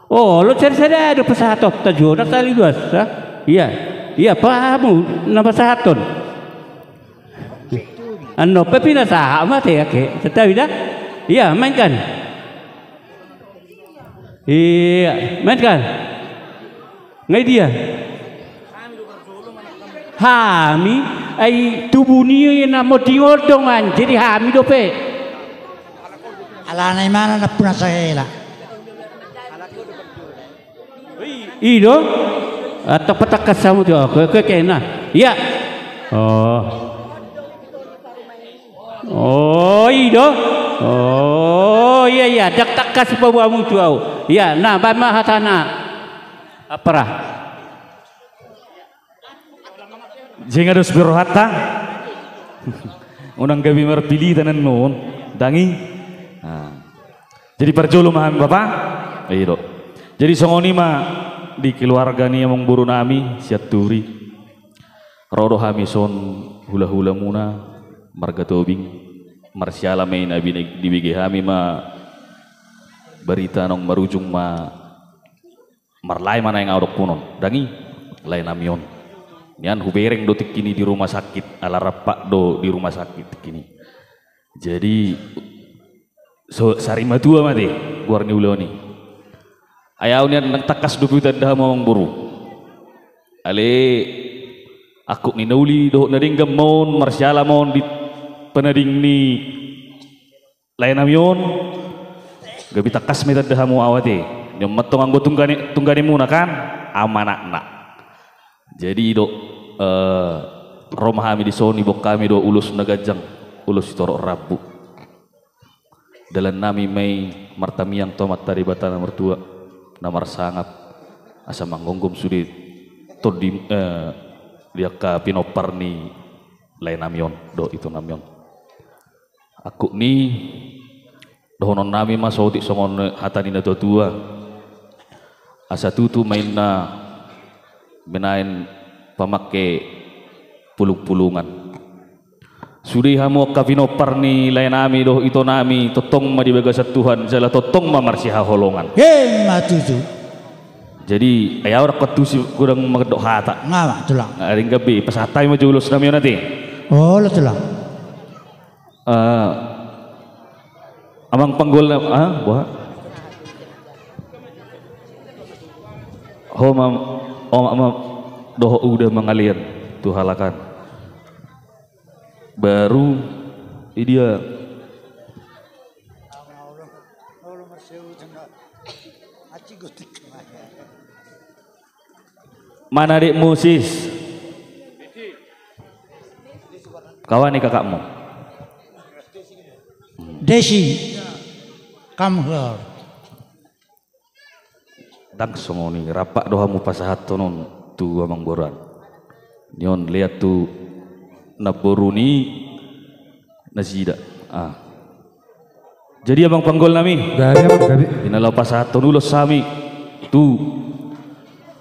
Oh, lo cari sada do pasahaton, tajona kali dua sa. Iya. Iya, pahamu na pasahaton. Annon pe pinasahat ma te, oke. Setahu dah? Iya, mainkan. Iya, mainkan. Nga i dia? Hami, ai tubu ni na monding on dongan, jadi hami dope. Alana imana na puna sahela. I do? Atau patangkas hamu tu, oke, oke, oke, nah. Iya. Oh. Oh, i do? Oh, iya, iya. Ndang tangkas paboamu tu au. Iya, nah, baen ma hatana. Apara. Jeng ados be rohanta. Unang gabe marpilitan annon. Dangi. Nah. Jadi parjolo ma hami, Bapa. I do. Jadi songon i ma di keluarga ni amangboru nami Sianturi. Ro do hami son hula-hula muna marga Tobing. Marsiala ma i na bine-, dibege hami ma barita naung marujung ma marlae ma naeng au dohonon. Ndang i, lae nami on. Nian hubereng do tingki ni di rumah sakit, ala rampak do di rumah sakit tingki ni. Jadi, so, sari matua ma ate, goar ni ulaon i. Ai au nian ndang tangkas dope hutanda hamu amangboru. Ale, angkup ni na uli dohot na denggan ma on, marsiala ma on di panading ni lae nami on, gabe tangkas ma hutanda hamu au ate. Nian mantong anggo tunggane, tungganemuna kan, amanakna. Jadi i do, eh, ro ma hami dison, iboan hami do ulos na ganjang, ulos sitorop rambu. Dalan nami ma i martangiang tu Amanta Debata na martua, na marsangap, asa manggomgom sude tondi, eh, di angka pinompar ni lae nami on dohot ito nami on. Angkup ni, dohonon nami ma saotik songon hata ni na tua-tua. Asa tutu ma inna binaen pamangke pulung-pulungan. Sude hamu angka pinompar ni lae nami dohot ito nami, tongtong ma di bagasan Tuhan, jala tongtong ma marsihaholongan. Emma tutu. Jadi, ai au rap antusi godang mandok hata. Nga ma, Tulang. Nga ring gabe, pasahat hami ma jo ulos nami on ate. Olo, Tulang. Eh, amang panggol na, ah, boha? Ho ma, omak ma dohot uda mangalean tu halak an. Baru i dia. Mana adekmu, Sis? Kawan ni kakakmu. Desi, come here. Ndang songon i, rampak do hamu pasahathon on tu amangboru an. Nion lean tu namboru ni nasida. Ah. Jadi amang panggol nami. Gabe, gabe. Di na laho pasahathon ulos hami tu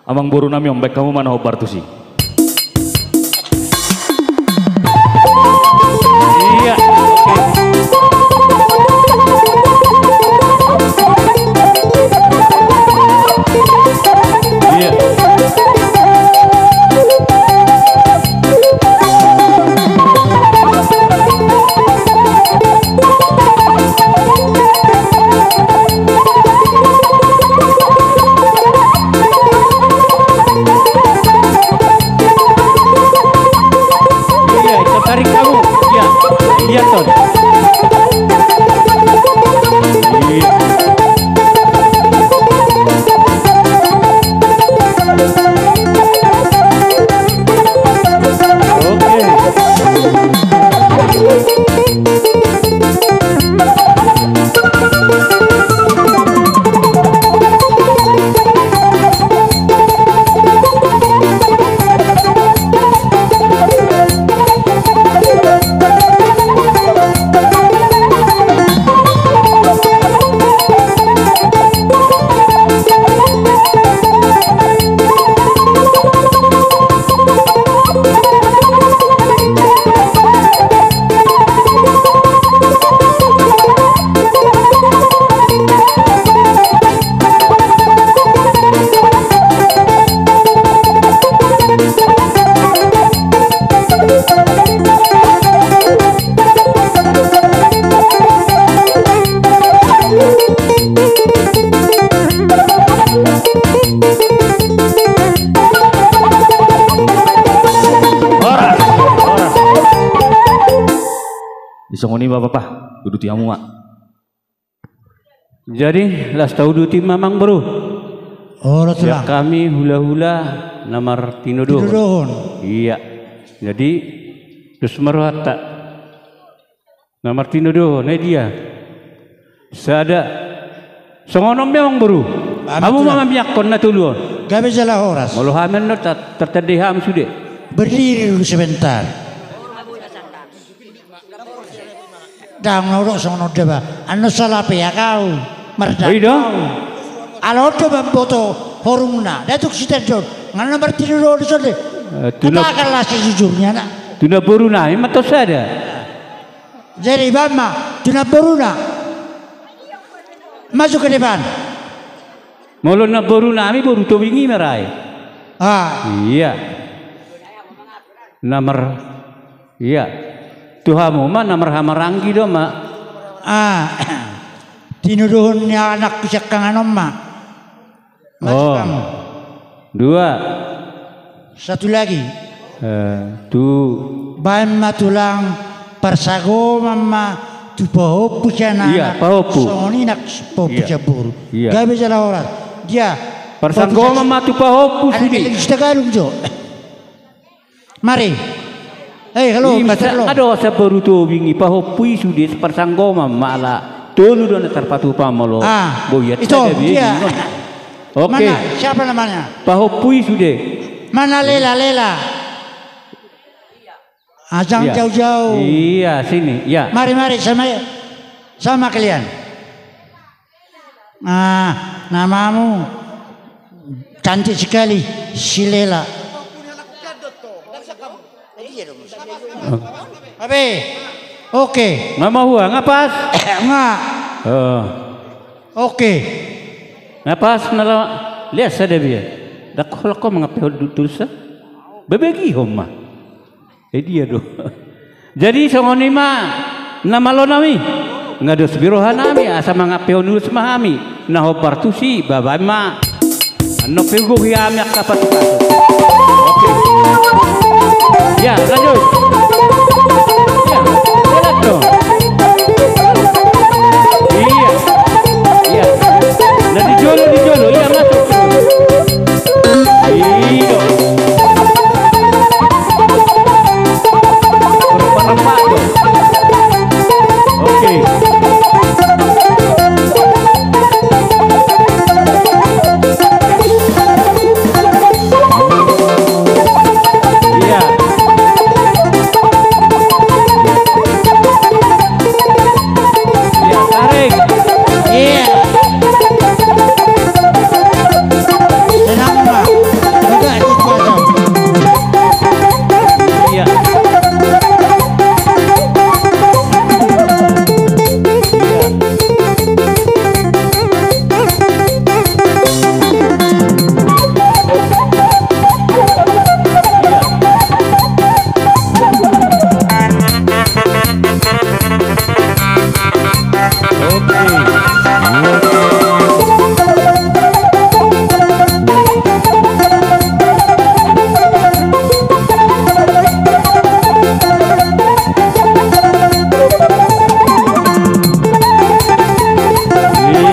amangboru nami on, baen hamu ma na hombar tusi. Iya. Iya. Iya, itu tarik kamu. Iya. Iya, Ton. Iya. Horas, horas. Di songon i ma, Bapa, uduti hamu ma. Jadi, laos tauduti ma, Amangboru. Olo, Tulang. Sian hami hula-hula na martinodohon. Tinodohon. Iya. Jadi, dos ma rohanta. Na martinodohon, eh, dia. Sada. Songon on ma, Amangboru. Hamu ma mamiakkon na tolu on. Gabe jala horas. Molo hami annon ta-, tartanda hamu sude. Berdiri dulu sebentar. Ndang na hudok songon on deba. Annon sala pe au. Mardangka au. Ala on do mamboto horungna, datuk Sitendon, nga na martinodohon dison de. Eh, tu na- Katakanlah sejujurnya, nak. Tu namboru nami ma tong sada. Jadi, ibana ma tu namboruna. Maju ke depan. Molo namboru nami boru Tobing i ma ra i. Ah. Iya. Na mar-, iya. Tu hamu ma na marhamaranggi do ma. Ah. Tinodohon ni anakku siangkangan on ma. Maju kamu. Oh. Dua. Satu lagi. Eh, tu. Baen ma tulang, parsagoman ma tu pahompu sian anak. Iya, pahompu. Songon i nang pahompu sian boru. Iya. Gabe jala horas. Dia. Parsagoman ma tu pahompu sude. Anak Sitagalung jo. Mari. Eh, halo, Mister Long. Adong sian boru Tobing i, pahompu i sude, parsagoman ma ala tolu do na tarpatupa molo. Ah, boi ito, dia. Oke. Mana? Siapa namanya? Pahompu i sude. Mana Lela, Lela? Ah, jangan jauh-jauh. Iya, sini, iya. Mari, mari, sama, sama kalian. Ah, namamu cantik sekali, si Lela. Abe, oke. Nga mahua, nga pas? Nga. Oh. Oke. Nga pas na la-, lihat sada bia. Dak holak ho mangampehon du-, tulsa. Bebegihon ma. Eh, dia do. Jadi, songon i ma, na malo nami. Nga dos be roha nami, asa mangampehon ulos ma hami. Na hombar tusi, babaen ma. Annon pe hugohi hami angka pasupasu. Oke. Ya, lanjut. Ya, jalan dong. Iya. Iya. Na di jolo, di jolo. Iya, masuk. Iyo. Rempak-rempak tuh. Oke. Iya. Iya, tarik. Iya. Tenang, Pak. Tegak di situ. Iya.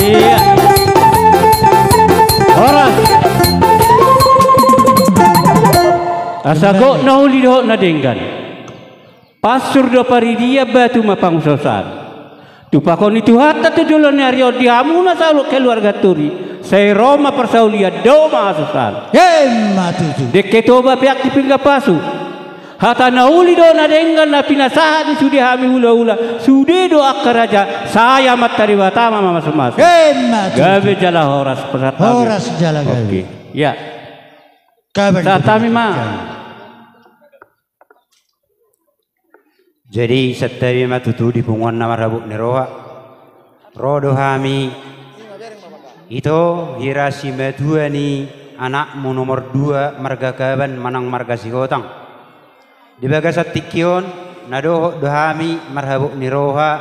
Iya. Horas. Asa gok na uli dohot na denggan. Pansur do paridian, batu ma pangusausaan. Tupakon ni Tuhanta tu joloan ni ari on di hamu na saluhut keluarga Turi, sai ro ma parsaulian, dao ma hasusaan. Emma tutu. Dengke Toba peak di pinggan pasu. Hata na uli do na denggan na pinasahat ni sude hami hulahula, sude do angka raja, sai Amanta Debata ma mamasumasu. Emma tutu. Gabe jala horas pasahat hami. Horas jala gabe. Oke. Ya. Sahat hami ma. Jadi, santabi ma tutu di punguan na marhabot ni roha. Ro do hami, ito, hira simatua ni anakmu nomor dua, marga Kaban manang marga Sihotang. Di bagasan tingki on, na dohot do hami marhabot ni roha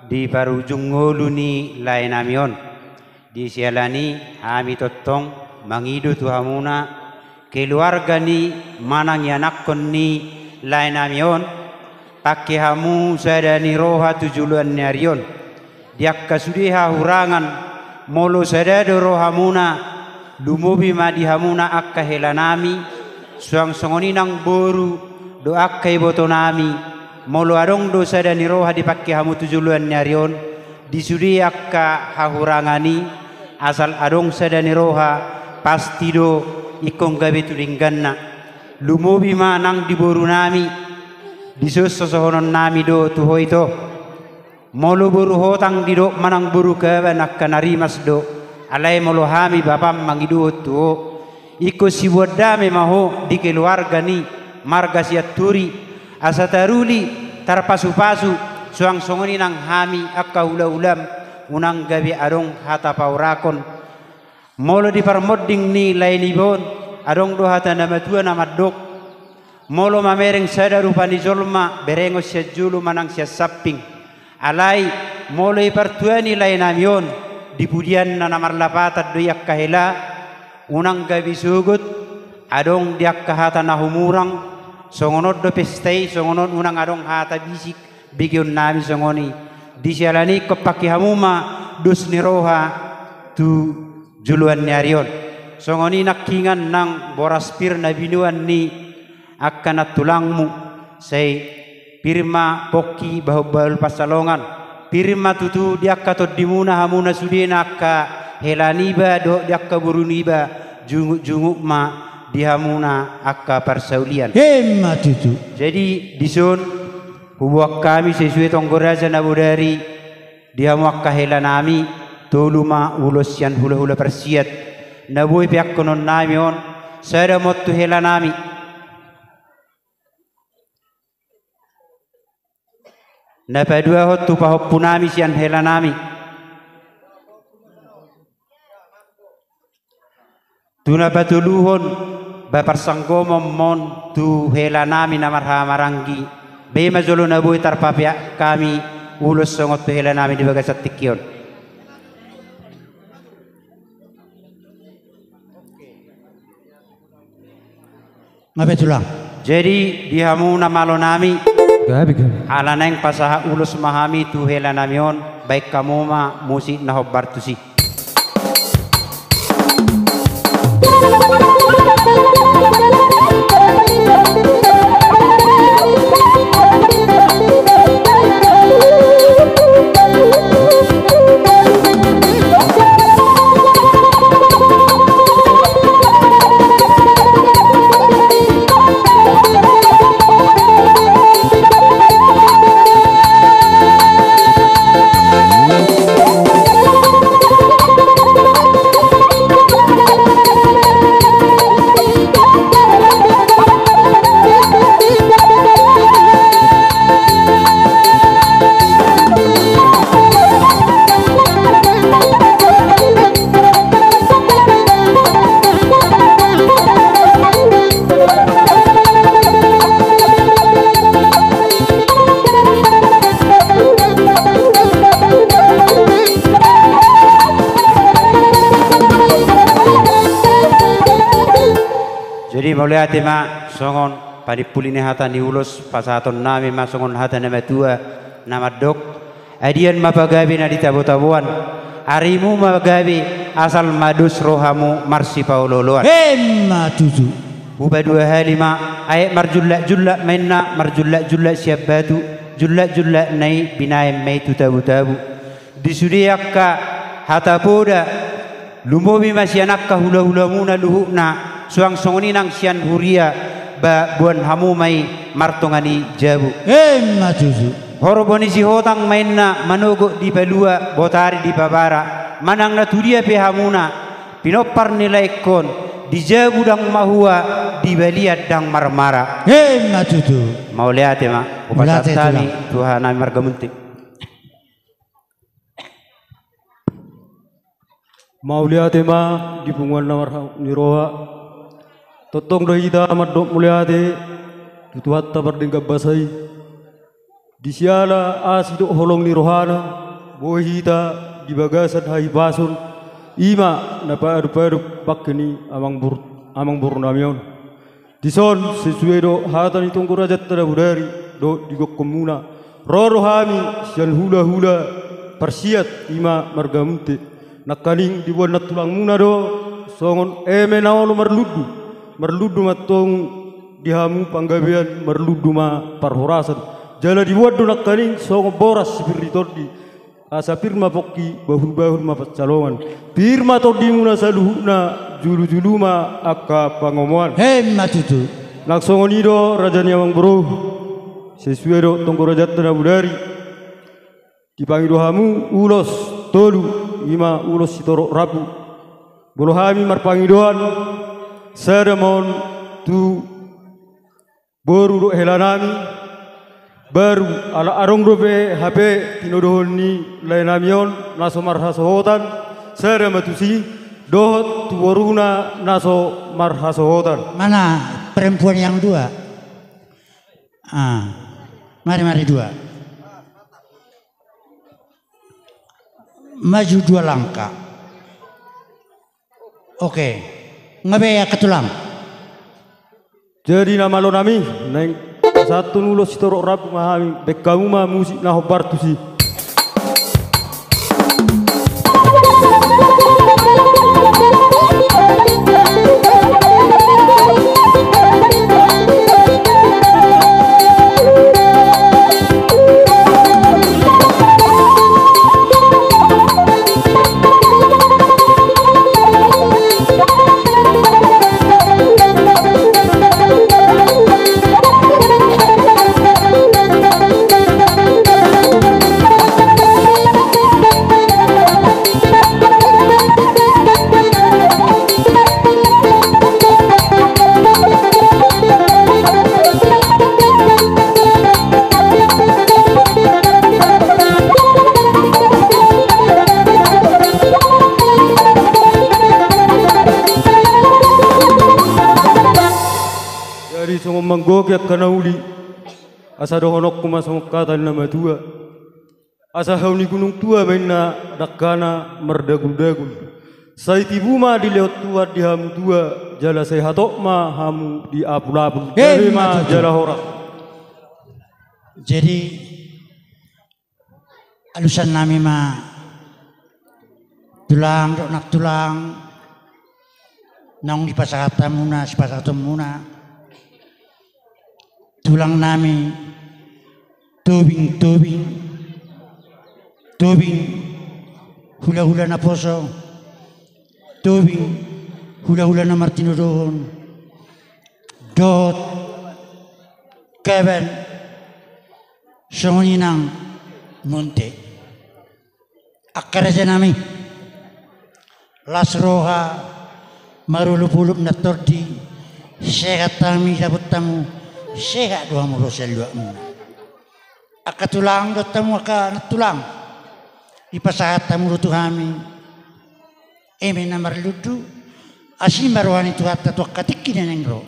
di parujung ngolu ni laenami on. Di siala ni i hami tongtong mangido tu hamuna, keluarga ni manang ianakkon ni laenami on, pangke hamu sada ni roha tu joloan ni ari on. Di angka sude hahurangan, molo sada do rohamuna, lumobi ma di hamuna angka helanami, suang songon i nang boru dohot angka ibotonami, molo adong do sada ni roha dipangke hamu tu joloan ni ari on, di sude angka hahurangan i, asal adong sada ni roha, pasti do ingkon gabe tu dengganna. Lumobi ma nang di borunami, dison sosohononnami do tu ho ito. Molo boru Hotang didok manang boru Kaban, angka na rimas do. Alai molo hami bapam mangidohon tu ho, ingkon siboan dame ma ho di keluarga ni marga Sianturi, asa taruli, tarpasupasu, suang songon i nang hami angka hulahulam, unang gabe adong hata paorakon. Molo di parmonding ni lae niba on, adong do hata na matua na mandok: Molo mamereng sada rupa ni jolma, berengon sian jolo manang sian samping. Alai, molo i partua ni lae nami on, di pudianna na marlapatan do i angka hela, unang gabe sogot, adong di angka hata na humurang, songon on do pesta i, songon on unang adong hata bisik, begeon nami songon i. Di siala ni i ingkon pangke hamu ma dos ni roha tu joloan ni ari on. Songon i nangkiningan nang boras pir na binoan ni angka nantulangmu, sai pir ma pongki bahulbahul pansalongan, pir ma tutu di angka tondimuna hamuna sudena angka hela niba dohot di angka boru niba, jungut-jungut ma di hamuna angka parsaulian. Emma tutu. Jadi, dison, huboan hami sesuai tonggo raja na bodari, di hamu angka hela nami, tolu ma ulos sian hulahula parsiat, na boi peakhonon nami on, sada ma on tu hela nami. Na paduahon tu pahompu nami sian hela nami. Tu na patoluhon, ba parsanggoman ma on tu hela nami na marhahamaranggi. Bahen ma jolo na boi tarpapeak hami ulos songon tu hela nami di bagasan tingki on. Nga pe tulang. Jadi, di hamu na malo nami, gabe, gabe, ala naeng pasahat ulos ma hami tu hela nami on, bahen hamu ma musik na hombar tusi. Jadi, mauliate ma songon panimpuli ni hata ni ulos, pasahaton nami ma songon hata ni na matua na mandok: Adian ma pagabe na di tabotaboan, arimu ma gabe asal ma dos rohamu marsipaolooloan. Emma tutu. Hupadua hali ma, aek marjullakjullak ma inna, marjullakjullak sian batu, jullakjullakna i binahen ma i tu tabutabu. Di sude angka hata poda, lumobi ma sian angka hulahulamuna luhutna, suang songon i nang sian huria, ba boan hamu ma i martonga ni jabu. Emma tutu. Horbo ni Sihotang ma inna manogot di palua, botari di pabara, manang na tudia pe hamuna pinompar ni laengkon, di jabu ndang mahua, di balian ndang marmara. Emma tutu. Mauliate ma. Mauliate, hupasahat hami tulang, tu haha nami marga Munte. Mauliate ma di punguan na marhahang ni roha. Tongtong do hita mandok mauliate tu Tuhanta pardenggan basa i. Di siala asi dohot holong ni rohana, boi hita di bagasan hahipason, i ma na paadupaduk bangke ni amang boru, amang boru nami on. Dison, sesuai do hata ni tonggo rajanta na bodari dohot di gokhonmuna, ro do hami sian hulahula parsiat, i ma marga Munte. Nangkaning diboan nantulangmuna do songon eme na olo marlundu, marlundu ma antong di hamu panggabean, marlundu ma parhorasan. Jala diboan do nangkaning songon boras sipir ni tondi. Asa pir ma pongki, bahulbahul ma pansalongan. Pir ma tondimuna saluhutna, julujulu ma angka pangomoan. Emma tutu. Nang songon i do raja ni amang boru. Sesuai do tonggo rajanta na bodari, dipangido hamu ulos tolu, i ma ulos sitorop rambu. Molo hami marpangidoan, sada ma on tu boru dohot helanami, baru ala adong dope hape tinodohon ni laenami on na so marhasohotan, sada ma tusi, dohot tu boruna na so marhasohotan. Mana perempuan yang dua? Ah, mari, mari dua. Maju dua langkah. Oke. Nga be angka tulang? Jadi na malonami, naeng pasahathon ulos sitorop rambu ma hami, baen hamu ma musik na hombar tusi. Jadi songon manggohi angka na uli, asa dohononku ma songon hata ni na matua. Asa hau ni gunung tua ma inna dangkana mardaguldagul. Sai tibu ma dilehon Tuhan di hamu tua, jala sai hatop ma hamu di apulapul. Gabe ma jala horas. Jadi alusannami ma tulang dohot nang tulang, naung dipasahat hamuna sipasahatonmuna. Tulangnami, Tobing, Tobing, Tobing, hulahula naposo, Tobing, hulahula na martinodohon, dohot Kaban, songon i nang Monte. Angka rajanami, las roha, marolopolop nang tondi, sehat hami dapot hamu, sehat do hamu ro sian luatmuna. Angka tulang dohot hamu angka nantulang, dipasahat hamu do tu hami eme na marlundu, asi ma roha ni Tuhanta tu angka tingki na naeng ro.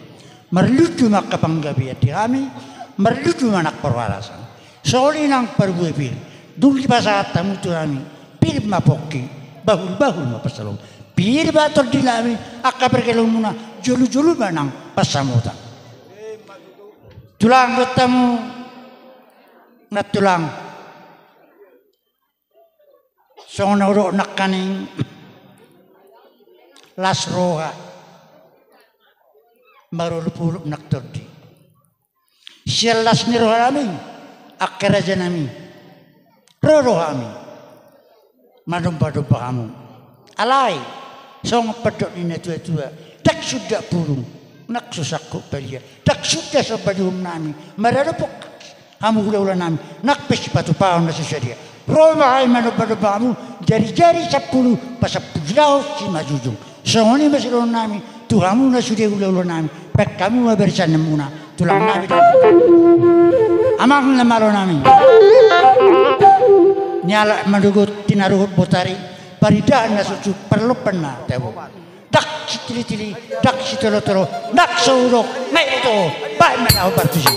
Marlundu ma angka panggabean di hami, marlundu ma nang parhorasan. Songon i nang parbue pir, dung dipasahat hamu tu hami, pir ma pongki, bahulbahul ma pansalongan. Pir ma tondinami, angka pargelongmuna, jolojolo ma nang pansamotan. Tulang dohot hamu nantulang, songon na hudok nangkaning, las roha, marolopolop nang tondi. Sian las ni rohanami, angka rajanami, ro do hami manombanomba hamu. Alai songon pandok ni natuatua, ndang sundat pulung, nang so sangkot badia, ndang sundat somba ni uhumnami, maradophon hamu hulahulanami, nang pe sipatupaon na so sadia. Ro ma hami manombanomba hamu, jarijari sampulu pasampulu jinaon simanjujung. Songon i ma sidohononnami tu hamu na sude hulahulanami, baen hamu ma barisan ni hamuna tulangnami dohot amang na malonami. Nialap manogot tinaruhon botari, parindahan na suksuk, parlompan na tabo. Ndang sitilitili, ndang sitolotolo, ndang so hudok, naeng ito, baen ma na hombar tusi.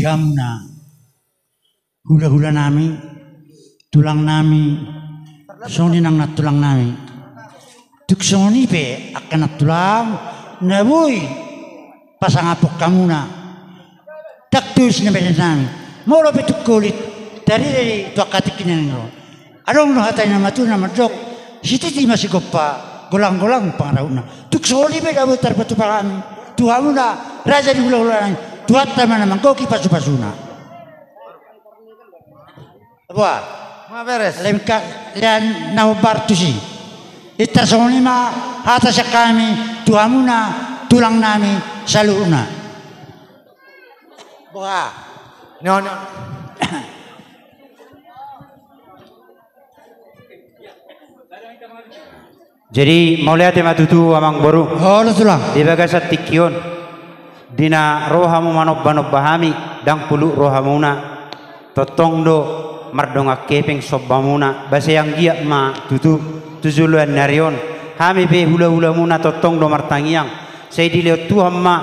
Hamuna hulahulanami, tulangnami, songon i nang nantulangnami. Tung songon i pe angka nantulang na boi pasangaphon hamuna. Ndang tusi na berennami. Molo pe tung holit tarida di tu angka tingki na naeng ro. Adong do hata ni natuatua na mandok, sititi ma sigompa, golanggolang pangarahutna. Tung songon i pe na boi tarpatupa hami tu hamuna, raja ni hulahulanami, Tuhanta ma na manggohi pasupasuna. Boha? Boha, beres. Lengkap, lean na hombar tusi. Intar songon i ma hata sian hami tu hamuna, tulangnami saluhutna. Boha? Nyono. Jadi mauliate ma tutu amangboru. Olo tulang. Di bagasan tingki on, di na ro hamu manombanomba hami, ndang pulut rohamuna. Tongtong do mardongan hepeng sombamuna, basa anggiat ma tutu tu joloan ni ari on hami pe hulahulamuna tongtong do martangiang. Sai dilehon Tuhan ma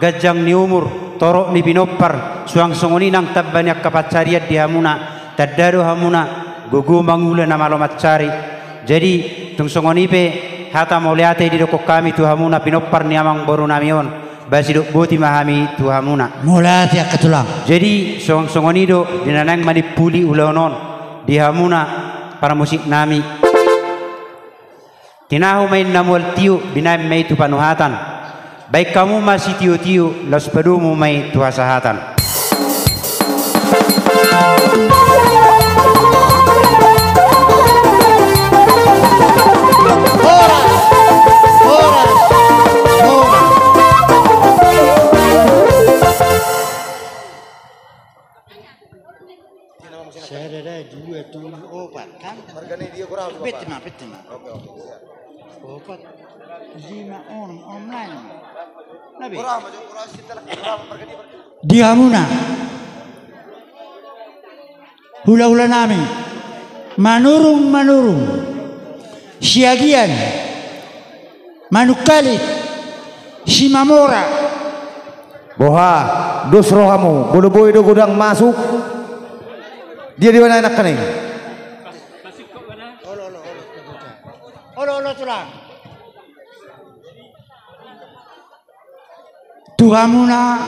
ganjang ni umur, torop ni pinompar, suang songon i nang tamba ni angka pansarian di hamuna. Tanda do hamuna gogo mangula na malo mansari. Jadi tung songon i pe hata mauliate didokkon hami tu hamuna pinompar ni amangborunami on, ba sidok boti ma hami tu hamuna. Mauliate angka tulang. Jadi songon songon i do di na naeng manimpuli ulaon on di hamuna parmusiknami. Tinahu ma i na mual tio, binahen ma i tu panuhatan. Baen hamu ma sitiotio, laos padomu ma i tu hasahatan. Horas, horas, horas. Sada, dua, tolu, opat, kan? Margana dia kurang. Pette ma, pette ma. Oke, oke, siap. Opat, lima, onom, onom lain. Kurang, kurang, kurang, margana dia. Di hamuna hulahulanami, Manurung, Manurung, Siagian, Manungkalit, Simamora. Boha, dos rohamu, molo boi do godang masuk. Dia di mana enak kening? Olo, olo, tulang. Tu hamuna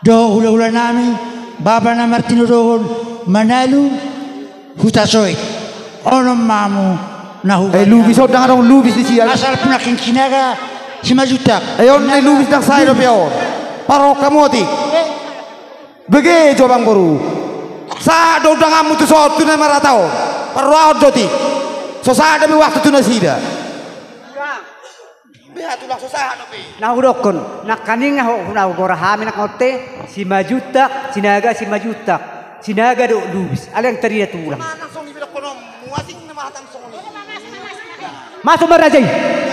dohot hulahulanami, bapa na martinodohon Manalu Hutasoit. Onom ma hamu na hubahen. Eh, lubis on ndang adong lubis di sian. Asal punangkin Sinaga Simanjuntak. Eh, on na lubis ndang sae dope on. Parrohahon hamu otik. Eh. Bege jo amangboru. Sahat do undanganmu tu son tu na marhata on. Parrohahon do otik. So sahat dope waktu tu nasida. Beha tulang, so sahat dope. Na hudokkon nangkaning, ahu na hugora hami nangkaning on, Simanjuntak, Sinaga Simanjuntak. Sinaga do lubis, alai ndang tarida tulang. Manang songon i didokkon on, muasing nama hatang songon i. Masuk ma raja i.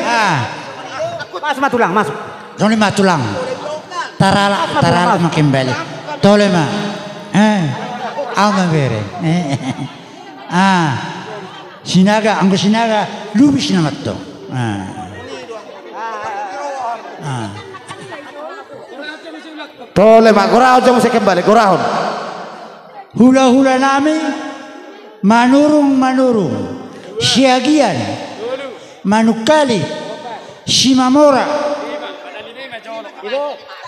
Ah. Masuk ma tulang, masuk. Songon i ma tulang. Tarala, tarala ma kembali. Tole ma. Eh. Ahu ma bere. Eh. Ah. Sinaga, anggo Sinaga lubis nama tong. Ah. Ah. Tole ma, gorahon jo muse kembali, gorahon. Hulahulanami, Manurung, Manurung, Siagian, Manungkalit, Simamora.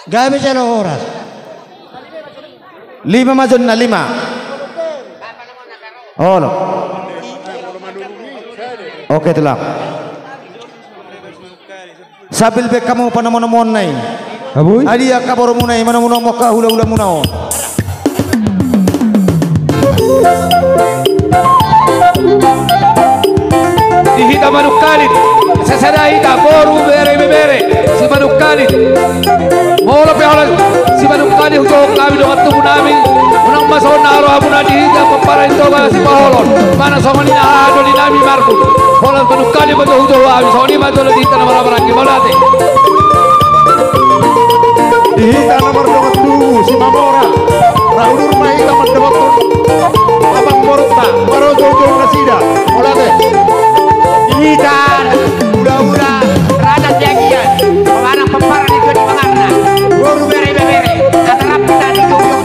Gabe jala horas. Lima ma jonna, lima. Olo. Oke, tulang. Sambil baen hamu panomunomuonna i. Abui? Adi angka borumuna i manomunomu angka hulahulamuna on. Di hita Manungkalit, sasada hita boru, bere, ibebere, Simanungkalit. Molo pe holan Simanungkalit hujou hami dongan tubu nami, unang ma songon na rohamuna di hita pomparan i Toga Sipaholon. Manang songon i na haha doli nami Markus. Holan Manungkalit ma jo hujou hami, songon i ma jolo di hita na marhahamaranggi, mauliate. Di hita na mardongan tubu Simamora, ra udur ma hita mandapothon amangborunta, marojoujou nasida, mauliate. Di hita hulahula raja Siagian, pamanang pomparan i jo di pangarna, boru, bere, ibebere, na tarap hita di hujou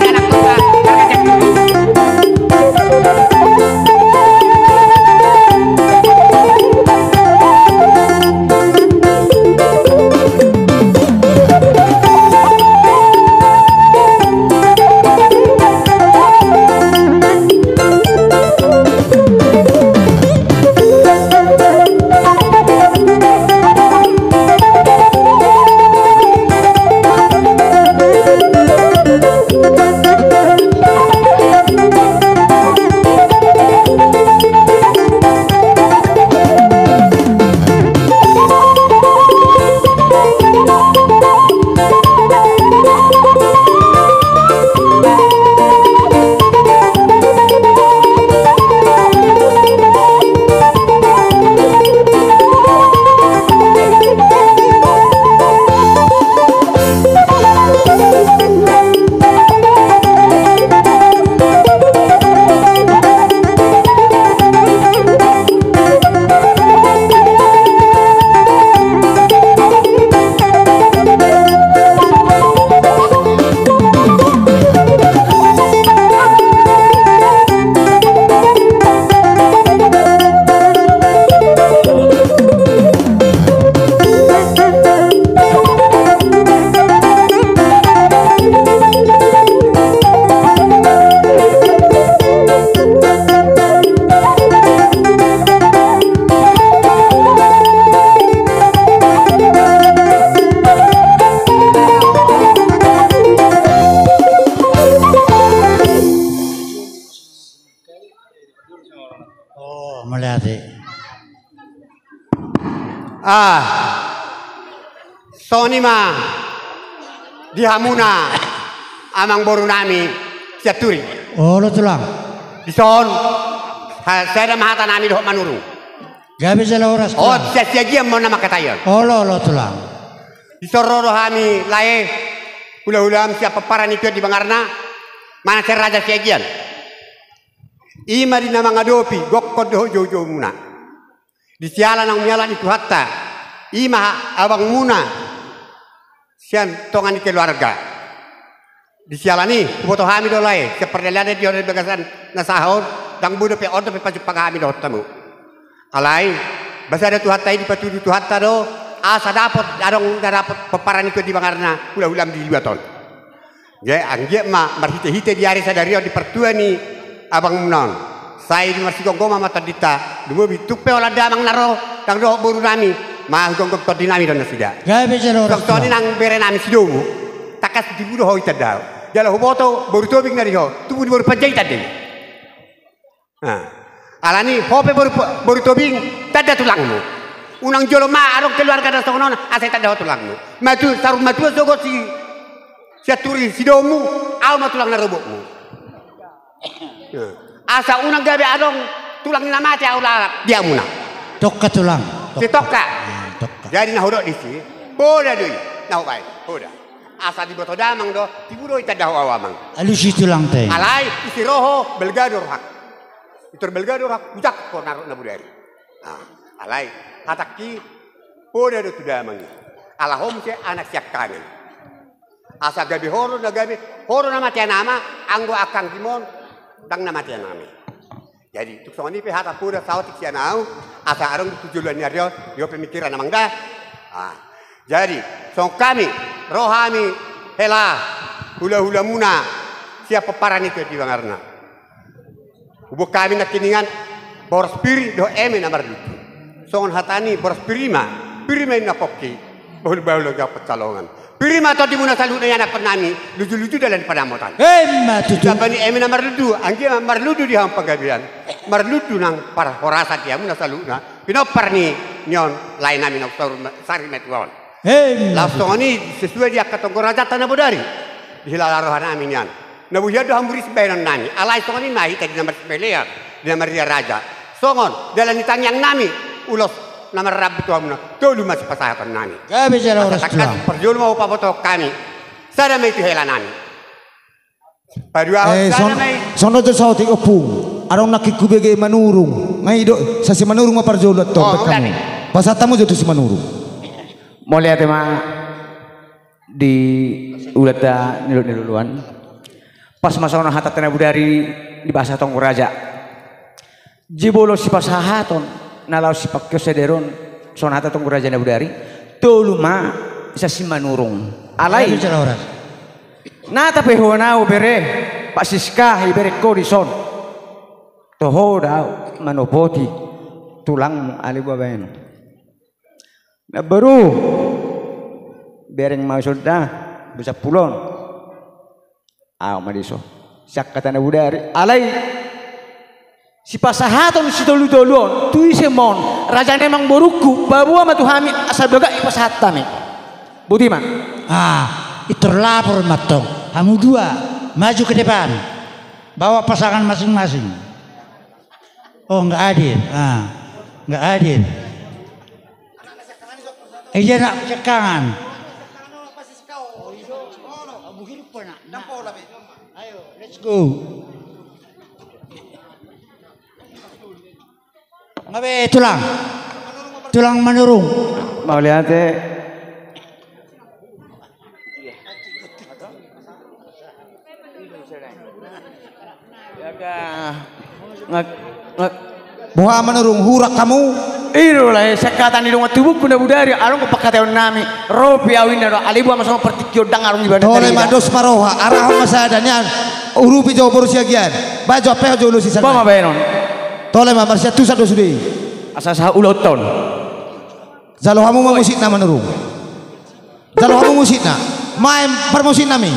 Ah, songon i ma di hamuna amangboru nami Sianturi. Olo tulang. Dison, ha, sada ma hata nami dohot Manurung. Gabe jala horas tulang. Sian Siagian ma on na mangkatai on. Olo, olo tulang. Dison ro do hami lae, hula-hula sian pomparan ni Tuan di Bangarna, manang sian raja Siagian. I ma di na mangadopi gokhon dohot joujoumuna. Di siala naung mialat ni Tuhanta, i ma abangmuna sian tonga ni keluarga. Di siala ni i, huboto hami do lae, sian pardalanan di on di bagasan na sahat on, ndang boi dope on dope pajumpang hami dohot hamu. Alai, ba sada Tuhanta i dipatudu Tuhanta do, asa dapot, adong na dapot pomparan ni Tuan di Bangarna, hula-hulam di luat on. Jadi, anggiat ma marhite-hite di ari sadari on di partua ni abangmuna on. Sai di marsigomgoman ma tondinta, lumobi tung pe holan damang na ro, ndang dohot boru nami, ma hugomgom tondi nami do nasida. Gabe jala horas tulang. Songon i nang bere nami Sidomu, tangkas dibudo ho i tanda ho. Jala huboto boru Tobing na di ho, tubu di boru Panjaitan do i. Nah, alani i ho pe boru, boru Tobing, tanda tulangmu. Unang jolo ma adong keluarga na songon on, asa ditanda ho tulangmu. Matua, saur matua sogot si Sianturi Sidomu, ahu ma tulang na robotmu. Nah, asa unang gabe adong tulang ni na mate ahu lalap di hamuna. Tongka tulang. Sitongka. Hmm, tongka. Jadi na hudok disi, poda do i, na hubaen, poda. Asa diboto damang do, tibu do i tanda ho ahu amang. Alusi tulang te. Alai, ise ro ho, balga do rohangku. Pintor balga do rohangku, hujangkon ho na ro na bodari. Nah, alai, hatangki, poda do tu damang i. Ala ho muse anak siangkangan. Asa gabe ho do na gabe, ho do na matean ama, anggo angka anggim on, ndang na matean ama. Jadi, tung songon i pe hata poda saotik sian ahu, asa adong tu joloan ni ari on, di ho pe mingkiran amang da. Ah. Jadi, songon hami, ro hami hela hula-hulamuna sian pomparan ni Tuan di Bangarna. Huboan hami nangkiningan boras pir dohot eme na marlutu. Songon hata ni boras pir i ma, pir ma inna pongki, bahul-bahul angka pansalongan. Pir ma tondimuna saluhutna ianakhon nami, luju-luju dalan ni padamotan. Emma tutu. Jabani eme na marlutu, anggiat ma marlutu di hamu panggabean. Marlutu nang parhorasan di hamuna saluhutna. Pinompar ni, ni on, lae nami na saur ma-, sari matua on. Emma tutu. Laos songon i sesuai di angka tonggo rajanta na bodari. Dihilala roha nami nian. Na boi hian do hamu ris baenon nami. Alai songon i ma hita di na marsipaelean, di na marria raja. Songon, dalan ni tangiang nami, ulos na marrambu tu hamuna, tolu ma sipasahaton nami. Gabe jala horas tulang. Asa tangkas parjolo ma hupabotohon hami. Sada ma i tu hela nami. Paduahon, eh, sada ma i. Songon do saotik ompung. Adong nangkin hubege Manurung. Nga i do, sa si Manurung ma parjolo antong. Oh, baen hamu. Pasahat hamu jo tu si Manurung. Mauliate ma. Di ulanta na niluluan. Pas ma songon hatanta na bodari di bahasa tonggo raja. Jebolo sipasahaton na laho sipangkeon sadari on, songon hata tonggo raja na bodari, tolu ma sian si Manurung. Alai. Aduh, jala horas. Na tapaihon ahu bere, Pak Siska, ibereng ho dison. Toho do ahu manopoti tulangmu Ale Boa Baenon. Namboru, bereng ma sonda, bocah pulon. Ahu ma dison. Sian hata na bodari. Alai, sipasahaton sitolu-tolu on, tu ise ma on, raja ni amangborungku, paboa ma tu hami, asa bagak dipasahat hami. Boti ma. Ah, pintor lapor ma antong. Hamu dua, maju ke depan. Bawa pasangan masing-masing. Oh, nggak hadir. Ah, nggak hadir. Eh, dia nak siangkangan. Ayo, let's go. Nga be, tulang. Tulang Manurung. Mauliate. Boha Manurung, hurang hamu? I do lae, sian hata ni dongan tubungku na bodari, adong do pangkataion nami, ro pe ahu inna do, Ale Boa ma songon partingkian on, ndang adong di banda. Tole ma, dos ma roha, arahon ma sada nian, urupi jo boru Siagian, baen jo ampe jo ulos i. Boa ma baenon. Tole ma, marsiantusan do sude i. Asa sahat ulaonta on. Jalo hamu ma musikna Manurung. Jalo hamu musikna. Maen parmusik nami.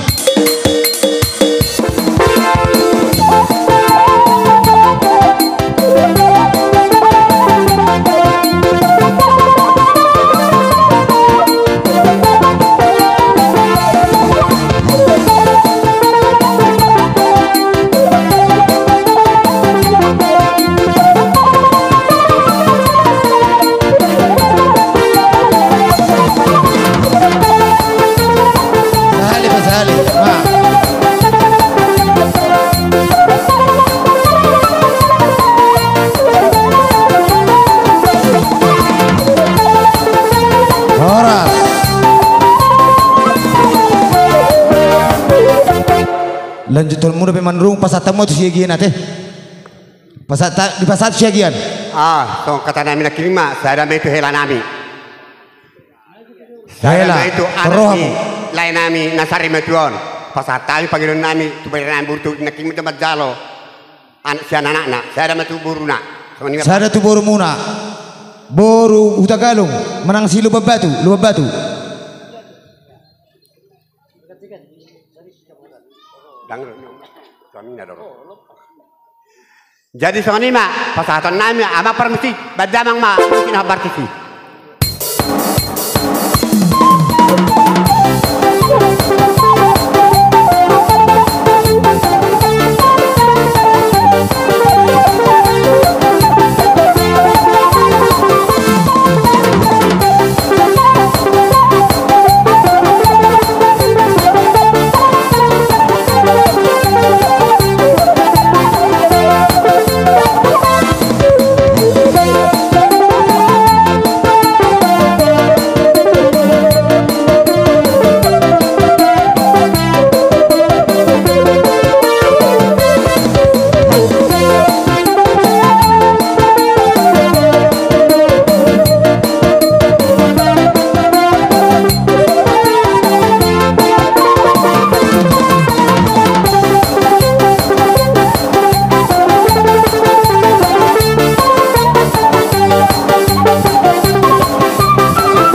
Lanjuthon muna pe mandung, pasahat ma tu Siagian ate. Pasahat, dipasahat Siagian. Ah, songon hata nami nangkin ma, sada ma i tu hela nami. Sada ma i tu anak ni lae nami na sarimatua on. Pasahat hami pangidoan nami tu bere nami, boru tu nangkin ma tu manjalo anak sian anakna, sada ma tu boruna. Sada tu borumuna. Boru Hutagalung manang si Lumban Batu, Lumban Batu. Jadi songon i ma pasahaton nami, amang parmusik, baen damang ma musik na hombar tusi.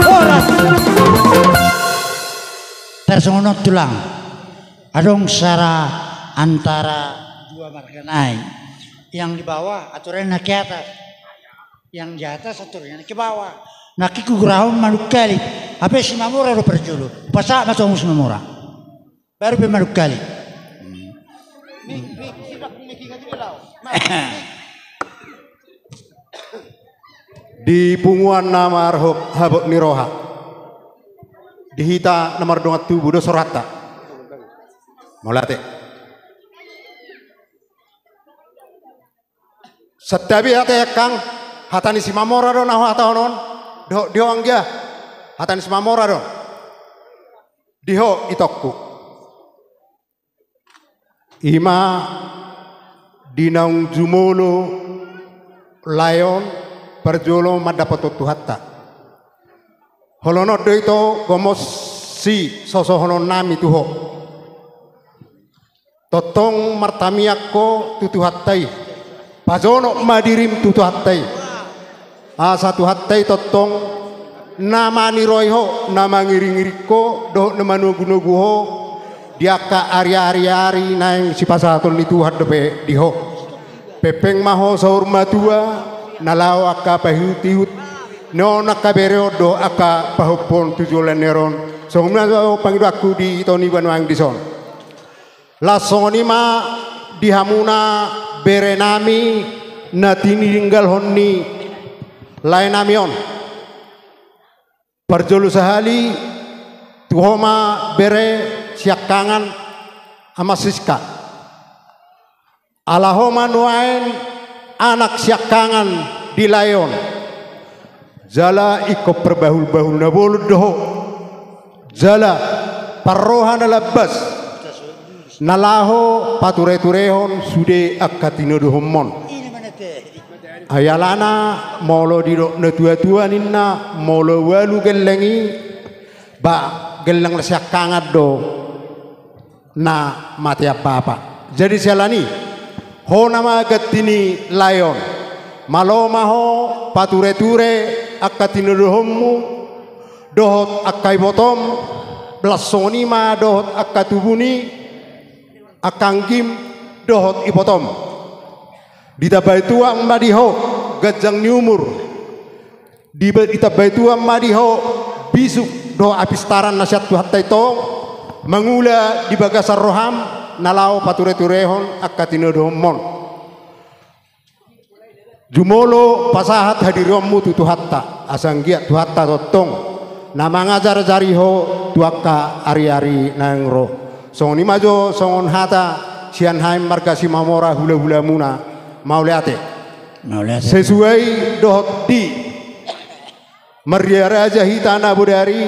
Horas. Tarsongon on tulang. Adong sara antara dua marga nai. Yang di bawah aturan na ke atas. Yang di atas aturan na ke bawah. Nangkin hugurahon manungkali. Hape Simamora do parjolo. Pasahat ma tu hamu Simamora. Baru pe manungkali. Di punguan na marhabot ni roha, di hita na mardongan tubu, do sorata. Mauliate. Santabi ate angkang, hata ni Simamora do na huhatahon on, dohot di ho anggia, hata ni Simamora do. Di ho itongku. Ima di naung jumolo lae on parjolo mandapothon Tuhanta. Holan on do ito gomos sisosohonon nami tu ho. Tongtong martamiang ho tu Tuhanta i. Pajonok ma dirim tu Tuhanta i. Asa Tuhanta i tongtong na maniroi ho, na mangiringiring ho, dohot na manogunogu ho di angka ariariari naeng sipasahaton ni Tuhan dope di ho. Pengpeng ma ho saur matua, na laho angka pahutihut ni on angka bere on dohot angka pahompu tu joloan ni ari on. Songon i ma jo pangidoanku di ito ni banua dison. Laos songon i ma di hamuna bere nami na tininggalhon ni lae nami on. Parjolo sahali tu ho ma bere siangkangan Ama Siska. Ala ho ma nuaeng anak siangkangan di lae on. Jala ingkon parbahulbahul na bolon do ho. Jala parroha na lambas na laho patureturehon sude angka tinodohonmon. Ai alana molo didok natuatua ninna, molo ualu gelleng i, ba gelleng na siangkangan do na matean bapa. Jadi siala ni i, ho nama ganti ni lae on. Malo ma ho patureture angka tinodohonmu dohot angka ibotom, laos songon i ma dohot angka tubu ni angka anggim dohot ibotom. Ditambai Tuhan ma di ho ganjang ni umur. Di, ditambai Tuhan ma di ho bisuk dohot hapistaran na sian Tuhanta i tong, mangula di bagasan roham na laho patureturehon angka tinodohonmon. Jumolo pasahat hadirionmu tu Tuhanta, asa anggiat Tuhanta tongtong na mangajarajari ho tu angka ariari naeng ro. Songon i ma jo songon hata sian hami marga Simamora, hulahulamuna. Mauliate. Mauliate. Sesuai dohot di Marria Raja hita na bodari,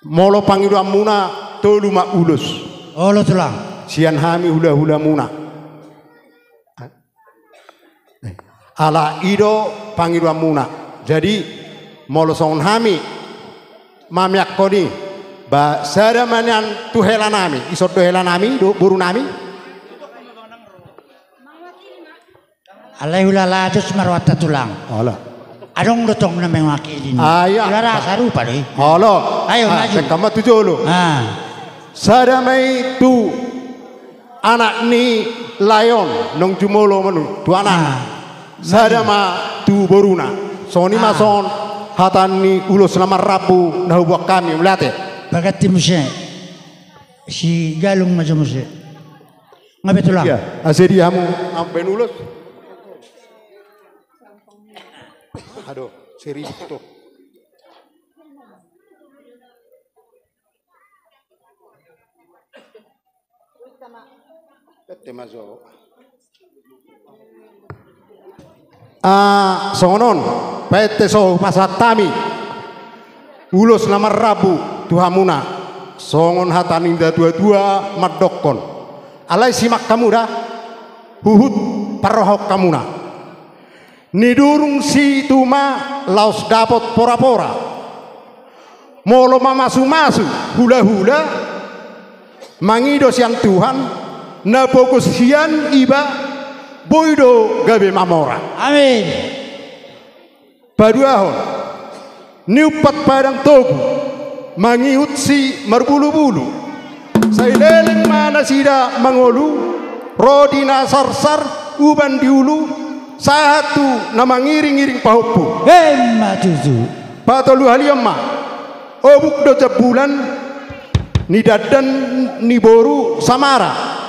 molo pangidoanmuna tolu ma ulos. Olo tulang. Sian hami hulahulamuna. Ala i do pangidoanmuna. Jadi molo songon hami mameakkon i, ba sada ma nian tu helanami, ison do helanami, do borunami. Alai hulala dos ma rohanta tulang. Olo. Adong do tong na mewakili ni. Ah, iya. Hulala sarupa do i. Olo. Ayo, ah, maju. Tengka ma tu jolo. Ah. Sada ma i tu anak ni lae on, naung jumolo manu tu anak. Ah. Sada ma tu boruna. Songon i ma, ah, songon hata ni ulos na marrambu na huboan hami, mauliate. Baganti muse. Si Galung ma jo muse. Nga be tulang. Iya, asa di hamu, hamu baen ulos. Aduh, si ribut tu. Ete ma jo. Ah, songon on, paete so hupasahat hami ulos na marrambu tu hamuna, songon hata ni natuatua mandokkon. Alai simak hamu da, huhut parrohahon hamuna. Nidurung situma laos dapot porapora. Molo mamasumasu hulahula, mangido sian Tuhan, na pogos hian iba, boi do gabe mamora. Amin. Paduahon, niumpat padang togu, mangihut si marbulubulu. Sai leleng ma nasida mangolu, ro di na sarsar, uban di ulu, sahat tu na mangiringiring pahompu. Emma tutu. Patoluhalion ma, obuk do jambulan ni dandan ni boru Samara.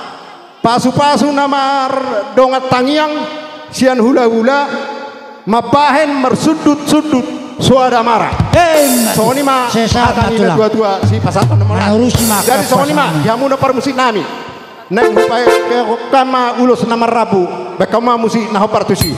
Pasupasu na mardongan tangiang sian hulahula, mambahen marsundutsundut soada mara. Emma tutu. Songon i ma. Sesa hata ni natuatua sipasahaton na mauliate. Jadi songon i ma, di hamuna parmusiknami. Naeng hupaekhon ma ulos na marrambu, baen hamu ma musik na hombar tusi.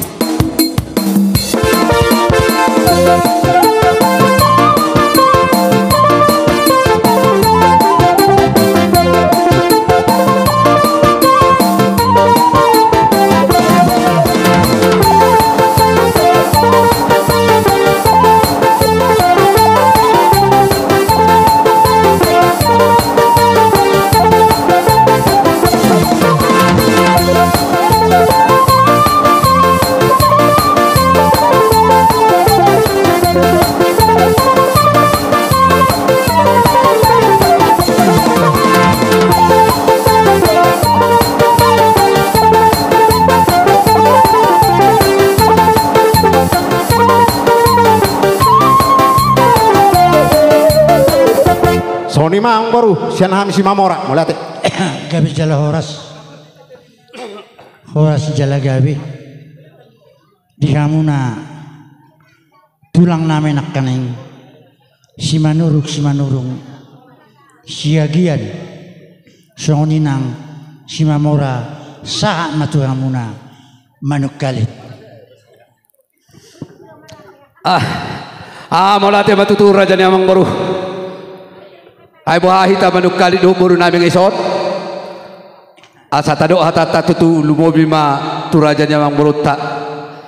Songon i ma amang boru, sian hami Simamora, mauliate. Gabe jala horas. Horas jala gabe. Di hamuna tulang nami nangkaning Simanurung, Simanurung Siagian, songon i nang Simamora, sahat ma tu hamuna manungkalit. Ah, ah, mauliate ma tutu raja ni amang boru. Ai boha hita manungkalit dohot boru nami nga ison. Asa tadok hatanta tutu, lumobi ma tu raja ni amang borunta.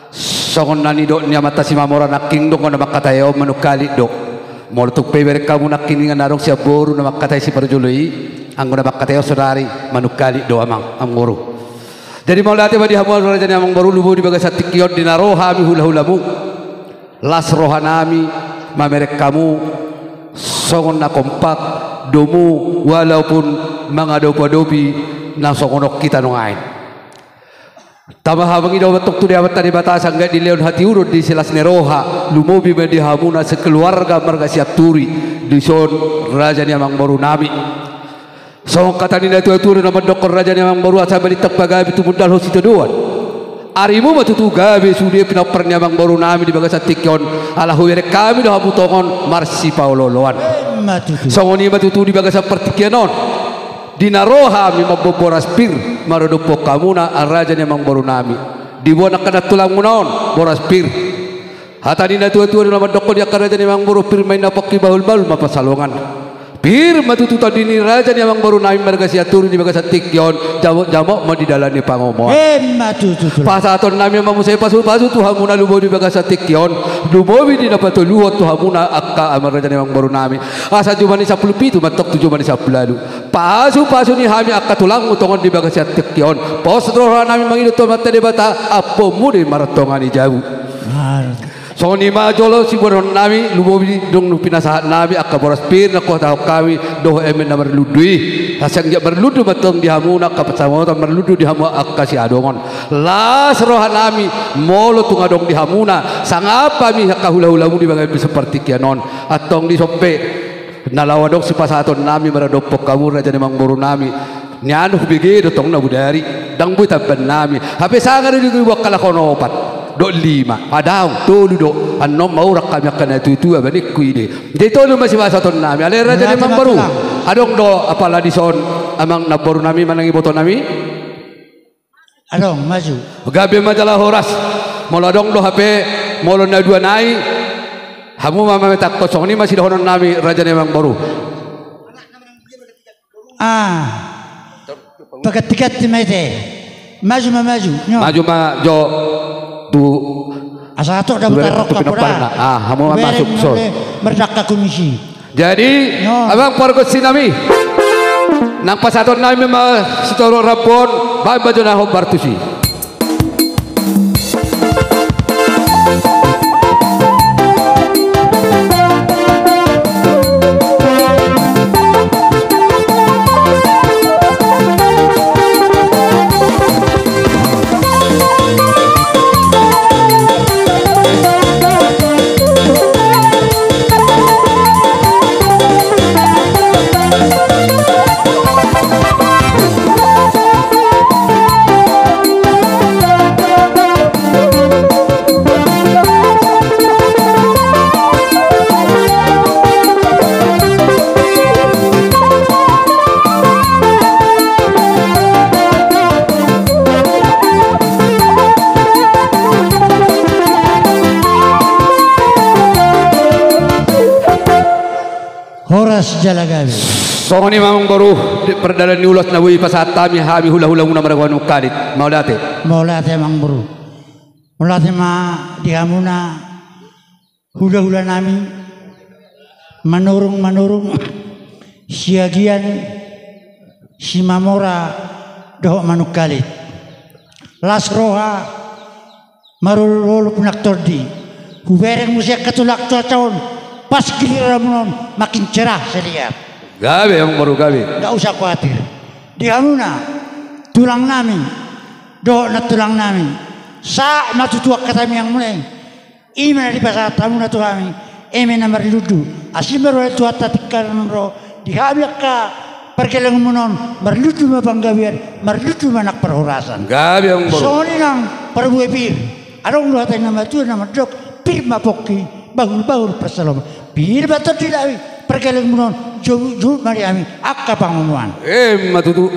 Songon na nidok ni amanta Simamora nangkin do, anggo na mangkatai on manungkalit do. Molo tung pe ibereng hamu nangkin ingan adong sian boru na mangkatai siparjolo i, anggo na mangkatai on saonari manungkalit do amang, amang boru. Jadi mauliate ma di hamu raja ni amang boru, lumobi di bagasan tingki on di na ro hami hulahulamu. Las rohanami mamereng hamu songon na kompak domu, walaupun mangadopiadopi na songon on hita nuaeng. Tama hamangido ma tong tu di Amanta Debata sanggar dilehon hatiuron di silas ni roha, lumobi ma di hamuna sekeluarga marga Sianturi, dison raja ni amang borunami. Songon hata ni natuatua do na mandokkon raja ni amang boru, asa balintang pagabe tumundalhon sitadoan. Arimu ma tutu gabe sude pinompar ni amang borunami di bagasan tingki on, ala hubereng hami do hamu tongon marsipaolooloan. Emma tutu. Songon i ma tutu di bagasan partingkian on. Di na ro hami mamboan boras pir maradophon hamuna raja ni amang borunami. Diboan angka na tulangmuna on boras pir. Hata ni natuatua do na mandokkon, di angka raja ni amang boru, pir ma inna pongki, bahulbahul ma pansalongan. Pir ma tutu tondi ni raja ni amangboru nami marga Sianturi di bagasan tingki on, jamot-jamot ma di dalan ni pangomoan. Emma tutu. Pasahaton nami ma muse pasu-pasu tu hamuna lumobi di bagasan tingki on, lumobi di na patoluhon tu hamuna angka amang raja ni amangboru nami. Asa jumadi sampulu pitu mantong tu jumadi sampulu ualu. Pasu-pasu ni hami angka tulangmu tongon di bagasan tingki on. Pos roha nami mangido tu Amanta Debata, ampuonmu do i martonga ni jabu. Songon i ma jolo siboanon nami, lumobi dung pinasahat nami angka boras pir na huhatahon hami dohot eme na marlundu i. Asa anggiat marlundu mantong di hamuna angka pansamotan, marlundu di hamu angka siadongan. Las roha nami molo tung adong di hamuna sangap hami angka hula-hulamu di bagasan partingkian on. Antong dison pe na laho adong sipasahaton nami maradophon hamu raja ni amangboru nami. Nian hubege do tong na bodari, ndang boi tambahan nami. Hape sanga do diboan halak on opat dohot lima, padaong tolu do. Annon ma urang hami angka na tua-tua, baenon hudok i. Jadi tolu ma sipasahaton nami ale raja ni amangboru. Adong do apala dison amang namboru nami manang iboto nami? Adong, maju. Gabe ma jala horas. Molo adong do hape, molo na dua nai, hamu ma mametangkon. Songon i ma sidohonon nami raja ni amangboru. Ah. Paganti-ganti ma ite. Maju ma, maju. Nyo. Maju ma jo tu. Asa hatop dabu tu tarok tu pinomparna. Ah, hamu ma masuk, so. Merdaka komisi. Jadi, amang pargonsi nami, nang pasahaton nami ma sitorop rambu on, baen ma jo na hombar tusi. Horas jala gabe. Songon i ma amangboru, di pardalan ni ulos na boi pasahat hami, hami hula-hulamuna marga Manungkalit. Mauliate. Mauliate amangboru. Mauliate ma di hamuna hula-hula nami, Manurung-Manurung, Siagian, Simamora dohot Manungkalit. Las roha, marolop-olop nang tondi. Hubereng muse angka tulang cuaca on, pas giliranmuna on makin cerah seliat. Gabe amangboru, gabe. Nggak usah khawatir. Di hamuna tulang nami dohot nantulang nami, sahat ma tutu angka tamiangmuna i. I ma na dipasahat hamuna tu hami, eme na marlundu. Asi ma roha ni Tuhanta tingki na ro di hami angka pargellengonmuna on, marlundu ma panggabean, marlundu ma nang parhorasan. Gabe amangboru. Songon i nang parbue pir. Adong do hata ni na matua na mandok, pir ma pongki, bahul-bahul pansalongan. Pir ma tondi nami, pargellengonmuna on jobut-jobut ma di hami angka pangomoan. Emma tutu.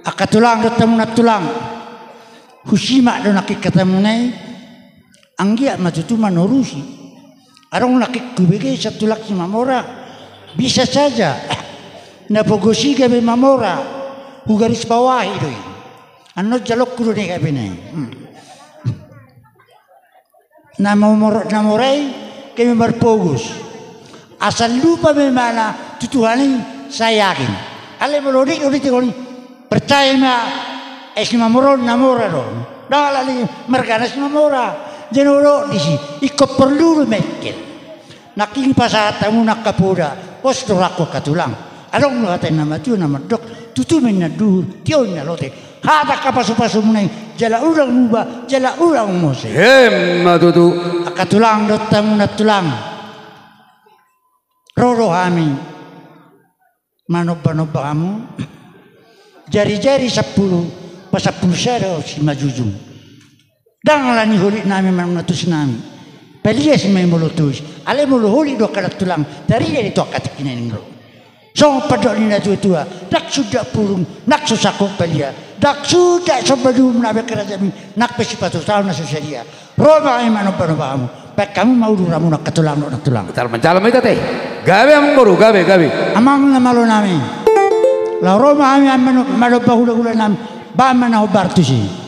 Angka tulang dohot hamu nantulang, husimak do nangkin hatamuna i. Anggiat ma tutu manorusi. Adong nangkin hubege sian tulang Simamora. Bisa saja na pogos i gabe Mamora, hugarisbawahi do i. Annon jaloonku do na i gabe na i. Hmm. Na Mamora, na Mora i gabe marpogos. Asal lupa ma ibana tu Tuhan i, sai yakin. Alai molo dik, dik, dik, dik, percaya ma, eh, Simamora on na mora do. Ndang alani margana Simamora. Jadi olo disi, ingkon porlu do mengkel. Nangkin pasahat hamu nang angka poda, pos do rohangku angka tulang. Adong do hata ni na matua na mandok, tutu ma inna duhur, tio inna lote. Hata angka pasu-pasumuna i, jala unang muba, jala unang mose. Emma tutu. Angka tulang dohot hamu nantulang. Ro do hami manomba-nomba hamu. Jari-jari sampulu, pasampulu sada simanjujung. Ndang alani holit nami manang na tusi nami. Palia si ma i molo tusi. Alai molo holit do angka nantulang, tarida do i tu angka tingki na naeng ro. Songon pandok ni na tua-tua, ndang sundat purung, ndang so sangkot palia. Ndang sundat somba duhut na baen harajaon i, ndang pe sipatusaon na so sadia. Ro ma hami manomba-nomba hamu. Baen hamu ma uduranmuna angka tulang dohot nantulang. Tar manjalo ma hita te. Gabe amang boru, gabe, gabe. Amang na malo nami. Laho ro ma hami, amang na malo, pahuda-huda nami. Baen ma na hombar tusi.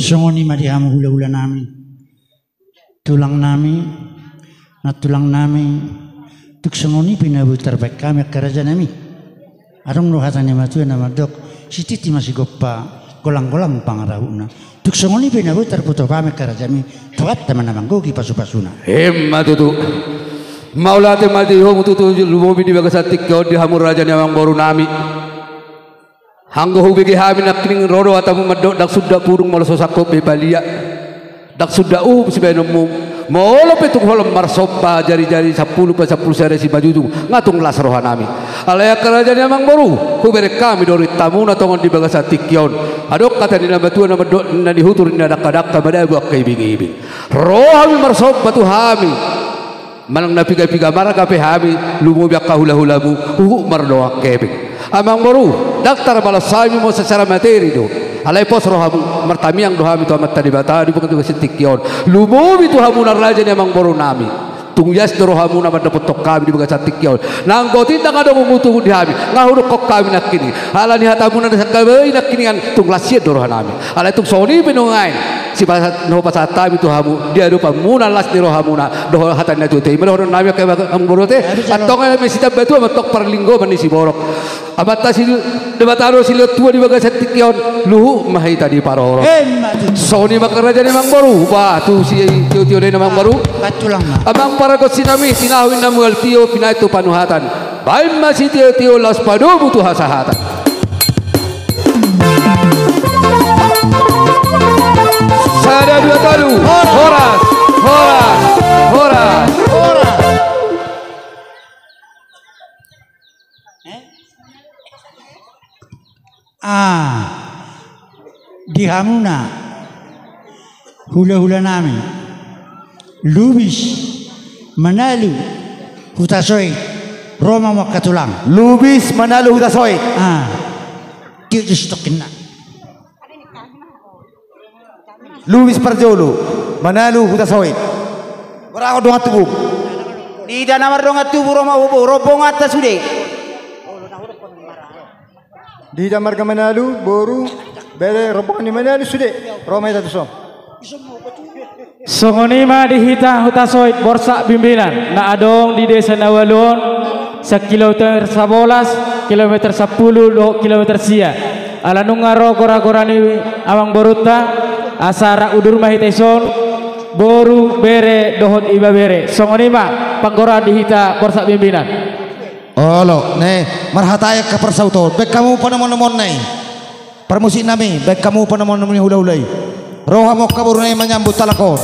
Songon i ma di hamu hulahula nami, tulang nami, nantulang nami, tung songon i pe na boi tarbaen hami angka raja nami. Adong do hata ni na matua na mandok, sititi ma sigompa, golang-golang pangarahutna. Tung songon i pe na boi tarboto hami angka raja nami, Tuhanta ma na manggohi pasu-pasuna. Emma tutu. Mauliate ma di hamu tutu, lumobi di bagasan tingki on di hamu raja ni amang boru nami. Anggo hubege hami nangkining ro do hatamu mandok, ndang suda pudung molo so sangkot be palia. Ndang suda uhum sibaenonmu. Molo pe tung holan marsomba jari-jari sampulu pe sampulu sada simanjujung, nga tung las roha nami. Alai angka raja ni amang boru, hubereng hami do orintamuna tongon di bagasan tingki on. Adong hata ni na matua na mandok, na nihutur ni na dangka-dangka madabu angka ibing-ibing. Ro hami marsomba tu hami. Manang na piga-piga marga pe hami, lumobi angka hula-hulamu, huhut mardongan hepeng. Amang boru, ndang tarbalos hami molo secara materi do. Alai pos rohamu, martamiang do hami tu Amanta Debata di bagasan tingki on. Lumobi tu hamuna raja ni amang boru nami. Tung ias do rohamuna mandapothon hami di bagasan tingki on. Nanggo tindak adong ungut-ungut di hami, nga hudokhon hami nangkining. Ala ni hatamuna na sangkabai nangkiningan, tung las hian do roha nami. Alai tung songon i pe nuaeng, sipasahat na hupasahat hami tu hamu di adopanmuna las ni rohamuna dohot hata ni na tuatua i. Molo dohonon nami angka amang boru ate, antong eme sitambatua ma antong parlinggoman ni siborok. Amanta si Debata do silehon tua di bagasan tingki on, luhut ma hita diparorot. Emma tutu. Songon i ma angka raja ni amang boru, bah tu sitiotio do i na amang boru. Bah tulang ma. Amang pargonsi nami, tinahu inna mual tio, pinaet tu panuhatan. Baen ma sitiotio laos padomu tu hasahatan. Sada, dua, tolu. Horas, horas, horas. Ah, di hamuna. Hula-hula nami. Lubis, Manalu, Hutasoit, ro ma hamu angka tulang. Lubis, Manalu, Hutasoit. Ah. Tiuk di sitokinna. Lubis parjolo, Manalu, Hutasoit. Boru, dongan tubu. Di da na mardongan tubu ro ma hamu, rombonganta sude. Di da marga Manalu, boru, bere, rombongan ni Manalu sude. Ro ma hita tuson. Songon i ma di hita Hutasoit Borsak Bimbinan na adong di desa na ualu on, sa kilometer sabolas, kilometer sampulu dohot kilometer sia. Ala nunga ro gora-gora ni amangborunta, asa rap udur ma hita dison, boru, bere, dohot ibebere. Songon i ma panggora di hita Borsak Bimbinan. Olo, ne, marhatai angka parsauton. Baen hamu panomuan-nomuanna i. Parmusik nami, baen hamu panomuan-nomuan ni hula-hula i. Ro hamu angka boruna i manyambut halak on.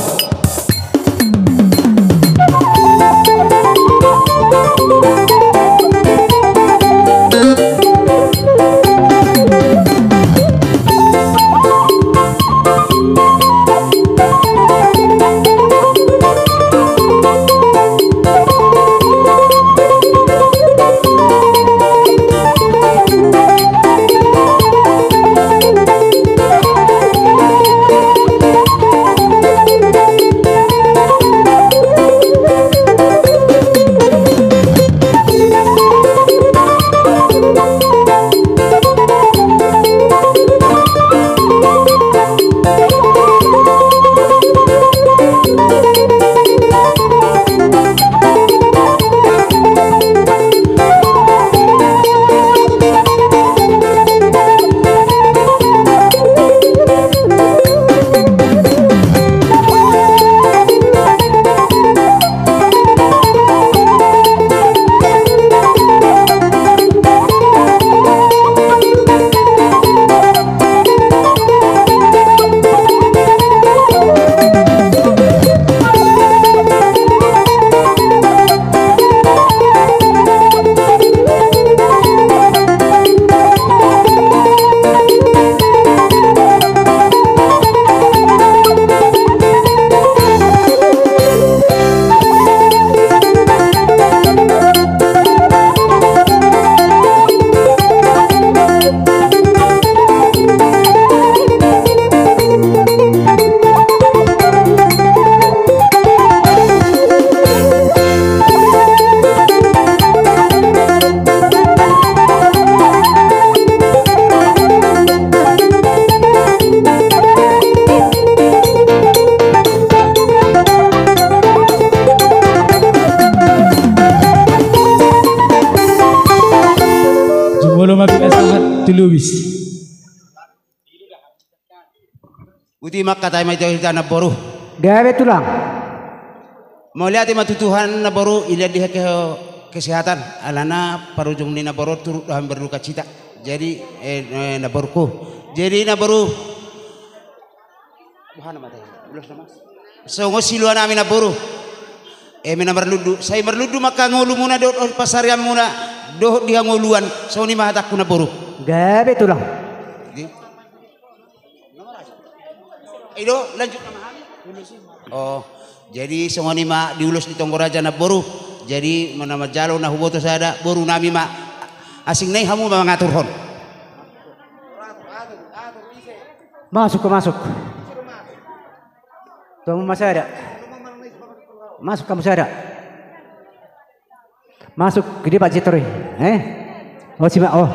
Jumolo ma pinasahat tu Lubis. Uti ma angka tahi ma ito hita namboru. Gabe tulang. Mauliate ma tu Tuhan namboru, dilehon ho kesehatan, alana parujung ni namboru turut do hami berdukacita. Jadi, eh, eh, namboruku. Jadi namboru. Buhana ma tahi. Ulos nama. Songon silua nami namboru. Eme na marlundu, sai marlundu ma angka ngolumuna dohot pansarianmuna dohot di hangoluan, songon i ma hatangku namboru. Gabe tulang. Jadi, i do, lanjut nama hami. Oh, jadi songon i ma di ulos ni tonggo raja namboru. Jadi na manjalo na huboto sada, boru nami ma, asing na i hamu ma mangaturhon. Masuk, masuk. Tu hamu ma sada. Masuk hamu sada. Masuk, gede Pak Jitori. Eh? Oh, si ma-, oh.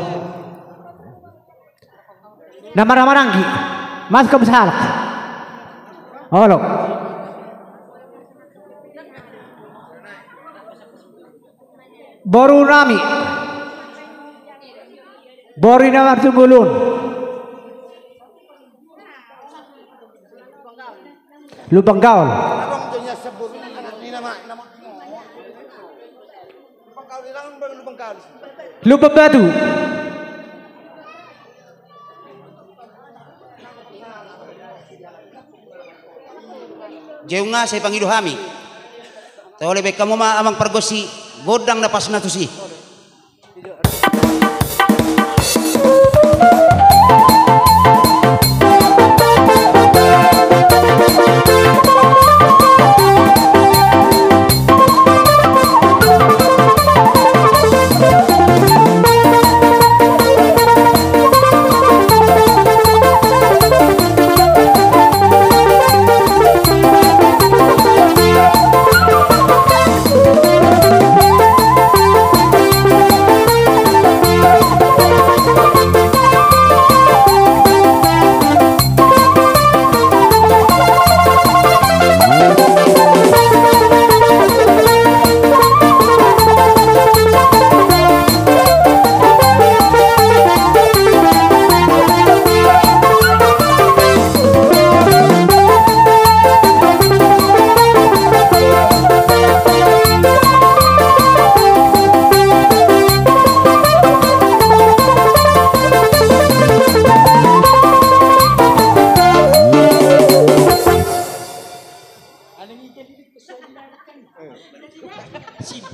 Na marhaha maranggi. Masuk hamu sahalak. Olo. Boru nami. Boru na martunggul on. Lumban Gaol. Lumban Batu. Jei nunga sai pangido hami. Tole baen hamu ma amang pargonsi gondang na pasna tusi.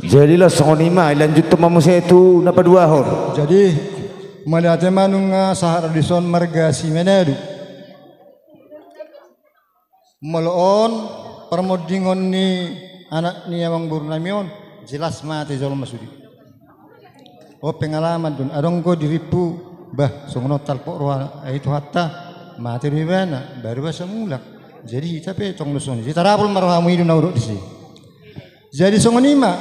Jadi laos songon i ma, ilanjuthon ma muse tu na paduahon. Jadi, mauliate ma nunga sahat ro dison marga Simanado. Molo on parmondingon ni anak ni amangboru nami on, jelas mate jolma sude. O, pengalaman do on, adong do dirimpu, bah, songon on talpok roha, ai Tuhanta, mate do ibana, baru asa mulak. Jadi hita pe tong do songon i. Jadi tarapul ma rohamu, i do na hudok disi. Jadi songon i ma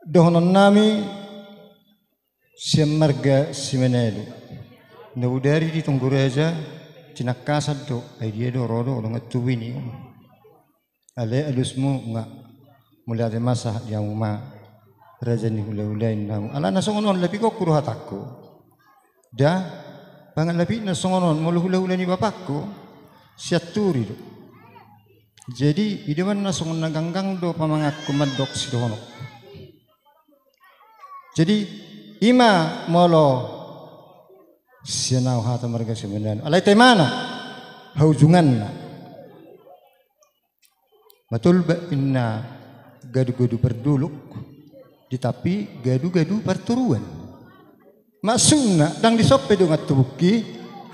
dohonon nami sian marga Simanado. Na bodari di Tonggoraja, tinangkasan do, ai dia do ro do, dongan tubu i. Alai alusmu nga, mauliate ma sahat di hamu ma, raja ni hulahula inna hamu. Alana songon on lapikon do hatangku. Da, pangan lapikna songon on, molo hulahula ni bapakku, Sianturi do. Jadi, idamanna songon na ganggang do pamanganku mandok sidohononku. Jadi, i ma molo sian ahu hata marga Simanado. Alai tema na, haujunganna. Matolba inna gadu-gadu pardolok, ditampi gadu-gadu partoruan. Maksudna, ndang dison pe dongan tubungki,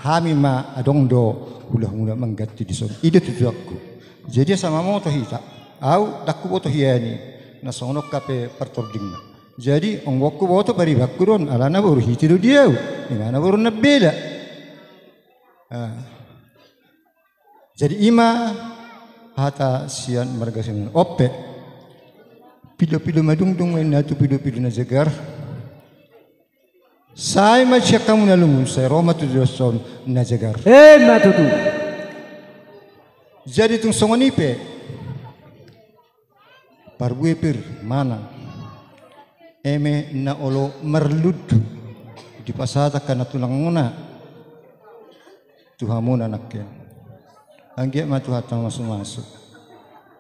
hami ma adong do hulahula mangganti dison. I do tujuanku. Jadi asa mamoto hita. Ahu ndang huboto hian i, na songon on hape partordingna. Jadi, onggonku boto paribanku do on, alana boru Hiti do di ahu. Imana boru Nambela. Ah. Jadi i ma hata sian marga Simanado. On pe, pilu-pilu madungdung ma inna tu pilu-pilu na jagar. Sai ma sian hamu na lungun, sai ro ma tu dison na jagar. Emma tutu. Jadi tung songon i pe, parbue pir manang eme na olo marlundu, dipasahat angka na tulangna tu hamuna nangkin. Anggiat ma Tuhanta mamasu-masu,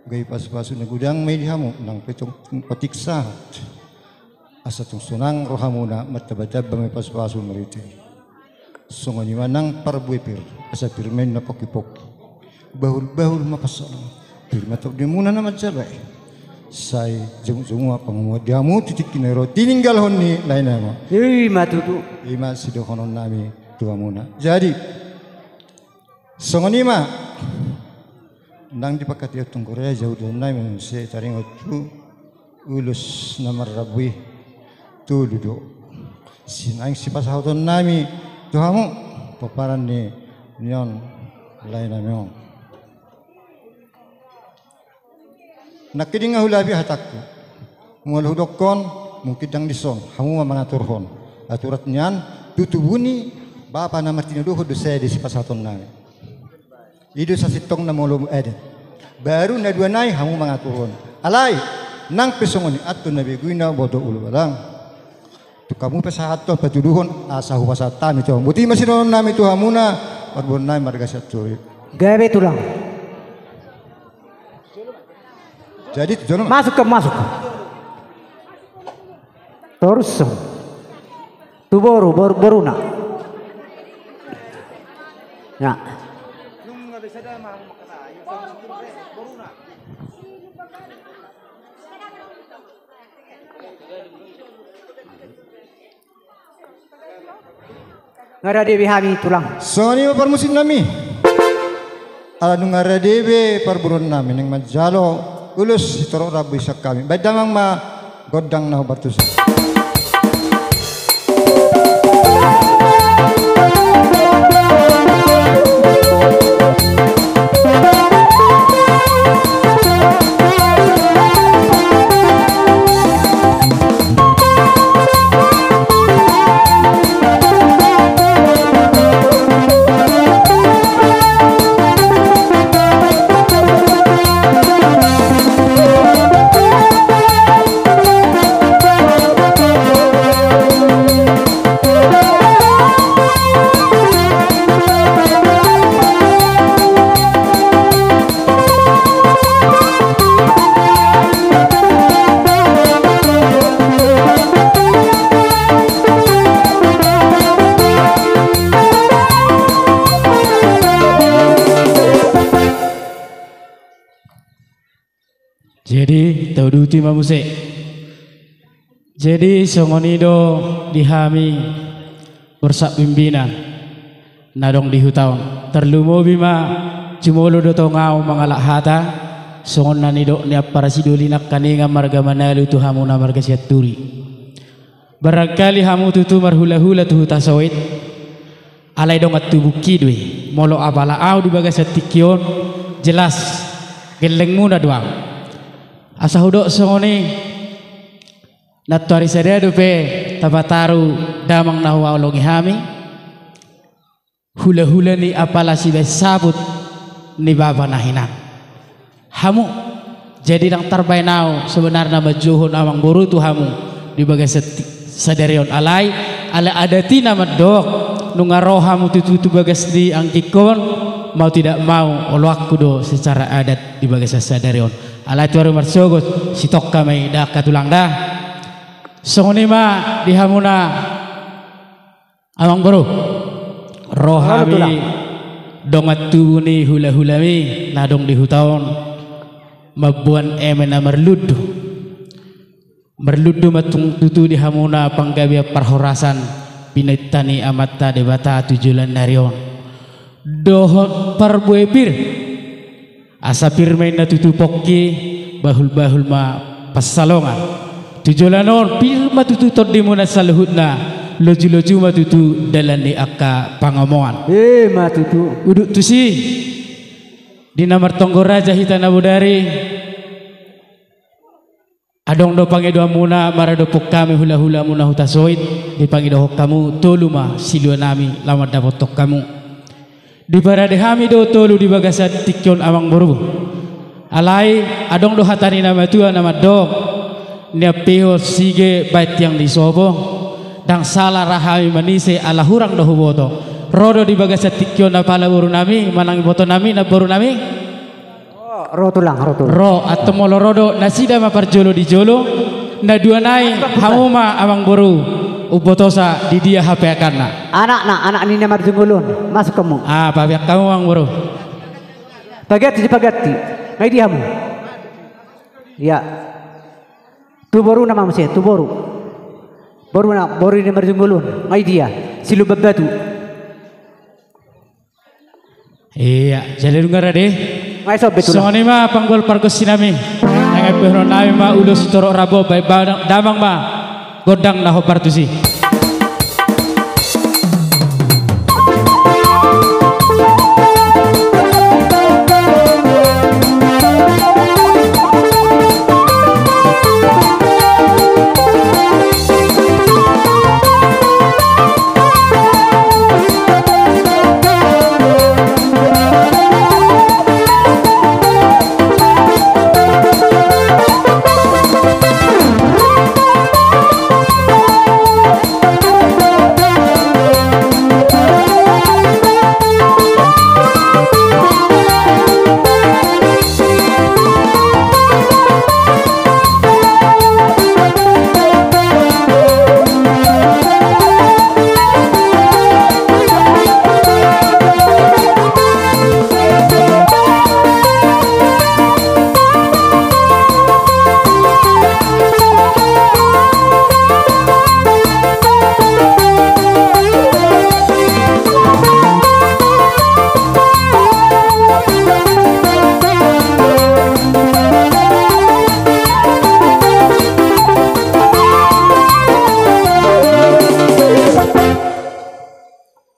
gabe pasu-pasu na godang ma i di hamu, nang pe tung otik sahat. Asa tung sonang rohamuna martamba-tamba ma i pasu-pasu marhite i. Songon i ma nang parbue pir, asa pir ma inna pongki-pongki. Bahul-bahul ma pansalongan, pir ma tondimuna na manjalo i. Sai jomu-jomu ma pangomoan di hamu tu tingki na ro tininggalhon ni lae nami on. I ma tutu. I ma sidohonon nami tu hamuna. Jadi, songon i ma. Nang di pangkataion Tonggoraja, ulaon nami muse taringot tu ulos na marrambu i, tolu do. Sian naeng sipasahaton nami tu hamu, pomparan ni, ni on, lae nami on. Nangkin nga hulapi hatangku. Molo hudokkon, mungkin ndang dison, hamu ma mangaturhon. Aturan nian, tu tubu ni bapa na martinodohon do sada sipasahaton nami. I do sasintongna molo adat. Baru na dua nai hamu mangaturhon. Alai, nang pe songon i, antong na begu i na boto ulu balang. Tung hamu pasahathon, patuduhon, asa hupasahat hami tu hamu. Boti ma sidohonon nami tu hamuna, parboruon nami marga Sianturi. Gabe tulang. Jadi tu jolo ma. Masuk ke, masuk. Torus tu boru, boru, boruna. Ya. Nga rade be hami tulang. Songon i ma parmusik nami. Ala nunga rade be parboruon nami naeng manjalo ulos sitorop rambu i sian hami. Baen damang ma gondang na hombar tusi. Tauduti ma muse. Jadi songon i do di hami borsak pimpinan na adong di huta on. Tarlumobi ma jumolo do tong ahu mangalap hata songon na nidok ni ampara sidoli nangkaningan marga Manalu tu hamuna marga Sianturi. Barangkali hamu tutu marhulahula tu Hutasoit, alai dongan tubungki do i. Molo apala ahu di bagasan tingki on, jelas gellengmuna do ahu. Asa hudok songon i, nantoari sada dope tapataru damang na huhaholongi hami, hulahula ni apala sibahen saput ni bapa na hinan. Hamu, jadi ndang tarbahen ahu sebenarna manjouhon amangboru tu hamu di bagasan ti-, sadari on, alai ala adat i na mandok, nunga ro hamu tutu tu bagas ni anggingkon, mau tidak mau oloanku do secara adat di bagasan sadari on. Alai tu ari marsogot, sitongka ma i da angka tulang da. Songon i ma di hamuna amangboru. Ro hami dongan tubu ni hulahulami na adong di huta on mamboan eme na marlundu. Marlundu ma tung tutu di hamuna panggabean parhorasan pinainta ni Amanta Debata tu joloan ni ari on. Dohot parbue pir. Asa pir ma inna tutu pongki, bahulbahul ma pansalongan. Tu joloan on pir ma tutu tondimuna saluhutna, lojulojuma tutu dalan ni angka pangomoan. Ima tutu. Udut tusi, di na martonggo raja hita na bodari, adong do pangidoanmuna maradophon hami hulahulamuna Hutasoit, dipangidohon hamu tolu ma siluanami laho mandapothon hamu. Diparade hami do tolu di bagasan tingki on amangboru. Alai adong do hata ni na matua na mandok, niampehon sige bahen tiang ni sopo. Ndang sala ra hami manise ala hurang do huboto. Ro do di bagasan tingki on apala borunami manang ibotonami namborunami. Ro tulang, ro tulang. Ro, antong molo ro do, nasida ma parjolo di jolo, na dua nai, hamu ma amangboru, umbotosa di dia hapeakanna. Anakna, anak ni na marjolo on, masuk hamu. Ah, papeak hamu amangboru. Paganti, paganti. Nga i di hamu. Ia. Tu boruna ma muse, tu boru. Boruna, boru ni na marjolo on, nga i dia. Si Lumban Batu. Ia, jadi nunga rade. Nga i sobbe tulang. Songon i ma panggol pargonsinami. Nang ipehonon nami ma ulos torop rabo bahen ba-, damang ma gondang na hombar tusi.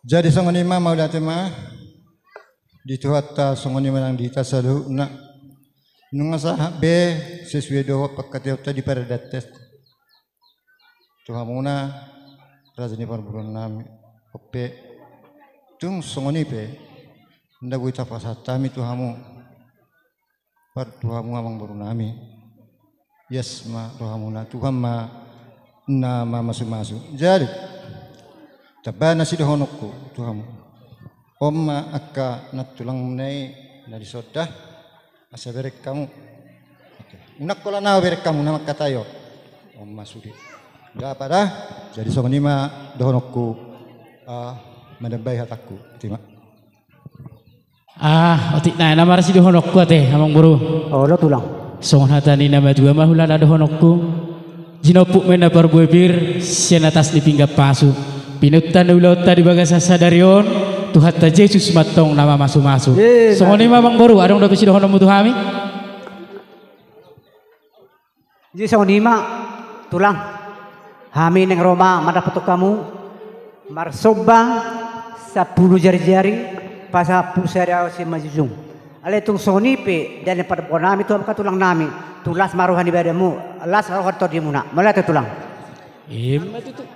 Jadi songon i ma, mauliate ma di Tuhanta, songon i ma nang di hita saluhutna. Nunga sahat be sesuai dohot pangkataionta di paradatta tu hamuna raja ni parboruonnami. Ope, tung songon i pe, nda boi tapasahat hami tu hamu, par tu hamu amangborunami. Ias ma rohamuna, Tuhan ma na mamasumasu. Jadi, tamba na sidohononku tu hamu. On ma angka nantulangmuna i na di son da, asa bereng hamu. Oke. Unang holan ahu bereng hamu na mangkatai on. On ma sude. Nda apa da. Jadi songon i ma dohononku, ah, manambai hatangku. Terima. Ah, otik nai, na marsidohononku ate, amangboru. Olo tulang. Songon hata ni na matua ma hulala dohononku. Jinomput ma inna parbue pir sian atas ni pinggan pasu. Pinunta ni ulaonta di bagasan sadari on, Tuhanta Jesus ma antong na mamasumasu. Eh, songon i ma, Amangboru, adong dope sidohononmu tu hami? Jadi songon i ma, Tulang. Hami naeng ro ma mandapothon hamu marsomba sampulu jarijari, pasampulu sada simanjujung. Alai tung songon i pe, dalihan pandapothon nami tu hamu angka tulang nami, tung las ma roha ni badanmu, las roha ni tondimuna. Mauliate, Tulang. Ima tutu.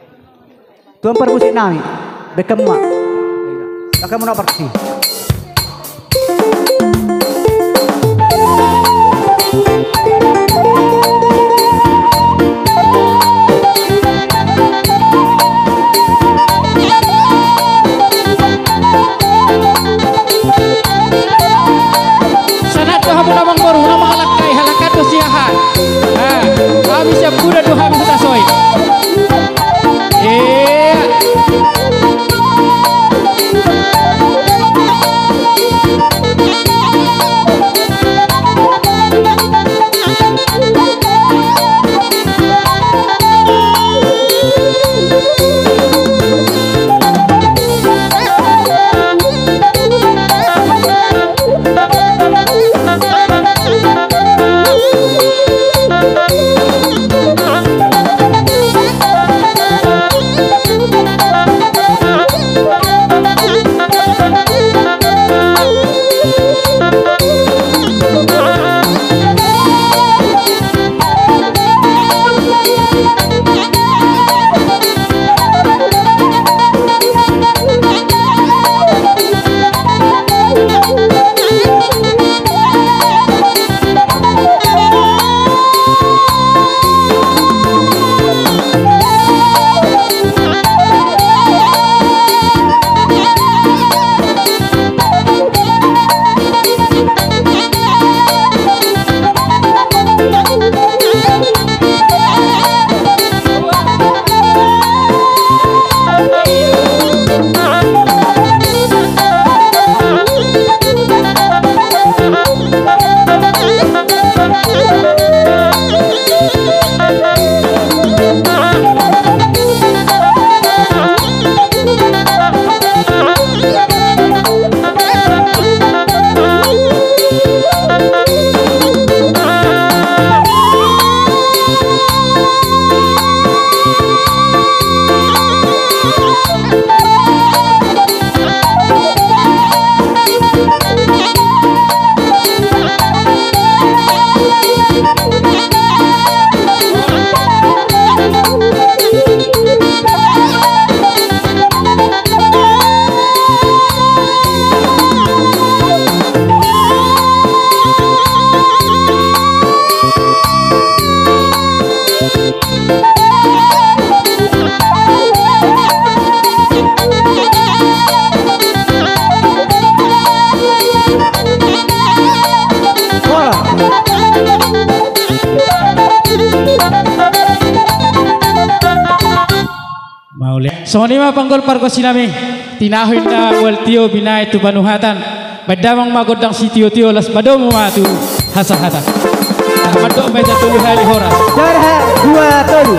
Tulang parmusik nami, bahen hamu ma. Bahen hamu na parsi. Sanap do hamu na, Amangboru, na mangalangkai, halak an do siahaan. Ah, hami sian Buda do hami, Hutasoit. Iya. Mauliate. Songon i ma panggol pargonsi nami. Tinahu inna mual tio binahen tu panuhatan. Baen damang ma gondang sitiotio, laos madomu ma tu hasahatan. Nah, mandok ma hita tolu hali horas. Horas, dua, tolu.